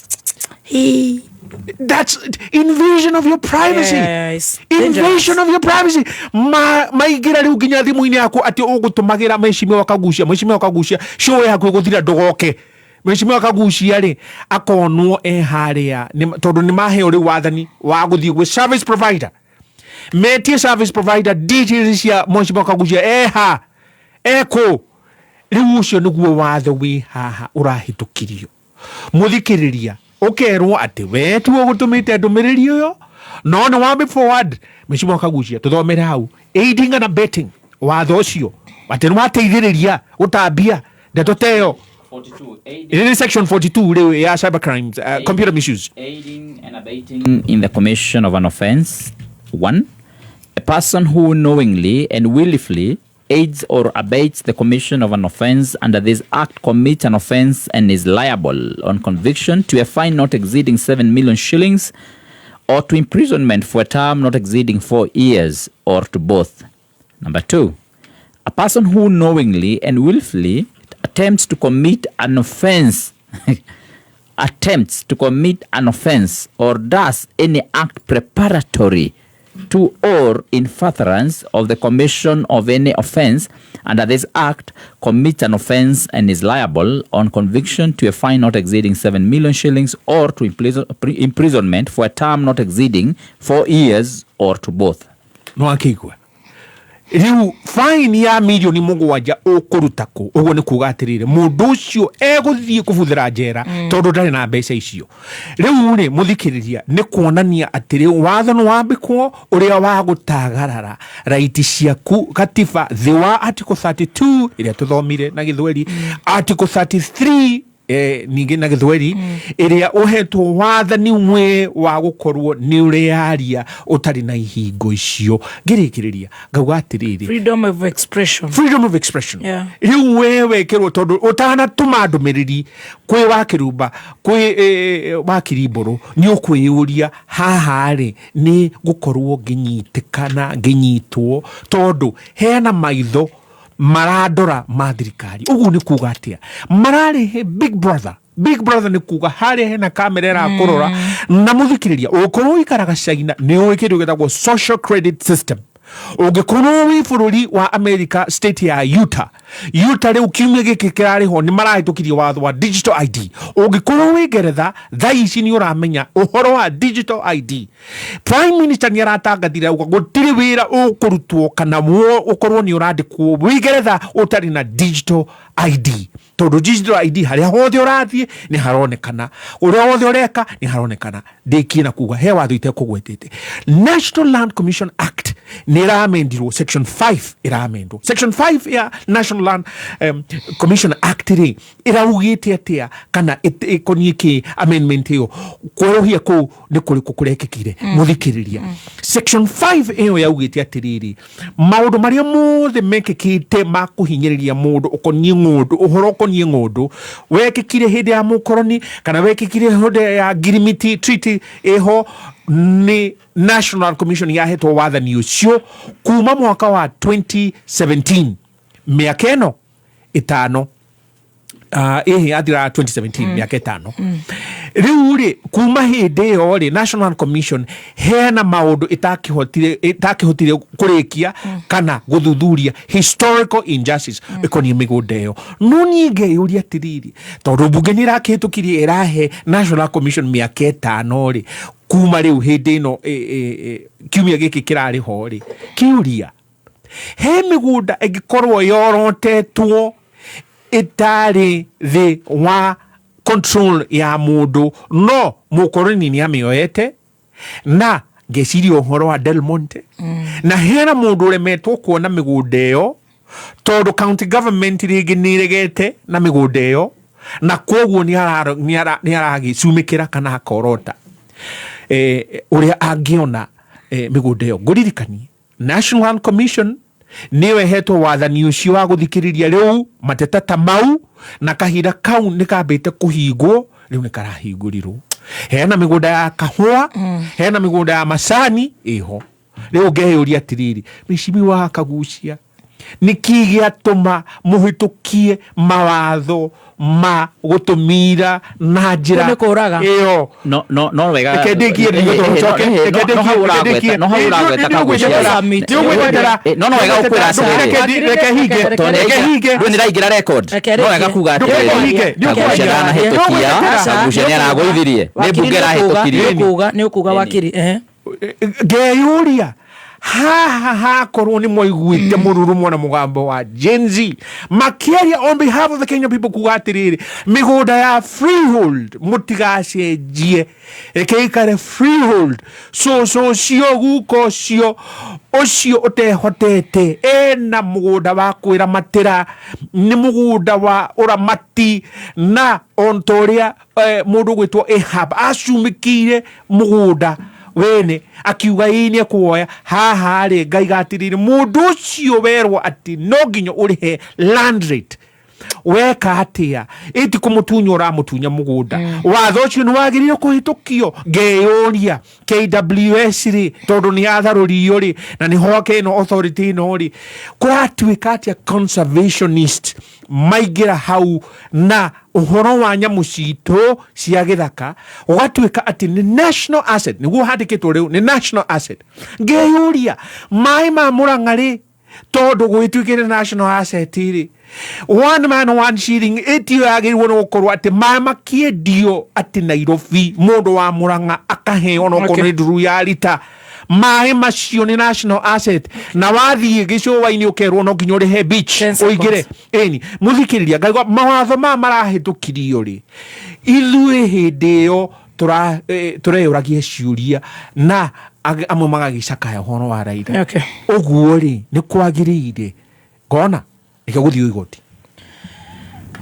Y: That's invasion of your privacy.
A: Yeah, it's dangerous.
Y: Invasion of your privacy. Maingĩra rĩu nginya thimũ-inĩ yaku atĩ ũgũtũmagĩra mheshimiwa Kagucia, mheshimiwa Kagucia, show yaku ĩgũthira ndũgoke. Mheshimiwa Kagucia rĩ, akonwo e harĩa tondũ nĩ maheo rĩu wathani wa gũthiĩ gwĩ service provider, metie service provider details cia mheshimiwa Kagucia eha ekũ. Rĩu ũcio nĩguo watho wĩ haha ũrahĩtũkirio. Mũthikĩrĩria, ũkerwo atĩ we tiwe ũgũtũmĩte ndũmĩrĩri ĩyo no nĩ wambe forward. Mheshimiwa Kagucia, tũthomere hau aiding and abetting, watho ũcio atĩ nĩ wateithĩrĩria gũtambia ndeto ta ĩyo. Ĩrĩ section 42 rĩu ya cyber crimes, computer misuse.
E: Aiding and abetting in the commission of an offense. 1. A person who knowingly and willfully aids or abets the commission of an offense under this act commits an offense and is liable on conviction to a fine not exceeding 7 million shillings or to imprisonment for a term not exceeding 4 years or to both. Number 2, a person who knowingly and willfully attempts to commit an offense attempts to commit an offense or does any act preparatory to or in furtherance of the commission of any offense under this act commits an offense and is liable on conviction to a fine not exceeding 7 million shillings or to imprisonment for a term not exceeding 4 years or to both.
Y: No akĩigua rĩu fine ya mirioni 7 ũkũruta kũ? Ũguo nĩ kuga atĩrĩrĩ, mũndũ ũcio egũthiĩ kũbuthĩra njera tondũ ndarĩ na mbeca icio. Rĩu rĩ, mũthikĩrĩria, nĩ kuonania atĩ rĩu watho nĩ wambĩkwo ũrĩa wa gũtagarara raiti ciaku, katiba thĩ wa article 32 ĩrĩa tũthomire na gĩthweri, article 33 ningĩ na gĩthweri, ĩrĩa ũhetwo wathani we wa gũkorwo nĩ ũrearia ũtarĩ na ihingo icio. Ngĩrĩkĩrĩria ngauga atĩrĩrĩ,
A: freedom of expression.
Y: Freedom of expression. Rĩu we wekĩrwo tondũ ũtanatũma ndũmĩrĩri kwĩ Wakĩrumba, kwĩ Wakirimbũrũ, nĩ ũkwĩyũria haha rĩ, nĩ gũkorwo ngĩnyitĩkana, ngĩnyitwo, tondũ hena maitho marandora ma thirikari. Ũguo nĩ kuga atĩa? Mararĩhe Big Brother. Big Brother nĩ kuga harĩa hena kamera ĩrakũrora. Na mũthikĩrĩria, ũngĩkorwo ũikaraga China nĩ ũĩ kĩndũ gĩtagwo social credit system. Ũngĩkorwo wĩ bũrũri wa America, state ya Utah, Utah rĩu kiumia gĩkĩ kĩrarĩho nĩ marahĩtũkirie watho wa digital ID. Ũngĩkorwo wĩ Ngeretha thaa ici nĩ ũramenya ũhoro wa digital ID. Prime Minister nĩ aratangathire auga gũtirĩ wĩra ũkũrutwo kana ũkorwo nĩ ũrandĩkwo wĩ Ngeretha ũtarĩ na digital ID, tondũ digital ID harĩa hothe ũrathiĩ nĩ haronekana, ũrĩa wothe ũreka nĩ haronekana. Ndĩkie na kuga he watho itekũgwetete. National Land Commission Act nĩ ĩramendirwo, section 5 ĩramendwo. Section 5 ya National Land Commission Act rĩ, ĩraugĩte atĩa kana ĩkoniĩ kĩ? Amendment ĩyo kwerũhia kũu nĩ kũrĩkũ kũrekĩkire? Mũthikĩrĩria, section 5 ĩyo yaugĩte atĩrĩrĩ, maũndũ marĩa mothe mekĩkĩte ma kũhinyĩrĩria mũndũ ũkoniĩ ng'ũndũ, ũhoro ũkoniĩ ng'ũndũ wekĩkire hĩndĩ ya mũkoroni kana wekĩkire hĩndĩ ya Ngirimiti Treaty ĩho, nĩ National Commission yahetwo wathani ũcio kuma mwaka wa 2017, mĩaka ĩno 5, ĩhĩ yathira 2017, mĩaka 5.
F: Rĩu rĩ, kuma hĩndĩ ĩyo rĩ, National Land Commission hena maũndũ ĩtakĩhotire kũrĩkia kana gũthuthuria historical injustice ĩkoniĩ mĩgũnda ĩyo. No niĩ ngeyũria atĩrĩrĩ, tondũ mbunge nĩ ĩrakĩhĩtũkirie ĩrahe National Land Commission mĩaka 5 rĩ, kuma rĩu hĩndĩ ĩno kiumia gĩkĩ kĩrarĩ ho rĩ, kĩũria he mĩgũnda ĩngĩkorwo yorotetwo ĩtarĩ thĩ wa control ya mũndũ, no mũkoroni nĩ amĩoete, na ngeciria ũhoro wa Del Monte, na hena mũndũ ũremetwo kuona mĩgũnda ĩyo tondũ county government rĩngĩ nĩ ĩregete na mĩgũnda ĩyo, na koguo nĩ aragĩcumĩkĩra kana akorota ũrĩa angĩona mĩgũnda ĩyo. Ngũririkanie National Land Commission nĩyo ĩhetwo wathani ũcio wa gũthikĩrĩria rĩu mateta ta mau, na kahinda kau nĩ kambĩte kũhingwo, rĩu nĩ karahingũrirwo. Hena mĩgũnda ya kahũa, hena mĩgũnda ya macani ĩho. Rĩu ngeyũria atĩrĩrĩ, mheshimiwa Kagucia, nĩkĩ gĩatũma mũhĩtũkie mawatho ma gũtũmira na njĩra
A: Nĩ kũraga.
F: ĩyo?
E: No no no wega.
F: Reke ndĩkie nĩguo tũcoke, reke
E: No hau
F: ndĩkie,
E: ũragweta,
F: reke
E: no hau
F: ndĩkie.
E: ũragweta
F: Nĩ
E: Kagucia.
F: ũgwĩtetera.
E: No no wega ũkwĩra atĩrĩrĩ.
F: Reke hinge,
E: Tondũ
F: reke hinge.
E: Ndũĩ nĩraingĩra record.
A: Reke
E: No wega
A: rĩkie.
E: kuga
F: Ndũkwenda
E: atĩrĩrĩ,
F: hinge, nĩ
E: Kagucia
F: ũkwaria.
E: ndanahĩtũkia, Kagucia nĩ aragũithirie, nĩ mbunge ĩrahĩtũkirie.
A: Nĩ ũkuga wakiri, ehe.
F: Ngeyũria haha hakorwo nĩ mwaiguĩte mũrurumo na mũgambo wa Gen Z makĩaria on behalf of the Kenya people kuga atĩrĩrĩ, mĩgũnda ya freehold mũtigacenjie, reke ikare freehold. Cũcũ ũcio, guka ũcio, ũcio ũtehotete ena mũgũnda wa kwĩramatĩra, nĩ mũgũnda wa ũramati, na onta ũrĩa mũndũ ũgwĩtwo Ahab acumĩkĩire mũgũnda wene akiuga ĩĩ nĩ ekuoya, haha rĩ ngaiga atĩrĩrĩ, mũndũ ũcio werwo atĩ no nginya ũrĩhe land rate, weka atĩa? Ĩti kũmũtunya ũramũtunya mũgũnda. Watho ũcio nĩ wagĩrĩire kũhĩtũkio? Ngeyũria KWS rĩ, tondũ nĩ yatharũrio rĩ, na nĩ hoke ĩno authority ĩno rĩ, kũratuĩka atĩa conservationist maingĩra hau na ũhoro wa nyamũ citũ cia gĩthaka ũgatuĩka atĩ nĩ national asset, nĩguo handĩkĩtwo rĩu nĩ national asset. Ngeyũria maĩ ma Mũrang'a rĩ, tondũ gwĩtuĩkĩte national asset rĩ, one man one shilling ĩtio yagĩrĩirwo nĩ gũkorwo atĩ maĩ makĩendio atĩ Nairobi mũndũ wa Mũrang'a akaheo onokorwo nĩ nduru ya rita. Maĩ macio nĩ national asset, na wathiĩ gĩcũa-inĩ ũkerwo no nginya ũrĩhe beach ũingĩre. Ĩni mũthikĩrĩria, ngaigua mawatho maya marahĩtũkirio rĩ, ithuĩ hĩndĩ ĩyo tũreyũragia ciũria na amwe magagĩcakaya ũhoro wa Raila. Ũguo rĩ, nĩ kwagĩrĩire ngona reke gũthiĩ igoti.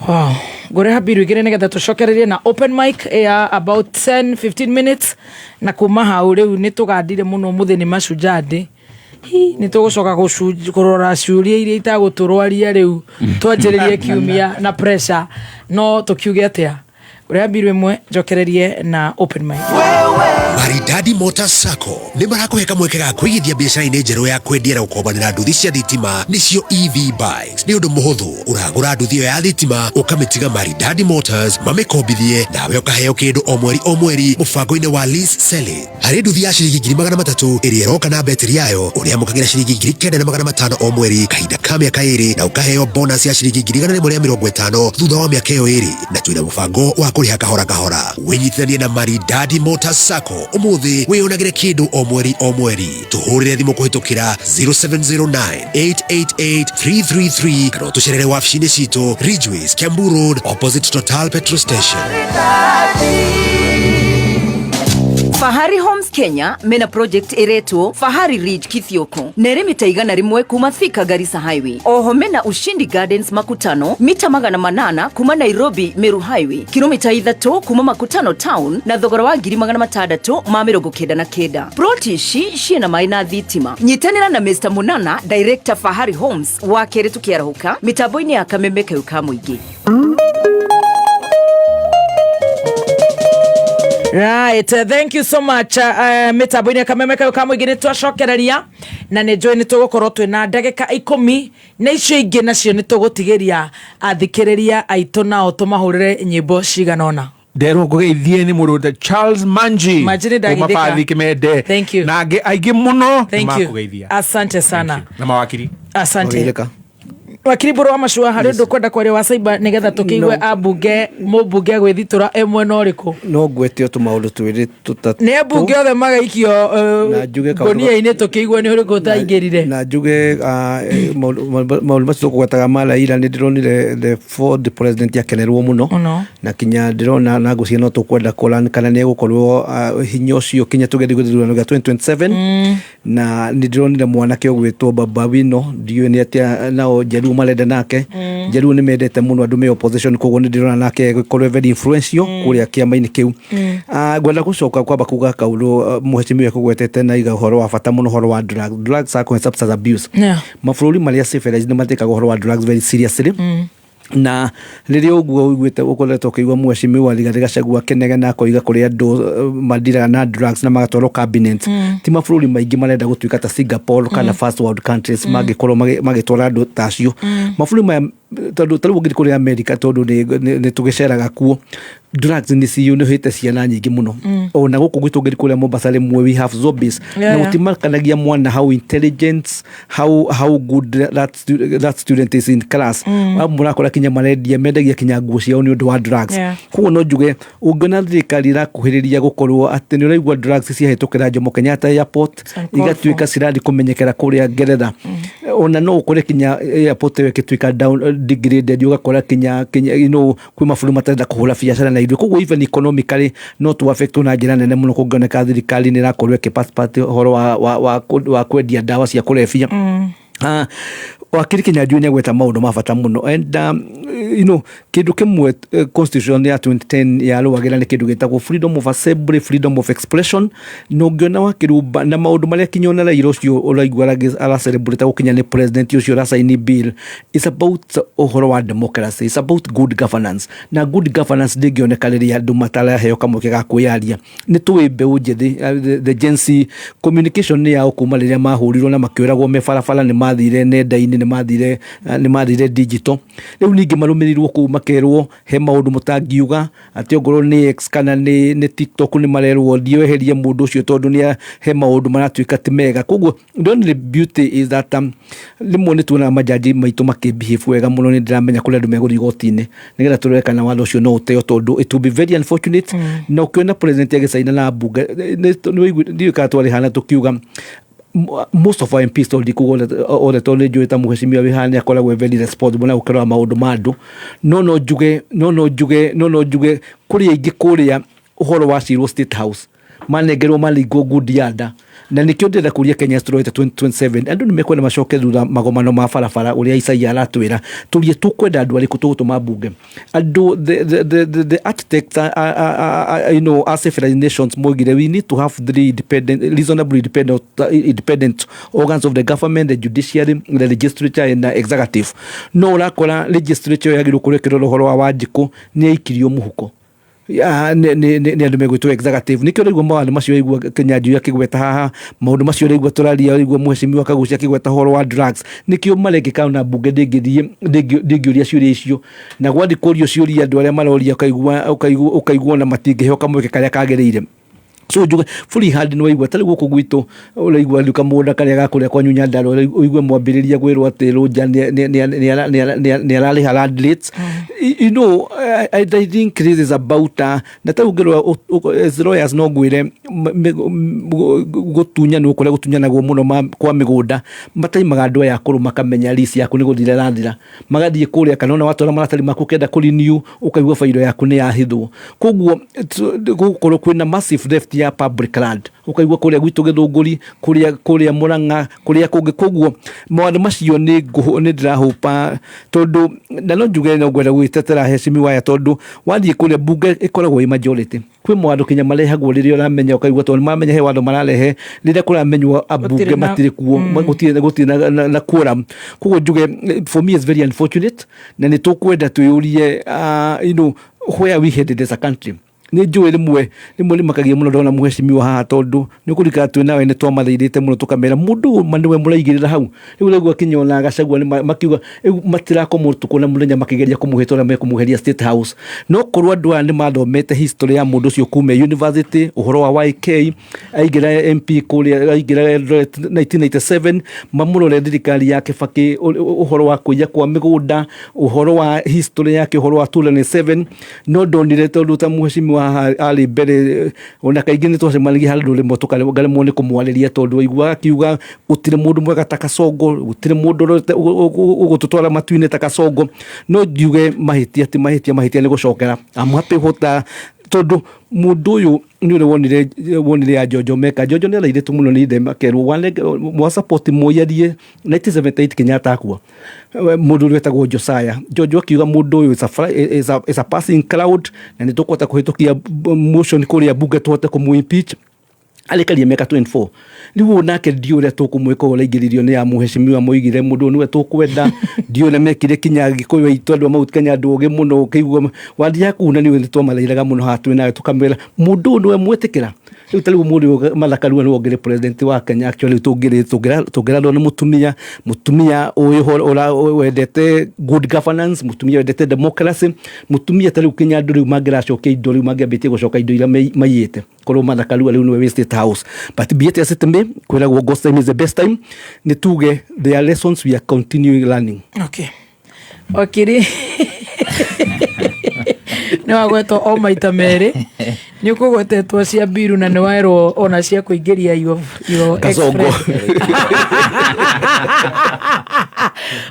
A: Wow. Ngũreha mbiru igĩrĩ nĩgetha tũcokererie na open mic ya about 10-15 minutes, na kuma hau rĩu nĩ tũgandire mũno mũthĩ nĩ Mashujaa Day. Hi, nĩ tũgũcoka kũrora ciũria iria itagũtũrwaria rĩu twanjĩrĩrie kiumia na pressure, no tũkiuge atĩa? Ngũreha mbiru ĩmwe njokererie na open mic.
H: Maridadi Motors Sacco nĩ marakũhe kamweke ga kũigithia biacara-inĩ njerũ ya kwendia na gũkombanĩra nduthi cia thitima, nĩcio EV bikes. Nĩ ũndũ mũhũthũ, ũragũra nduthi ĩyo ya thitima ũkamĩtiga Maridadi Motors mamĩkombithie, nawe ũkaheo kĩndũ o mweri o mweri mũbango-inĩ wa lease selling. Harĩ nduthi ya ciringi 300,000 ĩrĩa ĩroka na betiri yayo, ũrĩamũkagĩra ciringi 9,500 o mweri kahinda ka mĩaka 2, na ũkaheo bonus ya ciringi 150,000 thutha wa mĩaka ĩyo 2, na twĩna mũbango wa kũrĩha kahora kahora. Wĩnyitithanie na Maridadi Motors Sacco ũmũthĩ wĩyonagĩre kĩndũ o mweri o mweri. Tũhũrĩre thimũ kũhĩtũkĩra 0709 888 333 kana ũtũcerere wabici-inĩ citũ Ridgeways, Kiambu Road, opposite Total petrol station.
W: Fahari Homes Kenya mena project iretwo Fahari Ridge Kithioko na ĩrĩ mita 100 kuma Thika Garissa Highway. Oho mena Ushindi Gardens Makutano mita 800 kuma Nairobi Meru Highway, kilomita 3 kuma Makutano Town na thogora wa 699,000. Plot ici ciĩna maĩ na thitima. Nyitanĩra na Mr Munana Director Fahari Homes wa kerĩ tũkĩarahũka mĩtambo-inĩ ya Kameme kayũ ka mũingĩ.
A: Right, thank you so much. Mĩtambo-inĩ ya Kameme kayũ ka mũingĩ nĩ twacokereria na nĩ njũĩ nĩ tũgũkorwo twĩna ndagĩka 10 na icio ingĩ nacio nĩ tũgũtigĩria athikĩrĩria aitũ nao tũmahũrĩre nyĩmbo cigana ũna.
F: Nderwo ngũgeithie nĩ mũndũ wĩtagwo Charles Manji.
A: Manji nĩ ndageithĩka.
F: Kuma Bathi Kimende.
A: Thank you.
F: Na angĩ aingĩ mũno
A: Thank you.
F: nĩmakũgeithia.
A: Asante sana.
F: Na mawakiri.
A: Asante. Wakiri Mburu wa Macua, harĩ ũndũ ũkwenda kwaria wa cyber nĩgetha tũkĩigue ambunge mũmbunge agwĩthitũra e mwena ũrĩkũ?
I: No ngwete o tũmaũndũ twĩrĩ tũtatũ.
A: Nĩ ambunge othe magaikio
I: Na njuge kaũndũ-
A: ngũnia-inĩ tũkĩigue nĩ ũrĩkũ ũtaingĩrire.
I: Na njuge maũndũ macio tũkũgwetaga ma Raila, nĩ ndĩronire the Ford president akenerwo mũno.
A: Mũno.
I: Na kinya ndĩrona na ngũcia no tũkwenda kũran kana nĩ egũkorwo hinya ũcio kinya tũgĩthiĩ gĩthurano gĩa 2027. Na nĩ ndĩronire mwanake ũgwĩtwo Baba Wino, ndiũĩ nĩ atĩa nao Jaluo marenda nake. Jaluo nĩ mendete mũno andũ me opposition, koguo nĩ ndĩrona nake agĩkorwo very influential kũrĩa kĩama-inĩ kĩu. Ngwenda gũcoka kwamba kuga kaũndũ, mũhecimiwa ekũgwetete na iga ũhoro wa bata mũno, ũhoro wa drugs, alcohol and substance abuse. Mabũrũri marĩa civilized nĩ matĩkaga ũhoro wa drugs very seriously. Na rĩrĩa ũguo ũiguĩte ũkoretwo ũkĩigua mheshimiwa Rigathĩ Gachagua akĩnegena akoiga kũrĩ andũ mandiraga na drugs na magatwarwo cabinet, ti mabũrũri maingĩ marenda gũtuĩka ta Singapore kana first world countries mangĩkorwo magĩtwara andũ ta acio. Mabũrũri maya, tondũ ta rĩu ũngĩthiĩ kũrĩa America, tondũ nĩ tũgĩceraga kuo, drugs nĩ ciyũnĩhĩte ciana nyingĩ mũno. Ona gũkũ gwitũ ũngĩthiĩ kũrĩa Mombasa rĩmwe we have zombies. Na gũtimakanagia mwana how intelligent, how good that student is in class. Amwe ũrakora kinya marendia mendagia kinya nguo ciao nĩ ũndũ wa drugs. Koguo no njuge ũngĩona thirikari ĩrakuhĩrĩria gũkorwo atĩ nĩ ũraigua drugs ciahĩtũkĩra Jomo Kenyatta Airport,
A: uncalled
I: igatuĩka cirathiĩ kũmenyekera kũrĩa Ngeretha, ona no ũkore kinya airport ĩyo ĩgĩtuĩka down degraded, ũgakora kinya kwĩ mabũrũri matarenda kũhũra biacara na ithuĩ. Koguo even economically no tu affect na njĩra nene mũno kũngĩoneka thirikari nĩ ĩrakorwo ĩkĩ ũhoro wa kwendia ndawa cia kũrebia. Wakiri Kinyanjui nĩ agweta maũndũ ma bata mũno and kĩndũ kĩmwe constitution ya 2010 yarũagĩra nĩ kĩndũ gĩtagwo freedom of assembly, freedom of expression. Na ũngĩona wakĩrumba na maũndũ marĩa kinya ona Raila ũcio ũraigua aracelebrate gũkinya nĩ president ũcio ũracaini bill, it's about ũhoro wa democracy, it's about good governance. Na good governance ndĩngĩoneka rĩrĩa andũ mataraheo kamweke ga kwĩyaria. Nĩ tũĩ mbeũ njĩthĩ, the Gen Z, communication nĩ yao kuma rĩrĩa mahũrirwo na makĩũragwo me barabara, nĩ mathire nenda-inĩ, nĩ mathire digital. Rĩu ningĩ marũmĩrĩirwo kũu makerwo he maũndũ mũtangiuga atĩ ongorwo nĩ X kana nĩ TikTok, nĩ marerwo thiĩ weherie mũndũ ũcio tondũ nĩ he maũndũ maratuĩka ti mega. Koguo the only beauty is that rĩmwe nĩ tuonaga majaji maitũ makĩbehave wega mũno. Nĩ ndĩramenya kũrĩ andũ megũthiĩ igoti-inĩ nĩgetha tũrore kana watho ũcio no ũteo, tondũ it will be very unfortunate. Na ũkĩona president agĩcaina na mbunge, ndiũĩ kana twarĩ hana tũkiuga most of our MPs, tondũ ndikuga othe tondũ nĩ njũĩ ta mũhecimiwa wĩ haha nĩ akoragwo e very responsible na gũkĩrora maũndũ ma andũ, no no njuge kũrĩ aingĩ kũrĩa ũhoro wacirwo State House manengerwo maningwo ngundi ya nda. Na nĩkĩo ndĩrenda kũria Kenya tũrorete 2027, andũ nĩ mekwenda macoke thutha magomano ma barabara ũrĩa Isaia aratwĩra tũrie tũkwenda andũ arĩkũ tũgũtũma mbunge. Andũ the architects as civilized nations moigire we need to have three independent, reasonably independent organs of the government, the judiciary, the legislature and the executive. No ũrakora legislature yagĩrĩirwo kũrĩa ĩkĩrora ũhoro wa Wanjikũ nĩ yaikirio mũhuko nĩ andũ megwĩtwo executive. Nĩkĩo ũraigua mawatho macio ũraigua Kinyanjui akĩgweta haha, maũndũ macio ũraigua tũraria, ũraigua mũhecimiwa Kagucia akĩgweta ũhoro wa drugs, nĩkĩo marekĩka na mbunge ndĩngĩthiĩ ndĩngĩũria ciũria icio. Na gwathiĩ kũrio ciũria, andũ arĩa maroria ũkaigua ona matingĩheo kamweke karĩa kagĩrĩire. So njuge fully hard nĩ waigua ta rĩu gũkũ gwitũ ũraigua rĩu kamũgũnda karĩa ga kũrĩa kwanyu Nyandarua, ũigue mwambĩrĩria kwĩrwo atĩ Rũnja nĩ ararĩha land rates. I think this is about na ta ũngĩrora as lawyers no ngwĩre gũtunyanwo kũrĩa gũtunyanagwo mũno kwa mĩgũnda, mataimaga andũ aya akũrũ makamenya lease yaku nĩ gũthira ĩrathira, magathiĩ kũrĩa kana ona watwara maratathi maku ũkĩenda kũ renew, ũkaigua bairo yaku nĩ yahithwo. Koguo gũgũkorwo kwĩna massive theft ya public land, ũkaigua kũrĩa gwitũ Gĩthũngũri, kũrĩa Mũrang'a, kũrĩa kũngĩ. Koguo maũndũ macio nĩ ndĩrahũpa tondũ na no njuge no ngwenda gwĩtetera heshimiwa aya, tondũ wathiĩ kũrĩa mbunge ĩkoragwo ĩ majority, kwĩ mawatho kinya marehagwo rĩrĩa ũramenya, ũkaigua tondũ nĩmaramenya he watho mararehe rĩrĩa kũramenywo ambunge matirĩ kuo, gũtirĩ na quorum. Koguo njuge for me is very unfortunate na nĩ tũkwenda twĩyũrie where we headed as a country. Nĩ njũĩ rĩmwe rĩmwe nĩ makagia mũno ndona mũhecimiwa haha, tondũ nĩ ũkũririkana twĩ nawe nĩ twamathĩirĩte mũno, tũkamera mũndũ ũyũ ma nĩwe mũraigĩrĩra hau. Rĩu rĩu akinya ona Gachagua nĩ makiuga rĩu matirakoma ũtukũ na mũthenya makĩgeria kũmũhĩta ũrĩa mekũmweheria State House. No korwo andũ aya nĩ mathomete history ya mũndũ ũcio kuma university, ũhoro wa YK aingĩra MP kũrĩa, aingĩra Eldoret 1997, mamũrore thirikari ya Kibaki, ũhoro wa kũiya kwa mĩgũnda, ũhoro wa history yake, ũhoro wa 2007. No ndonire tondũ ta mũhecimiwa haha arĩ mbere, ona kaingĩ nĩ twacemanagia handũ rĩmwe tũkaremwo nĩ kũmwarĩria, tondũ waiguaga akiuga gũtirĩ mũndũ mwega ta Kasongo, gũtirĩ mũndũ ũgũtũtwara matu-inĩ ta Kasongo. No njuge mahĩtia ti mahĩtia, mahĩtia nĩ gũcokera. I'm happy hota tondũ mũndũ ũyũ nĩ ũrĩa wonire ya Njonjo meka. Njonjo nĩ arairĩtwo mũno nĩ ithe, makerwo mwa support Moi 1978 Kenyatta akua, mũndũ ũrĩa wetagwo Josiah Njonjo akiuga mũndũ ũyũ is a passing cloud, na nĩ tũkũhota kũhĩtũkia motion kũrĩa bunge tũhote kũmũ impeach. Arĩkaria mĩaka 24. Rĩu nake ndiũ ũrĩa tũkũmwĩka, ũrĩa aingĩririo nĩ ya mũhecimiwa moigire mũndũ ũyũ nĩwe tũkwenda. Ndiũ ũrĩa mekire kinya Gĩkũyũ aitũ, andũ a Mount Kenya, andũ ogĩ mũno, ũkĩigua wathiaga kũu na nĩũĩ nĩ twamathĩraga mũno haha twĩ nawe, tũkamwĩra mũndũ ũyũ nĩwe mwĩtĩkĩra. Rĩu ta rĩu mũndũ ũyũ Martha Karua nĩwe ũngĩrĩ president wa Kenya actually. Tũngĩrarwo nĩ mũtumia ũyũ wendete good governance, mũtumia wendete democracy, mũtumia ta rĩu kinya andũ rĩu mangĩracokia indo, rĩu mangĩambĩtie gũcoka indo iria maiyĩte korwo Martha Karua rĩu nĩwe wĩ State House. But be it as it may, kwĩragwo God's time is the best time. Nĩ tuge there are lessons we are continuing learning.
A: Okay, wakiri, nĩ wagwetwo o maita merĩ, nĩ ũkũgwetetwo cia mbiru na nĩ werwo ona cia kũingĩria your
I: Kasongo.
A: ex-friend.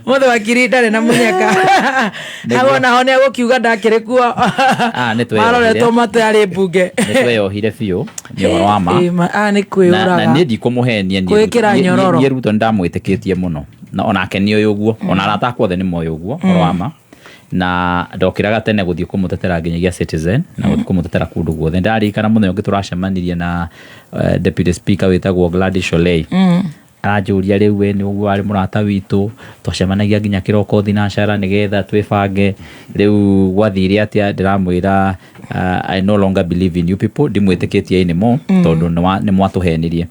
A: Mũthĩ wakiri ndarĩ na mũnyaka hau, onaho nĩ agũkiuga ndakĩrĩ kuo.
E: Ah, nĩ tweyohire.
A: Maroretwo matarĩ mbunge.
E: Nĩ tweyohire biũ, nĩ ũhoro wa ma.
A: Ĩ, nĩ
E: Na
A: kwĩũraga.
E: Niĩ ndikũmũhenia niĩ.
A: Kwĩkĩra nyororo.
E: Niĩ Ruto nĩ ndamwĩtĩkĩtie mũno, na onake nĩ ũĩ ũguo, ona arata akwa othe nĩ moĩ ũguo, ũhoro wa ma. Na ndokĩraga tene gũthiĩ kũmũtetera nginyagia Citizen na gũthiĩ kũmũtetera kũndũ guothe. Ndarikana mũthenya ũngĩ tũracemanirie na deputy speaker wĩtagwo Gladys Sholei, aranjũria rĩu we nĩ ũguo warĩ mũrata witũ, twacemanagia nginya kĩroko thinacara nĩgetha twĩbange, rĩu gwathire atĩa? Ndĩramwĩra, I no longer believe in you people, ndimwĩtĩkĩtie anymore, tondũ nĩ mwatũhenirie.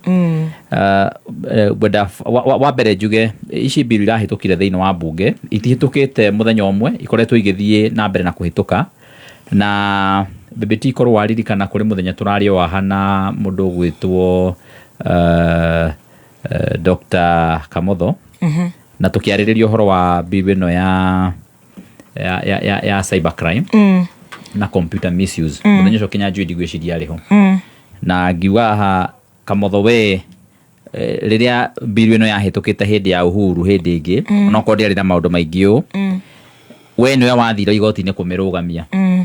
E: Ngwenda wa mbere njuge ici mbiru irahĩtũkire thĩinĩ wa mbunge itihĩtũkĩte mũthenya ũmwe, ikoretwo igĩthiĩ na mbere na kũhĩtũka. Na BBT, korwo waririkana, kũrĩ mũthenya tũraria waha na mũndũ ũgwĩtwo Dr. Kamotho, na tũkĩarĩrĩria ũhoro wa bill ĩno ya cybercrime na computer misuse. Mũthenya ũcio Kĩnyanjui ndigwĩciria arĩ ho, na ngiuga haha, Kamotho, we rĩrĩa bill ĩno yahĩtũkĩte hĩndĩ ya Uhuru hĩndĩ ĩngĩ, onokorwo ndĩarĩ na maũndũ maingĩ ũũ, we nĩwe wathire igoti-inĩ kũmĩrũgamia.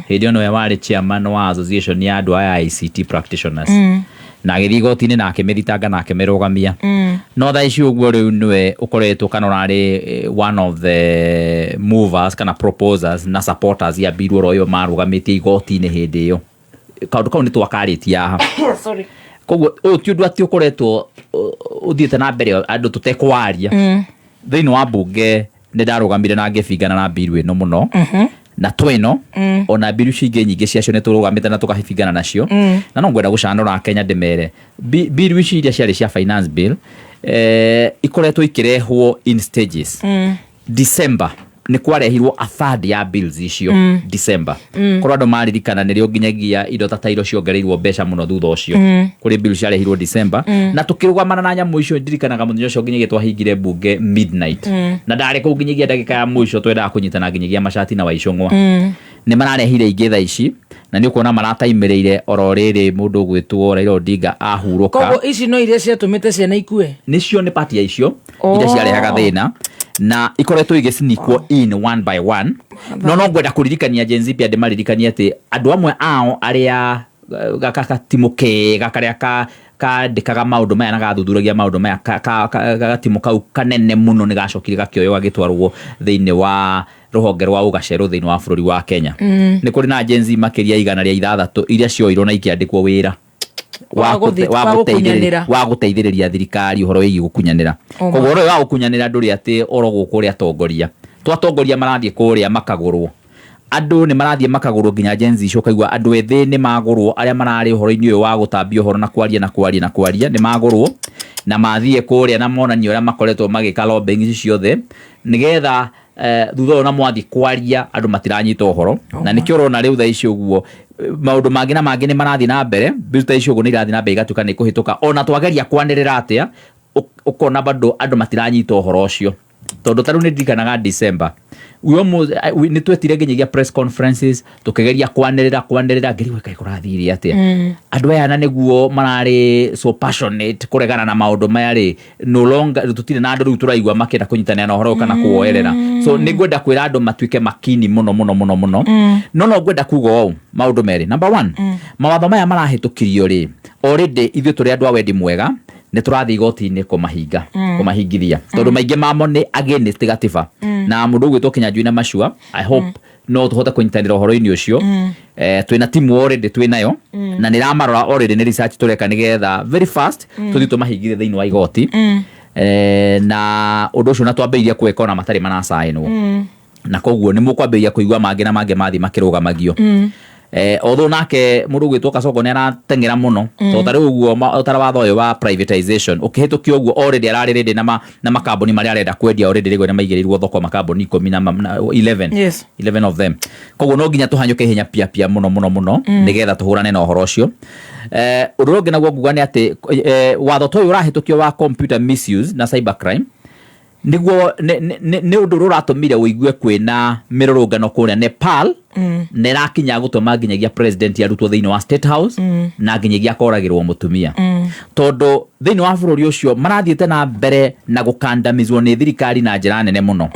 E: Hĩndĩ ĩyo nĩwe warĩ chairman wa association ya andũ aya ICT practitioners, na agĩthiĩ igoti-inĩ na akĩmĩthitanga na akĩmĩrũgamia. No thaa ici ũguo rĩu nĩwe ũkoretwo kana ũrarĩ one of the movers kana proposers na supporters ya bill oro ĩyo marũgamĩtie igoti-inĩ hĩndĩ ĩyo. Kaũndũ kau nĩ twakarĩtie haha.
A: Sorry.
E: Koguo ũyũ ti ũndũ atĩ ũkoretwo ũthiĩte na mbere andũ tũtekwaria. Thĩinĩ wa mbunge nĩ ndarũgamire na ngĩbingana na mbiru ĩno mũno, na twĩno ona mbiru icio ingĩ nyingĩ ciacio nĩ tũrũgamĩte na tũkabingana nacio. Na no ngwenda gũcanũra Kenya ndĩmere mbiru ici iria ciarĩ cia finance bill, ikoretwo ikĩrehwo in stages. December nĩ kwarehirwo a third ya bills icio. December, korwo andũ maririkana, nĩrĩo nginyagia indo ta tairo ciongereirwo mbeca mũno thutha ũcio. Kũrĩ bill ciarehirwo December, na tũkĩrũgamana na nyamũ icio. Ndirikanaga mũthenya ũcio nginyagia twahingire mbunge midnight, na ndarĩ kũu nginyagia ndagĩka ya mũico, twendaga kũnyitana nginyagia macati na waicũng'wa. Nĩ mararehire ingĩ thaa ici, na nĩ ũkuona marataimĩrĩire oro rĩrĩ mũndũ ũgwĩtwo Raila Odinga ahurũka.
A: Koguo ici no iria ciatũmĩte ciana ikue?
E: Nĩcio, nĩ pati ya icio iria ciarehaga thĩna na ikoretwo igĩcinikwo in one by one. No ngwenda kũririkania Gen Z pia, ndĩmaririkanie atĩ andũ amwe ao arĩa gaka gatimũ kega karĩa kandĩkaga maũndũ maya na gathuthuragia maũndũ maya, gatimũ kau kanene mũno nĩ gacokire gakĩoywo gagĩtwarwo thĩinĩ wa rũhonge rwa ũgacerũ thĩinĩ wa bũrũri wa Kenya. Nĩ kũrĩ na Gen Z makĩria 106 iria cioirwo na ikĩandĩkwo wĩra
A: Wa wa gũkunyanĩra.
E: Wa gũteithĩrĩria thirikari ũhoro wĩgiĩ gũkunyanĩra.
A: Oh,
E: Koguo ũhoro ũyũ wa gũkunyanĩra ndũrĩ atĩ oro gũkũ ũrĩa atongoria twatongoria marathiĩ kũrĩa makagũrwo. Andũ nĩ marathiĩ makagũrwo nginya Gen Z icio, ũkaigua andũ ethĩ nĩ magũrwo, arĩa mararĩ ũhoro-inĩ ũyũ wa gũtambia ũhoro na kwaria na kwaria na kwaria nĩ magũrwo na mathiĩ kũrĩa na monanie ũrĩa makoretwo magĩka lobbying ici ciothe, nĩgetha thutha ũyũ na mwathiĩ kwaria andũ matiranyita ũhoro. Na nĩkĩo ũrona rĩu thaa ici ũguo maũndũ mangĩ na mangĩ nĩ marathiĩ na mbere, bill ta ici ũguo nĩ irathiĩ na mbere igatuĩka nĩ ikũhĩtũka, ona twageria kwanĩrĩra atĩa, ũkona bado andũ matiranyita ũhoro ũcio. Tondũ ta rĩu nĩ ndirikanaga December we almost, nĩ twetire nginyagia press conferences, tũkĩgeria kwanĩrĩra kwanĩrĩra, ngĩrigwo kaĩ kũrathire atĩa. Andũ aya na nĩguo mararĩ so passionate kũregana na maũndũ maya rĩ, no longer tũtirĩ na andũ rĩu tũraigua makĩenda kũnyitanĩra na ũhoro ũyũ kana kuwoerera. So nĩ ngwenda kwĩra andũ matuĩke makini mũno mũno mũno mũno. No ngwenda kuga ũũ maũndũ merĩ. Number one, mawatho maya marahĩtũkirio rĩ, already ithuĩ tũrĩ andũ a wendi mwega nĩ tũrathiĩ igoti-inĩ kũmahinga, kũmahingithia, tondũ maingĩ mamo nĩ against gatiba. Na mũndũ ũgwĩtwo Kinyanjui na Machua, I hope no tũhote kũnyitanĩra ũhoro-inĩ ũcio. Twĩna timu already twĩ nayo na nĩ ramarora already, nĩ research tũreka nĩgetha very fast tũthiĩ tũmahingithie thĩinĩ wa igoti. Na ũndũ ũcio na twambĩrĩirie kwĩka ona matarĩ maracainwo, na koguo nĩ mũkwambĩrĩria kũigua mangĩ na mangĩ mathiĩ makĩrũgamagio. Although nake mũndũ ũgwĩtwo Kasongo nĩ arateng'era mũno, tondũ ta rĩu ũguo ũtara watho ũyũ wa privatization ũkĩhĩtũkio ũguo, already ararĩ ready na makambuni marĩa arenda kwendia, already rĩgwe nĩ maigĩrĩirwo thoko makambuni ikũmi na 11. 11 of them. Koguo no nginya tũhanyũke ihenya pia pia mũno mũno mũno nĩgetha tũhũrane na ũhoro ũcio. Ũndũ ũrĩa ũngĩ naguo nguga nĩ atĩ watho ta ũyũ ũrahĩtũkio wa computer misuse na cyber crime nĩguo nĩ ũndũ ũrĩa ũratũmire ũigue kwĩna mĩrũrũngano kũrĩa Nepal, na ĩrakinya gũtũma nginyagia president arutwo thĩinĩ wa State House na nginyagia akoragĩrwo mũtumia, tondũ thĩinĩ wa bũrũri ũcio marathiĩte na mbere na gũkandamizwo nĩ thirikari na njĩra nene mũno.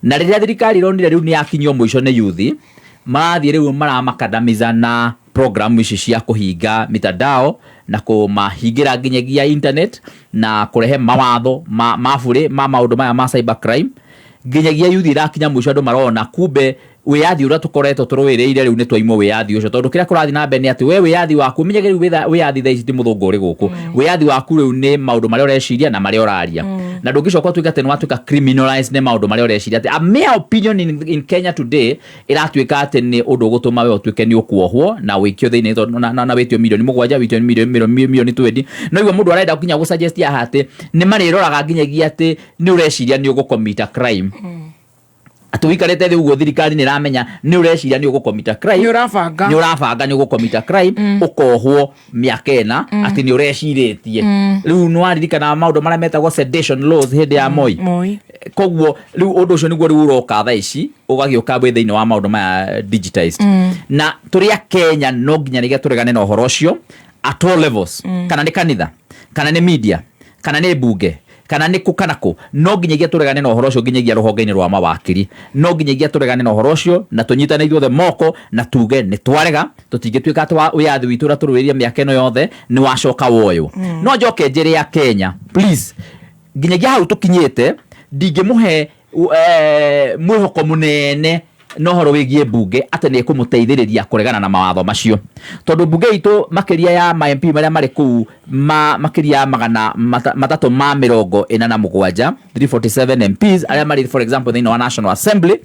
E: Na rĩrĩa thirikari ĩronire rĩu nĩ yakinyio mũico nĩ yuthi, marathiĩ rĩu maramakandamiza na program ici cia kũhinga mitandao na kũmahingĩra nginyagia internet na kũrehe mawatho ma burĩ ma maũndũ maya ma cyber crime, nginyagia yuthi ĩrakinya mũico, andũ marona kumbe wĩyathi ũrĩa tũkoretwo tũrũĩrĩire rĩu nĩ twaimwo wĩyathi ũcio, tondũ kĩrĩa kũrathiĩ na mbere nĩ atĩ we wĩyathi waku ũmenyage rĩu wĩyathi thaa ici ti mũthũngũ ũrĩ gũkũ. Wĩyathi waku rĩu nĩ maũndũ marĩa ũreciria na marĩa ũraria, na ndũngĩcoka ũtuĩke atĩ nĩ watuĩka criminalized nĩ maũndũ marĩa ũreciria, atĩ a mere opinion in Kenya today ĩratuĩka atĩ nĩ ũndũ ũgũtũma we ũtuĩke nĩ ũkuohwo na wĩikio thĩinĩ tondũ na wĩtio mirioni 7, wĩtio mirioni 20. No igua mũndũ arenda nginya gũsuggest haha atĩ nĩ marĩroraga nginyagia atĩ nĩ ũreciria nĩ ũgũcommit a crime, atĩ ũikarĩte thĩ ũguo thirikari nĩ ĩramenya nĩ ũreciria nĩ ũgũcommit a crime,
A: Nĩ ũrabanga.
E: Nĩ ũrabanga nĩ ũgũcommit a crime, ũkohwo mĩaka 4 atĩ nĩ ũrecirĩtie. Rĩu nĩ waririkana maũndũ marĩa metagwo sedation laws hĩndĩ ya Moi?
A: Moi.
E: Koguo rĩu ũndũ ũcio nĩguo rĩu ũroka thaa ici ũgagĩũka wĩ thĩinĩ wa maũndũ maya digitized. Na tũrĩ a Kenya no nginya rĩrĩa tũregane na ũhoro ũcio at all levels, kana nĩ kanitha, kana nĩ media, kana nĩ mbunge, kana nĩ kũ kana kũ, no nginyagia tũregane na ũhoro ũcio, nginyagia rũhonge-inĩ rwa mawakiri no nginyagia tũregane na ũhoro ũcio na tũnyitane ithuothe moko na tuge nĩ twarega, tũtingĩtuĩka atĩ wĩyathi witũ ũrĩa tũrũĩrĩire mĩaka ĩno yothe nĩ wacoka woywo. No njoke njĩre ya Kenya, please, nginyagia hau tũkinyĩte ndingĩmũhe mwĩhoko mũnene na ũhoro wĩgiĩ mbunge atĩ nĩ ĩkũmũteithĩrĩria kũregana na mawatho macio, tondũ mbunge itũ makĩria ya ma MP marĩa marĩ kũu makĩria ya 347, 347 MPs arĩa marĩ for example thĩinĩ wa National Assembly,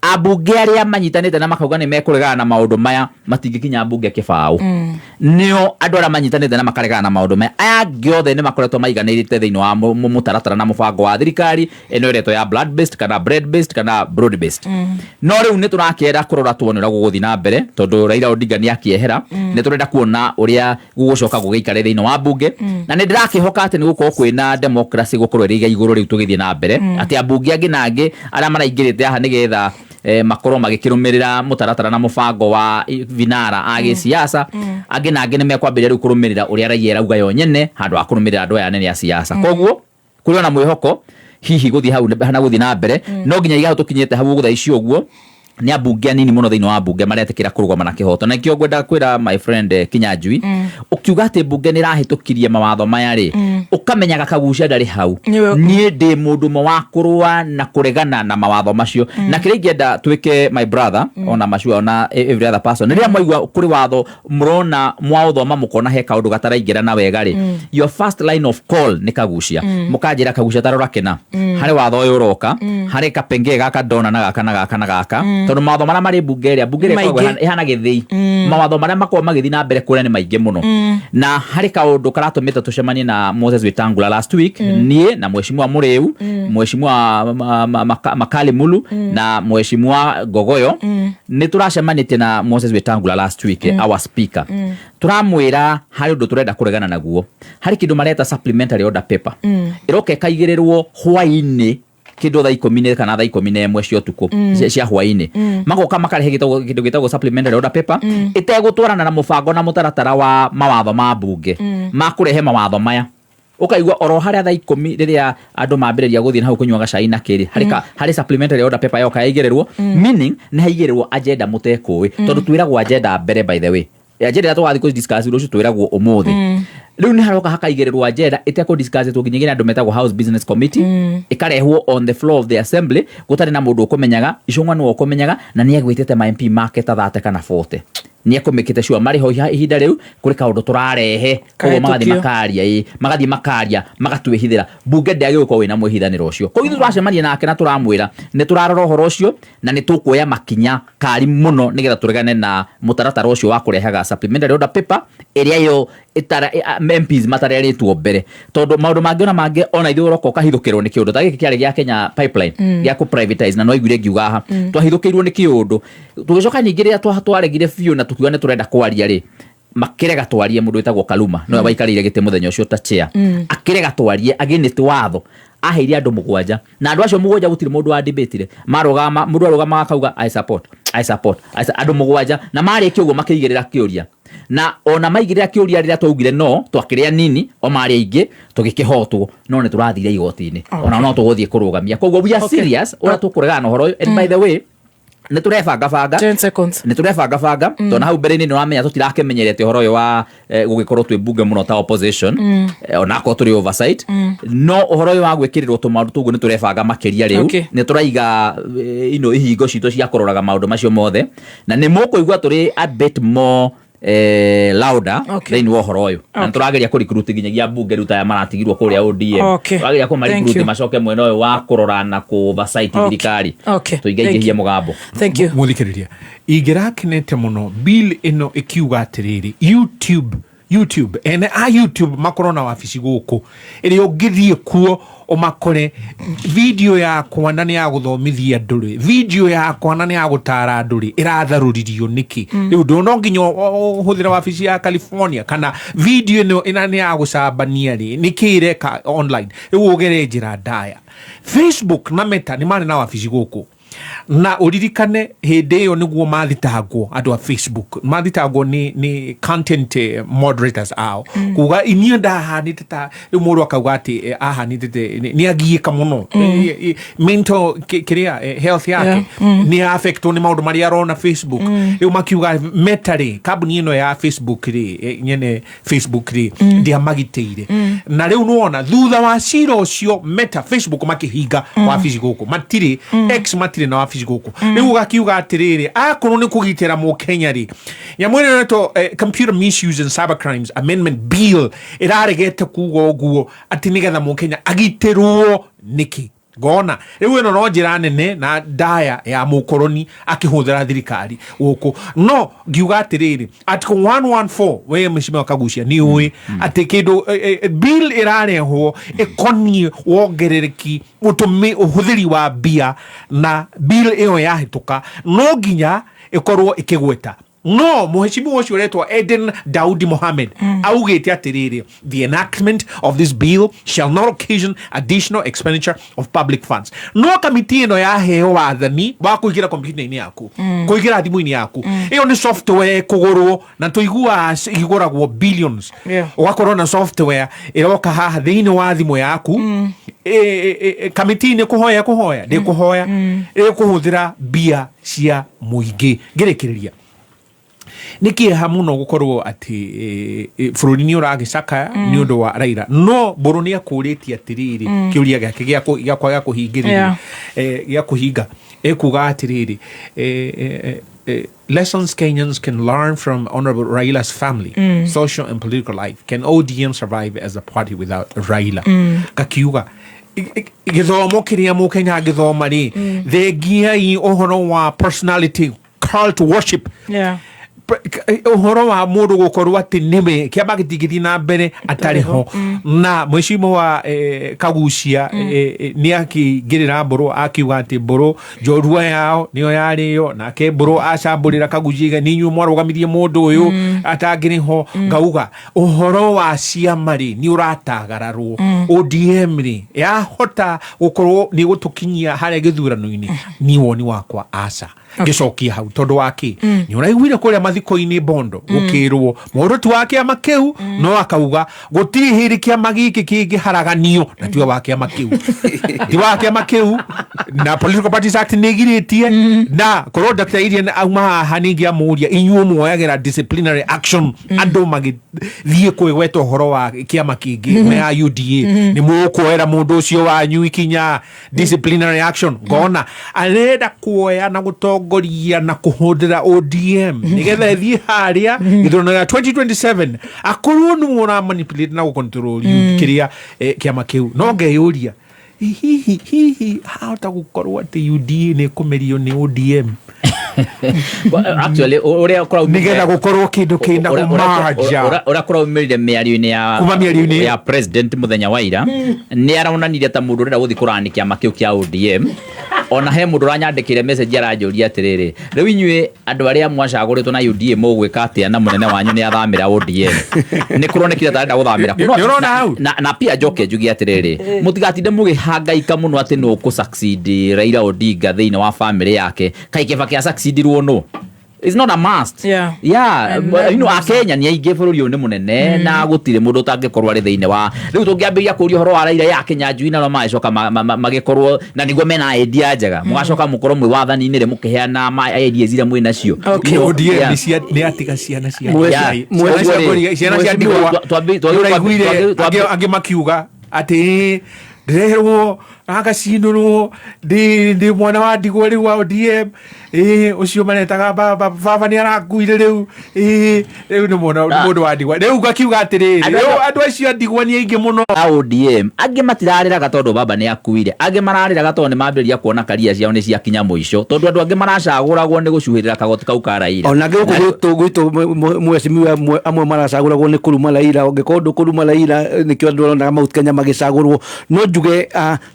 E: ambunge arĩa manyitanĩte na makauga nĩ mekũregana na maũndũ maya matingĩkinya mbunge 0. Nĩo andũ arĩa manyitanĩte na makaregana na maũndũ maya. Aya angĩ othe nĩ makoretwo maiganĩrĩte thĩinĩ wa mũtaratara na mũbango wa thirikari ĩno ĩretwo ya blood based kana bread based kana broad based. No rĩu nĩ tũrakĩenda kũrora tuone ũrĩa gũgũthiĩ na mbere, tondũ Raila Odinga nĩ akĩehera. Nĩ tũrenda kuona ũrĩa gũgũcoka gũgĩikare thĩinĩ wa mbunge, na nĩ ndĩrakĩhoka atĩ nĩ gũkorwo kwĩna democracy gũkorwo ĩrĩ igũrũ rĩu tũgĩthiĩ na mbere, atĩ ambunge angĩ na angĩ arĩa maraingĩrĩte haha nĩgetha makorwo magĩkĩrũmĩrĩra mũtaratara na mũbango wa vinara a gĩsiasa, angĩ na angĩ nĩ mekwambĩrĩria rĩu kũrũmĩrĩra ũrĩa raia ĩrauga yo nyene handũ ha kũrũmĩrĩra andũ aya anene a siasa. Koguo kũrĩ ona mwĩhoko hihi gũthiĩ hau na gũthiĩ na mbere, no nginyagia hau tũkinyĩte hau ũguo thaa ici ũguo nĩ ambunge anini mũno thĩinĩ wa mbunge maretĩkĩra kũrũgama na kĩhoto. Na nĩkĩo ngwenda kwĩra my friend Kinyanjui, ũkiuga atĩ mbunge nĩ ĩrahĩtũkirie mawatho maya rĩ, ũkamenyaga Kagucia ndarĩ hau. Niĩ ndĩ mũndũ ũmwe wa kũrũa na kũregana na mawatho macio. Na kĩrĩa ingĩenda twĩke, my brother, ona Macua, ona every other person, rĩrĩa mwaigua kũrĩ watho mũrona mwaũthoma mũkona he kaũndũ gataraingĩra na wega rĩ, your first line of call nĩ Kagucia. Mũkanjĩra, "Kagucia, tarora kĩna, harĩ watho ũyũ ũroka, harĩ kapengee gaka ndona na gaka na gaka na gaka." Tondũ mawatho marĩa marĩ mbunge ĩrĩa mbunge ĩrĩa ĩkoragwo
A: Maingĩ.
E: ĩhana gĩthĩi, mawatho marĩa makoragwo magĩthiĩ na mbere kũrĩa nĩ maingĩ mũno. Na harĩ kaũndũ karatũmĩte tũcemanie na Moses Wetangula last week, niĩ na mheshimiwa Mũrĩu, mheshimiwa Makali Mulu na mheshimiwa Ngogoyo. Nĩ tũracemanĩtie na Moses Wetangula last week, our speaker. Tũramwĩra harĩ ũndũ tũrenda kũregana naguo, harĩ kĩndũ mareta supplementary order paper. Ĩroka ĩkaigĩrĩrwo hwaĩ-inĩ kĩndũ thaa 10 kana thaa 11 cia ũtukũ, cia hwaĩ-inĩ. Magoka makarehe kĩndũ gĩtagwo supplementary order paper ĩtegũtwarana na mũbango na mũtaratara wa mawatho ma mbunge ma kũrehe mawatho maya. Ũkaigua oro harĩa thaa 10 rĩrĩa andũ mambĩrĩria gũthiĩ na hau kũnyua gacai na kĩrĩ, harĩ harĩ supplementary order paper yoka yaigĩrĩrwo, meaning nĩ haigĩrĩrwo agenda mũtekũĩ, tondũ twĩragwo agenda mbere. By the way, agenda ĩrĩa tũgathiĩ kũ discuss rũciũ twĩragwo ũmũthĩ. Rĩu nĩ haroka hakaigĩrĩrwo agenda ĩtekũ discuss nginyagia andũ metagwo House Business Committee, ĩkarehwo on the floor of the assembly gũtarĩ na mũndũ ũkũmenyaga. Icũng'wa nĩwe ũkũmenyaga, na nĩ egwĩtĩte ma MP make ta 30 kana 40, nĩ ekũmĩkĩte sure marĩ ho ihinda rĩu kũrĩ kaũndũ tũrarehe. Koguo magathiĩ
A: Kahĩtũkio.
E: makaria, ĩ, magathiĩ makaria magatwĩhithĩra. Mbunge ndĩagĩrĩirwo gũkorwo ĩna mwĩhithanĩro ũcio. Koguo ithuĩ tũracemania nake na tũramwĩra nĩ tũrarora ũhoro ũcio na nĩ tũkuoya makinya kari mũno nĩgetha tũregane na mũtaratara ũcio wa kũrehaga supplementary order paper ĩrĩa yo MPs matarerĩtwo mbere, tondũ maũndũ mangĩ ona mangĩ ona ithuĩ ũroka ũkahithũkĩrwo nĩ kĩũndũ ta gĩkĩ kĩarĩ gĩa Kenya Pipeline gĩa kũ privatize, na no aiguire ngiuga haha twahithũkĩirwo nĩ kĩũndũ. Tũgĩcoka ningĩ rĩrĩa twaregire biũ na tũkiuga nĩ tũrenda kwaria rĩ, makĩrega twarie. Mũndũ wĩtagwo Kaluma nĩwe waikarĩire gĩtĩ mũthenya ũcio ta chair, akĩrega twarie against watho. Aheire andũ mũgwanja, na andũ acio mũgwanja gũtirĩ mũndũ wa debatire. Marũgama, mũndũ arũgamaga akauga, "I support, I support, I Andũ mũgwanja na marĩkia ũguo makĩigĩrĩra kĩũria, na ona maigĩrĩra kĩũria rĩrĩa twaugire no twakĩrĩa nini o marĩa aingĩ tũgĩkĩhotwo, no nĩ tũrathire igoti-inĩ. Ona no tũgũthiĩ kũrũgamia. Koguo we are serious ũrĩa tũkũregana na ũhoro ũyũ. And by the way, nĩ tũrebangabanga, nĩ tũrebangabanga, tondũ hau mbere-inĩ nĩ ũramenya tũtirakĩmenyerete ũhoro ũyũ wa gũgĩkorwo twĩ mbunge mũno ta opposition, onakorwo tũrĩ oversight. No ũhoro ũyũ wa gwĩkĩrĩrwo tũmaũndũ tũguo nĩ tũrebanga makĩria rĩu. Nĩ tũraiga ino ihingo citũ cia kũroraga maũndũ macio mothe, na nĩ mũkũigua tũrĩ a bit more louder thĩinĩ wa ũhoro ũyũ, na nĩ tũrageria kũ recruit nginyagia mbunge rĩu ta aya maratigirwo kũrĩa ODM. Tũrageria
A: Thank
E: kũmarecruit
A: you.
E: macoke mwena ũyũ wa kũrora na kũ oversight thirikari. Tũingaingĩhie
A: Thank you.
E: mũgambo.
A: Thank you.
F: Muthikĩrĩria, ingĩrakenete mũno bill ĩno ĩkiuga atĩrĩrĩ, YouTube ene a YouTube makorwo na wabici gũkũ ĩrĩa ũngĩthiĩ kuo ũmakore, video yakwa na nĩ ya gũthomithia andũ rĩ, video yakwa na nĩ ya gũtara andũ rĩ, ĩratharũririo nĩkĩ? Rĩu ndũ no nginya ũhũthĩre wabici ya California, kana video ĩno ĩna nĩ ya gũcambania rĩ, nĩkĩ ĩreka online? Rĩu ũgere njĩra ndaya. Facebook na Meta nĩ marĩ na wabici gũkũ, na ũririkane hĩndĩ ĩyo nĩguo mathitangwo, andũ a Facebook mathitangwo nĩ content moderators ao kuga inyuĩ ndahanĩte ta rĩu mũndũ akauga atĩ ahanĩte nĩ agiĩka mũno. Mental kĩrĩa health yake nĩ affectwo nĩ maũndũ marĩa arona Facebook. Rĩu makiuga Meta rĩ, kambuni ĩno ya Facebook rĩ, nyene Facebook rĩ, ndĩamagitĩire. Na rĩu nĩwona thutha wa cira ũcio Meta, Facebook makĩhinga wabici gũkũ, matirĩ. X matirĩ na wabici gũkũ. Rĩu ũgakiuga atĩrĩrĩ, akorwo nĩ kũgitĩra mũkenya rĩ, nyamũ ĩno ĩretwo Computer Misuse and Cybercrimes Amendment Bill ĩraregete kuga ũguo atĩ nĩgetha mũkenya agitĩrwo nĩkĩ? Ngona rĩu ĩno no njĩra nene na ndaya ya mũkoroni akĩhũthĩra thirikari gũkũ. No ngiuga atĩrĩrĩ, article 114, we mheshimiwa Kagucia nĩ ũĩ atĩ kĩndũ bill ĩrarehwo ĩkoniĩ wongerereki ũtũmĩ ũhũthĩri wa mbia, na bill ĩyo yahĩtũka no nginya ĩkorwo ĩkĩgweta. No mũheshimiwa ũcio ũretwo Eden Daudi Mohammed augĩte atĩrĩrĩ, "The enactment of this bill shall not occasion additional expenditure of public funds." No kamiti ĩno yaheo wathani wa kũingĩra kompiuta-inĩ yaku, kũingĩra thimũ-inĩ yaku, ĩyo nĩ software ĩkũgũrwo na tũiguaga igũragwo billions. Ũgakorwo na software ĩroka haha thĩinĩ wa thimũ yaku. Kamiti nĩ kũhoya kũhoya ndĩkũhoya, ĩkũhũthĩra mbia cia mũingĩ. Ngĩrĩkĩrĩria, nĩ kĩeha mũno gũkorwo atĩ bũrũri nĩ ũragĩcakaya nĩ ũndũ wa Raila, no Mbũrũ nĩ akũrĩtie atĩrĩrĩ, kĩũria gĩake gĩakwa gĩa kũhingĩrĩria, gĩa kũhinga, ekuga atĩrĩrĩ, "Lessons Kenyans can learn from Honorable Raila's family, social and political life. Can ODM survive as a party without Raila?" Gakiuga Gĩthomo kĩrĩa mũkenya angĩthoma rĩ, thengiai ũhoro wa personality cult worship, ũhoro wa mũndũ gũkorwo atĩ nĩwe kĩama gĩtingĩthiĩ na mbere atarĩ ho. Na mwĩcimo wa Kagucia nĩ akĩingĩrĩra Mbũrũ, akiuga atĩ Mbũrũ njorua yao nĩyo yarĩyo, nake Mbũrũ acambũrĩra Kagucia iga nĩ inyuĩ mwarũgamirie mũndũ ũyũ atangĩrĩ ho. Ngauga ũhoro wa ciama rĩ, nĩ ũratagararwo. ODM rĩ, yahota gũkorwo nĩ gũtũkinyia harĩa gĩthurano-inĩ? Ni woni wakwa aca. Ngĩcokia hau tondũ wa kĩ, nĩ ũraiguire kũrĩa mathiko-inĩ Bondo gũkĩrwo mũndũ ti wa kĩama kĩu, no akauga gũtirĩ hĩndĩ kĩama gĩkĩ kĩngĩharaganio, na tiwe wa kĩama kĩu, ti wa kĩama kĩu, na Political Parties Act nĩ ĩgirĩtie. Na korwo Dr. Irian auma haha, ningĩ amũria, inyuĩ muoyagĩra disciplinary action andũ magĩthiĩ kwĩgweta ũhoro wa kĩama kĩngĩ me ya UDA, nĩ mũkuoera mũndũ ũcio wanyu ikinya disciplinary action? Ngona arenda kuoya na gũtongoria na kũhũthĩra ODM nĩgetha ĩthiĩ harĩa gĩthurano gĩa 2027, akorwo nĩwe ũra manipulate na gũcontrol kĩrĩa kĩama kĩu. No ngeyũria, hihi hahota gũkorwo atĩ UDA nĩ ĩkũmerio nĩ ODM?
E: Well, actually ũrĩa
F: Nĩgetha gũkorwo kĩndũ kĩna kũmanja.
E: Ũrĩa kũraumĩrire mĩario-inĩ ya
F: Kuma mĩario-inĩ.
E: ya president mũthenya wa ira, nĩ aronanirie ta mũndũ ũrenda gũthiĩ kũrani kĩama kĩu kĩa ODM. Ona he mũndũ ũranyandĩkĩire message aranjũria atĩrĩrĩ, rĩu inyuĩ andũ arĩa mwacagũrĩtwo na UDA mũgwĩka atĩa na mũnene wanyu nĩ athamĩra ODM? Nĩ kũronekire ta arenda gũthamĩra
F: Nĩ ũrona hau?
E: Na pia njoke njuge atĩrĩrĩ, mũtigatinde mũgĩhangaika mũno atĩ nũ kũ succeed Raila Odinga thĩinĩ wa family yake. Kaĩ Kibaki asucceedirwo nũ? It's not a must. Yeah, Akenya nĩ aingĩ, bũrũri ũyũ nĩ mũnene, na gũtirĩ mũndũ ũtangĩkorwo arĩ thĩinĩ wa rĩu. Tũngĩambĩrĩria kũria ũhoro wa Raila ya Kĩnyanjui na magĩcoka magĩkorwo na nĩguo mena idea njega, mũgacoka mũkorwo mwĩ wathani-inĩ rĩ, mũkĩheana ma ideas iria mwĩ nacio.
F: ODM nĩ atiga ciana cia ciana cia
E: Ũguo rĩ,
F: ciana cia ndigwa. Nĩũraiguire angĩ makiuga atĩ ndĩreherwo agacinũrwo, ndĩ mwana wa ndigwa rĩu wa ODM, ĩ ũcio maretaga baba, baba nĩ arakuire rĩu, ĩ rĩu nĩ mwana nĩ mũndũ wa ndigwa rĩu. Ngakiuga atĩrĩrĩ, rĩu andũ acio a ndigwa nĩ aingĩ mũno.
E: A ODM angĩ matirarĩraga tondũ baba nĩ akuire, angĩ mararĩraga tondũ nĩ mambĩrĩria kuona karia ciao nĩ ciakinya mũico, tondũ andũ angĩ maracagũragwo nĩ gũcuhĩrĩra kagoti kau ka Raila.
I: Ona angĩ gũkũ gwitũ mwecimiwa amwe maracagũragwo nĩ kũruma Raila. Ũngĩkorwo ndũkũruma Raila, nĩkĩo andũ aronaga Mount Kenya magĩcagũrwo. No njuge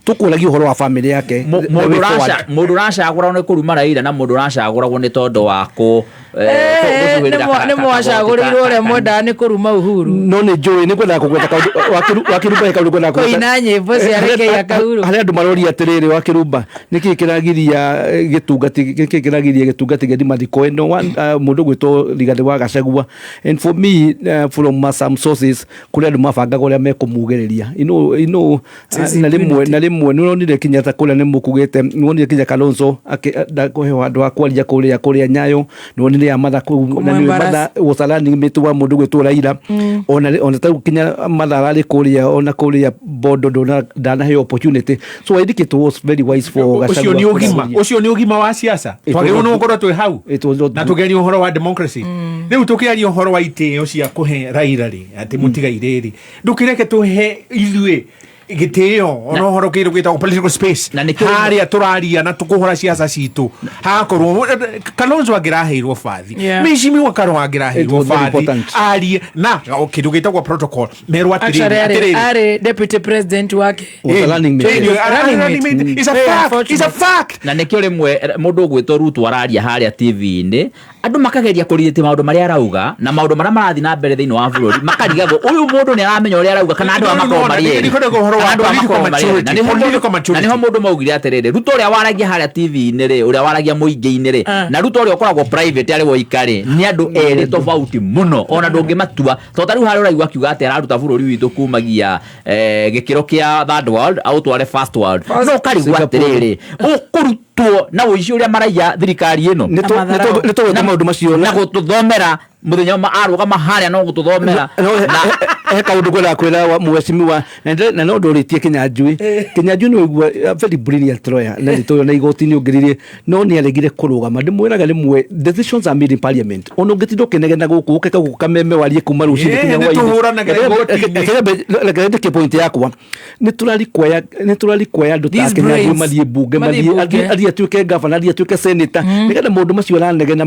I: tũkũragia ũhoro wa family yake. The way forward.
E: Mũndũ ũracagũragwo nĩ kũruma Raila na mũndũ ũracagũragwo nĩ tondũ wa kũ gũcuhĩrĩra
A: Nĩ mwacagũrĩirwo ũrĩa mwendaga nĩ kũruma Uhuru.
I: No nĩ njũĩ nĩ ngwendaga kũgweta kaũndũ Wakĩrumba, he kaũndũ ngwendaga kũgweta.
A: Kũina nyĩmbo cia Rekei Akauru.
I: Harĩ andũ maroria atĩrĩrĩ, Wakĩrumba, nĩkĩ kĩragiria gĩtungati, nĩkĩ kĩragiria gĩtungati gĩthiĩ mathiko ĩno? Mũndũ gwĩtwo Rigathĩ wa Gachagua, and for me, from some sources, kũrĩ andũ mabangaga ũrĩa mekũmugĩrĩria, na rĩmwe nĩ ũronire kinya ta kũrĩa nĩ mũkugĩte, nĩ wonire kinya Kalonzo ndakũheo handũ ha kwaria kũrĩa Nyayo, nĩ wonire ya Martha kũu, na nĩwe
A: Kũmũ-embarrass.
I: Martha was a running mate wa mũndũ gwĩtwo Raila. Ona tarĩu kinya Martha ararĩ kũrĩa, ona kũrĩa Bondo ndanaheo opportunity, so I think it was very wise for
F: Ũcio
I: Gachagua
F: nĩ ũgima
I: kũrĩa.
F: Ũcio nĩ ũgima wa siasa.
I: It was
F: Twagĩrĩirwo nĩ
I: not-
F: gũkorwo twĩ hau
I: It was not
F: na tũgerie ũhoro wa democracy. Rĩu tũkĩaria ũhoro wa itĩo cia kũhe Raila rĩ, atĩ mũtigaire rĩ, ndũkĩreke tũhe ithuĩ gĩtĩo ona ũhoro kĩndũ gĩtagwo political space
E: Na nĩkĩo-
F: harĩa tũraria na tũkũhũra ciaca citũ. Hakorwo Kalonzo angĩraheirwo bathi, Mheshimiwa Karua
I: It
F: angĩraheirwo
I: was very
F: bathi
I: important.
F: arie na kĩndũ gĩtagwo protocol, merwo
A: Actually,
F: atĩrĩrĩ,
A: arĩ
F: atĩrĩrĩ,
A: arĩ deputy president wake.
I: Was a running mate.
A: Running
F: Running
A: mate.
F: mate. It's a
A: Very
F: fact. It's a
A: unfortunate.
F: fact.
E: Na nĩkĩo rĩmwe mũndũ ũgwĩtwo Ruto araria harĩa TV-inĩ, andũ makageria kũrirĩti maũndũ marĩa arauga na maũndũ marĩa marathiĩ na mbere thĩinĩ wa bũrũri, makarigagwo ũyũ mũndũ nĩ aramenya ũrĩa arauga kana andũ aya
F: No, no,
E: makoragwo
F: no,
E: marĩ
F: nĩ-
E: erĩ.
F: nĩ kwenda ũhoro wa
E: Kana andũ aya
F: political
E: makoragwo marĩ erĩ. Na
F: maturity,
E: nĩho mũndũ-
F: political maturity.
E: Na nĩho mũndũ maugire atĩrĩrĩ, Ruto ũrĩa waragia harĩa TV-inĩ rĩ, ũrĩa waragia mũingĩ-inĩ rĩ, na Ruto ũrĩa ũkoragwo private arĩ woika rĩ, nĩ andũ erĩ tofauti mũno, ona ndũngĩmatua. Tondũ ta rĩu harĩa ũraigua akiuga atĩ araruta bũrũri witũ kumagia gĩkĩro kĩa third world aũtware first world, no ũkarigwo atĩrĩrĩ, ũkũrutwo na ũici ũrĩa maraiya thirikari ĩno
I: Nĩ tũgwĩka maũndũ macio
E: na gũtũthomera. Muthenya ma arugama haria no gututhomera.
I: He kaundu ngwendaga kwĩra mheshimiwa na no ndũrĩtie Kinyanjui. Kinyanjui nĩ ũigua very brilliant lawyer na nĩ na igoti-inĩ ũngĩririe no nĩ aregire kũrũgama. Ndĩmwĩraga rĩmwe decisions are made in parliament. Ona ũngĩtinda ũkĩnegena gũkũ ũke gũkũ kameme warie kuma rũcinĩ kinya
F: hwaĩ-inĩ.
I: Reke ndĩkie point yakwa. Nĩ tũrarikwaya andũ ta Kinyanjui mathiĩ bunge, mathiĩ atuĩke governor, athiĩ atuĩke senator, nĩgetha maũndũ macio ũranegena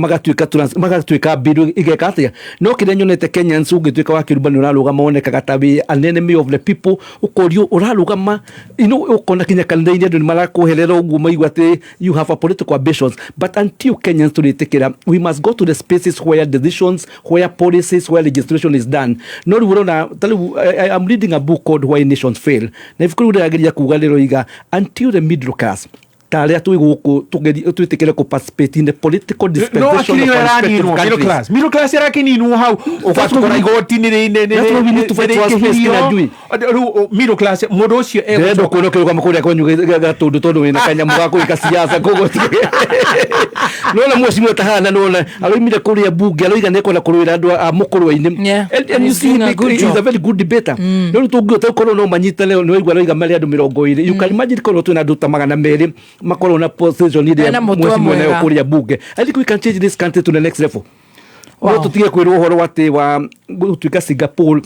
I: magatuĩka bill igeka atĩa. No kĩrĩa nyonete Kenyans ũngĩtuĩka wa kĩrumba nĩ ũrarũgama wonekaga ta wĩ an enemy of the people, ũkorio ũrarũgama, you know, ũkona kinya kanitha-inĩ andũ nĩ marakũherera ũguo maigua atĩ you have a political ambitions. But until Kenyans tũrĩtĩkĩra, we must go to the spaces where decisions, where policies, where legislation is done. No rĩu ũrona ta rĩu I'm reading a book called Why Nations Fail, na ibuku rĩu rĩrageria kuga rĩroiga until the middle class ta arĩa twĩ gũkũ twĩtĩkĩre kũ participate in the political dispensation of our respective countries.
F: Middle class ĩrakininwo hau ũgatũkora igoti-inĩ rĩu middle class mũndũ ũcio
I: ndĩrenda kuona ũkĩrũgama kũrĩa kwanyu gatũndũ tondũ wĩna kanyamũ ga gwĩka siasa koguo nona mheshimiwa tahana nona aroimire kũrĩa bunge aroiga nĩekwenda kũrũĩra andũ a mũkũrwe-inĩ. And you see he is a very good debater. No rĩu tũngĩhota gũkorwo no manyitane nĩ waigua aroiga marĩ andũ 20. You can imagine korwo twĩna andũ ta 200 makorwo na position iria mheshimiwa nayo kũrĩa bunge. I think we can change this country to the next level. No tũtige kwĩrwo ũhoro atĩ wa gũtuĩka Singapore.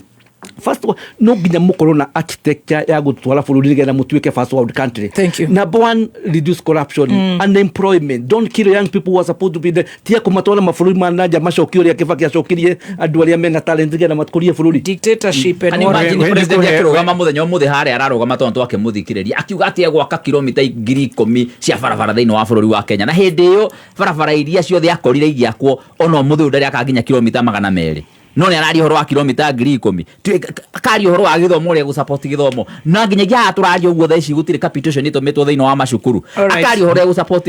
I: First, no nginya mukorwo na architecture ya gutwara bururi nigetha mutuike first world country.
A: Thank you.
I: Number one, reduce corruption, unemployment. Don't kill young people who are supposed to be there. Tia kumatwara mabũrũri ma nanja macokie ũrĩa Kibaki acokirie andũ arĩa mena talent nĩgetha makũrie bũrũri.
A: Dictatorship and
E: what. Imagine president akĩrũgama mũthenya ũmũthĩ harĩa ararũgama tondũ twakĩmũthikĩrĩria akiuga atĩ egwaka kilomita 10,000 cia barabara thĩinĩ wa bũrũri wa Kenya, na hĩndĩ ĩyo barabara iria ciothe akorire igĩakwo ona ũmũthĩ ũyũ ndarĩ aka nginya kilomita 200. No nĩ araria ũhoro wa kilomita 10,000. Akaria ũhoro wa gĩthomo ũrĩa gũsupport gĩthomo na nginyagia haha tũraria ũguo thaa ici gũtirĩ capitation ĩtũmĩtwo thĩinĩ wa macukuru. Akaria ũhoro ũrĩa gũsupport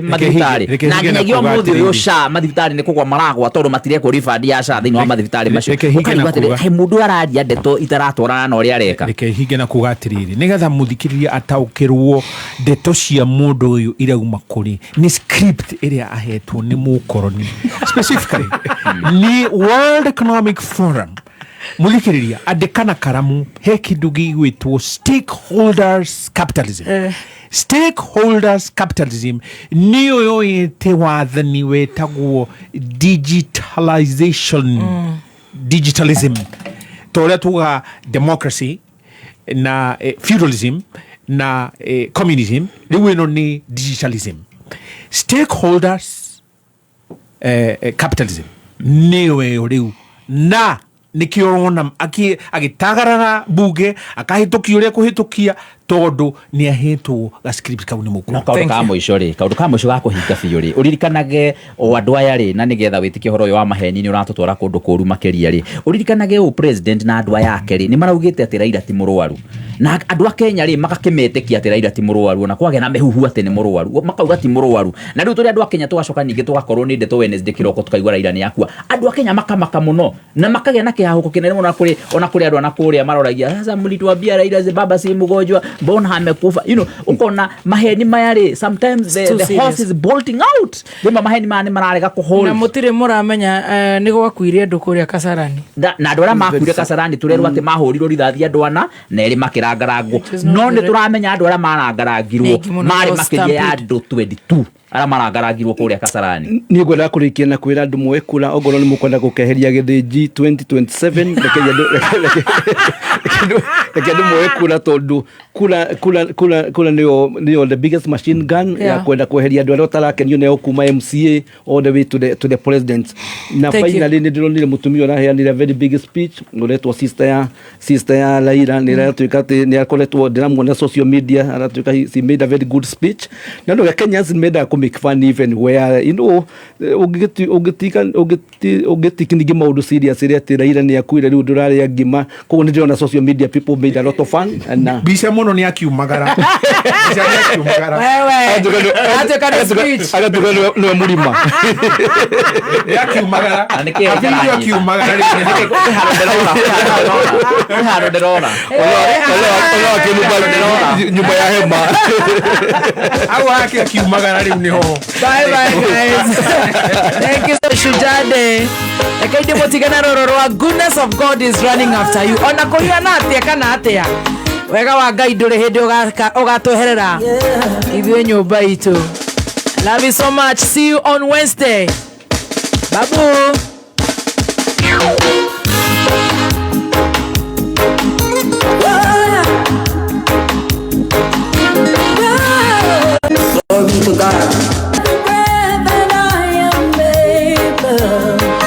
E: mathibitarĩ na nginyagia ũmũthĩ ũyũ SHA mathibitarĩ nĩ kũgwa maragwa tondũ matirekwo refund ya SHA thĩinĩ wa mathibitarĩ macio. Ũkaigua atĩrĩ he mũndũ araria ndeto itaratwarana na ũrĩa areka.
F: Reke hinge na kuga atĩrĩrĩ nĩgetha mũthikĩrĩria ataũkĩrwo ndeto cia mũndũ ũyũ irauma kũrĩ nĩ script ĩrĩa ahetwo nĩ mũkoroni specifically nĩ World Economic Forum. Muthikiriria andĩka na karamu he kĩndũ gĩgwĩtwo stakeholders capitalism. Stakeholders capitalism nĩyo yoyete wathani wetagwo digitalization, digitalism ta ũrĩa tugaga democracy na feudalism na communism, rĩu ĩno nĩ digitalism. Stakeholders capitalism nĩyo ĩyo rĩu, na nĩkĩo ũrona agĩtagarara bunge akahĩtũkia ũrĩa kũhĩtũkia tondũ nĩ ahetwo ga script kau nĩ mũkũrũ.
E: No kaũndũ ka mũico rĩ, kaũndũ ka mũico ga kũhinga biũ rĩ, ũririkanage o andũ aya rĩ, na nĩgetha wĩtĩkie ũhoro ũyũ wa maheni nĩ ũratũtwara kũndũ kũru makĩria rĩ, ũririkanage ũũ president na andũ aya ake rĩ nĩ maraugĩte atĩ Raila ti mũrwaru, na andũ a Kenya rĩ magakĩmetĩkia atĩ Raila ti mũrwaru, ona kwagĩa na mĩhuhu atĩ nĩ mũrwaru makauga ti mũrwaru, na rĩu tũrĩ andũ a Kenya tũgacoka ningĩ tũgakorwo nĩ ndeto Wednesday kĩroko tũkaigua Raila nĩ akua. Andũ a Kenya makamaka mũno na makagĩa na kĩhahũko kĩnene mũno, ona kũrĩ andũ ana kũrĩa maroragia sasa mlituambia Raila baba si mgonjwa, mbona amekufa? You know, ukona maheni maya rĩ sometimes the horse is bolting out. Rĩmwe maheni maya nĩ mararega kũhold.
A: Na mũtirĩ mũramenya nĩ gwakuire andũ kũrĩa Kasarani.
E: Na andũ arĩa makuire Kasarani tũrerwo atĩ mahũrirwo rithathi andũ ana na erĩ makĩrangarangwo, no nĩ tũramenya andũ arĩa marangarangirwo marĩ makĩria ya andũ 22 arĩa marangarangirwo kũrĩa Kasarani.
I: Niĩ ngwendaga kũrĩkia na kwĩra andũ moe kura ongorwo nĩ mũkwenda gũkeheria gĩthĩnji 2027, reke andũ moe kura tondũ kura nĩyo the biggest machine gun ya kwenda kweheria andũ arĩa ũtarakenio nĩo kuma MCA all the way to the president. Na finally nĩ ndĩronire mũtumia ũraheanire very big speech ũretwo sister ya Raila, nĩ aratuĩka atĩ nĩ akoretwo ndĩramuona social media aratuĩka she made a very good speech. Na andũ a Kenyans mendaga kũ make fun even where you know ũngĩtiki ningĩ maũndũ serious rĩ atĩ Raila nĩ akuire rĩu ndũrarĩa ngima. Koguo nĩ ndĩrona social media people made a lot of fun and
F: mbica mũno nĩ akiumagara. Mbica nĩ akiumagara.
I: Agatuĩka nĩwe mũrima.
F: Nĩ akiumagara. Kabirio akiumagara.
E: Nĩ handũ ndĩrona.
I: Nyũmba ya hema.
F: Hau hake akiumagara rĩu nĩ Nĩho.
A: Bye bye guys. Thank you so Shujaa Day. Reke ndĩ mũtigana rũrũ rwa goodness of God is running after you. Ona kũhiana atĩa kana atĩa. Wega wa Ngai ndũrĩ hĩndĩ ũgatweherera. Ithuĩ nyũmba itũ. Love you so much. See you on Wednesday. Babu.
M: Glory to God.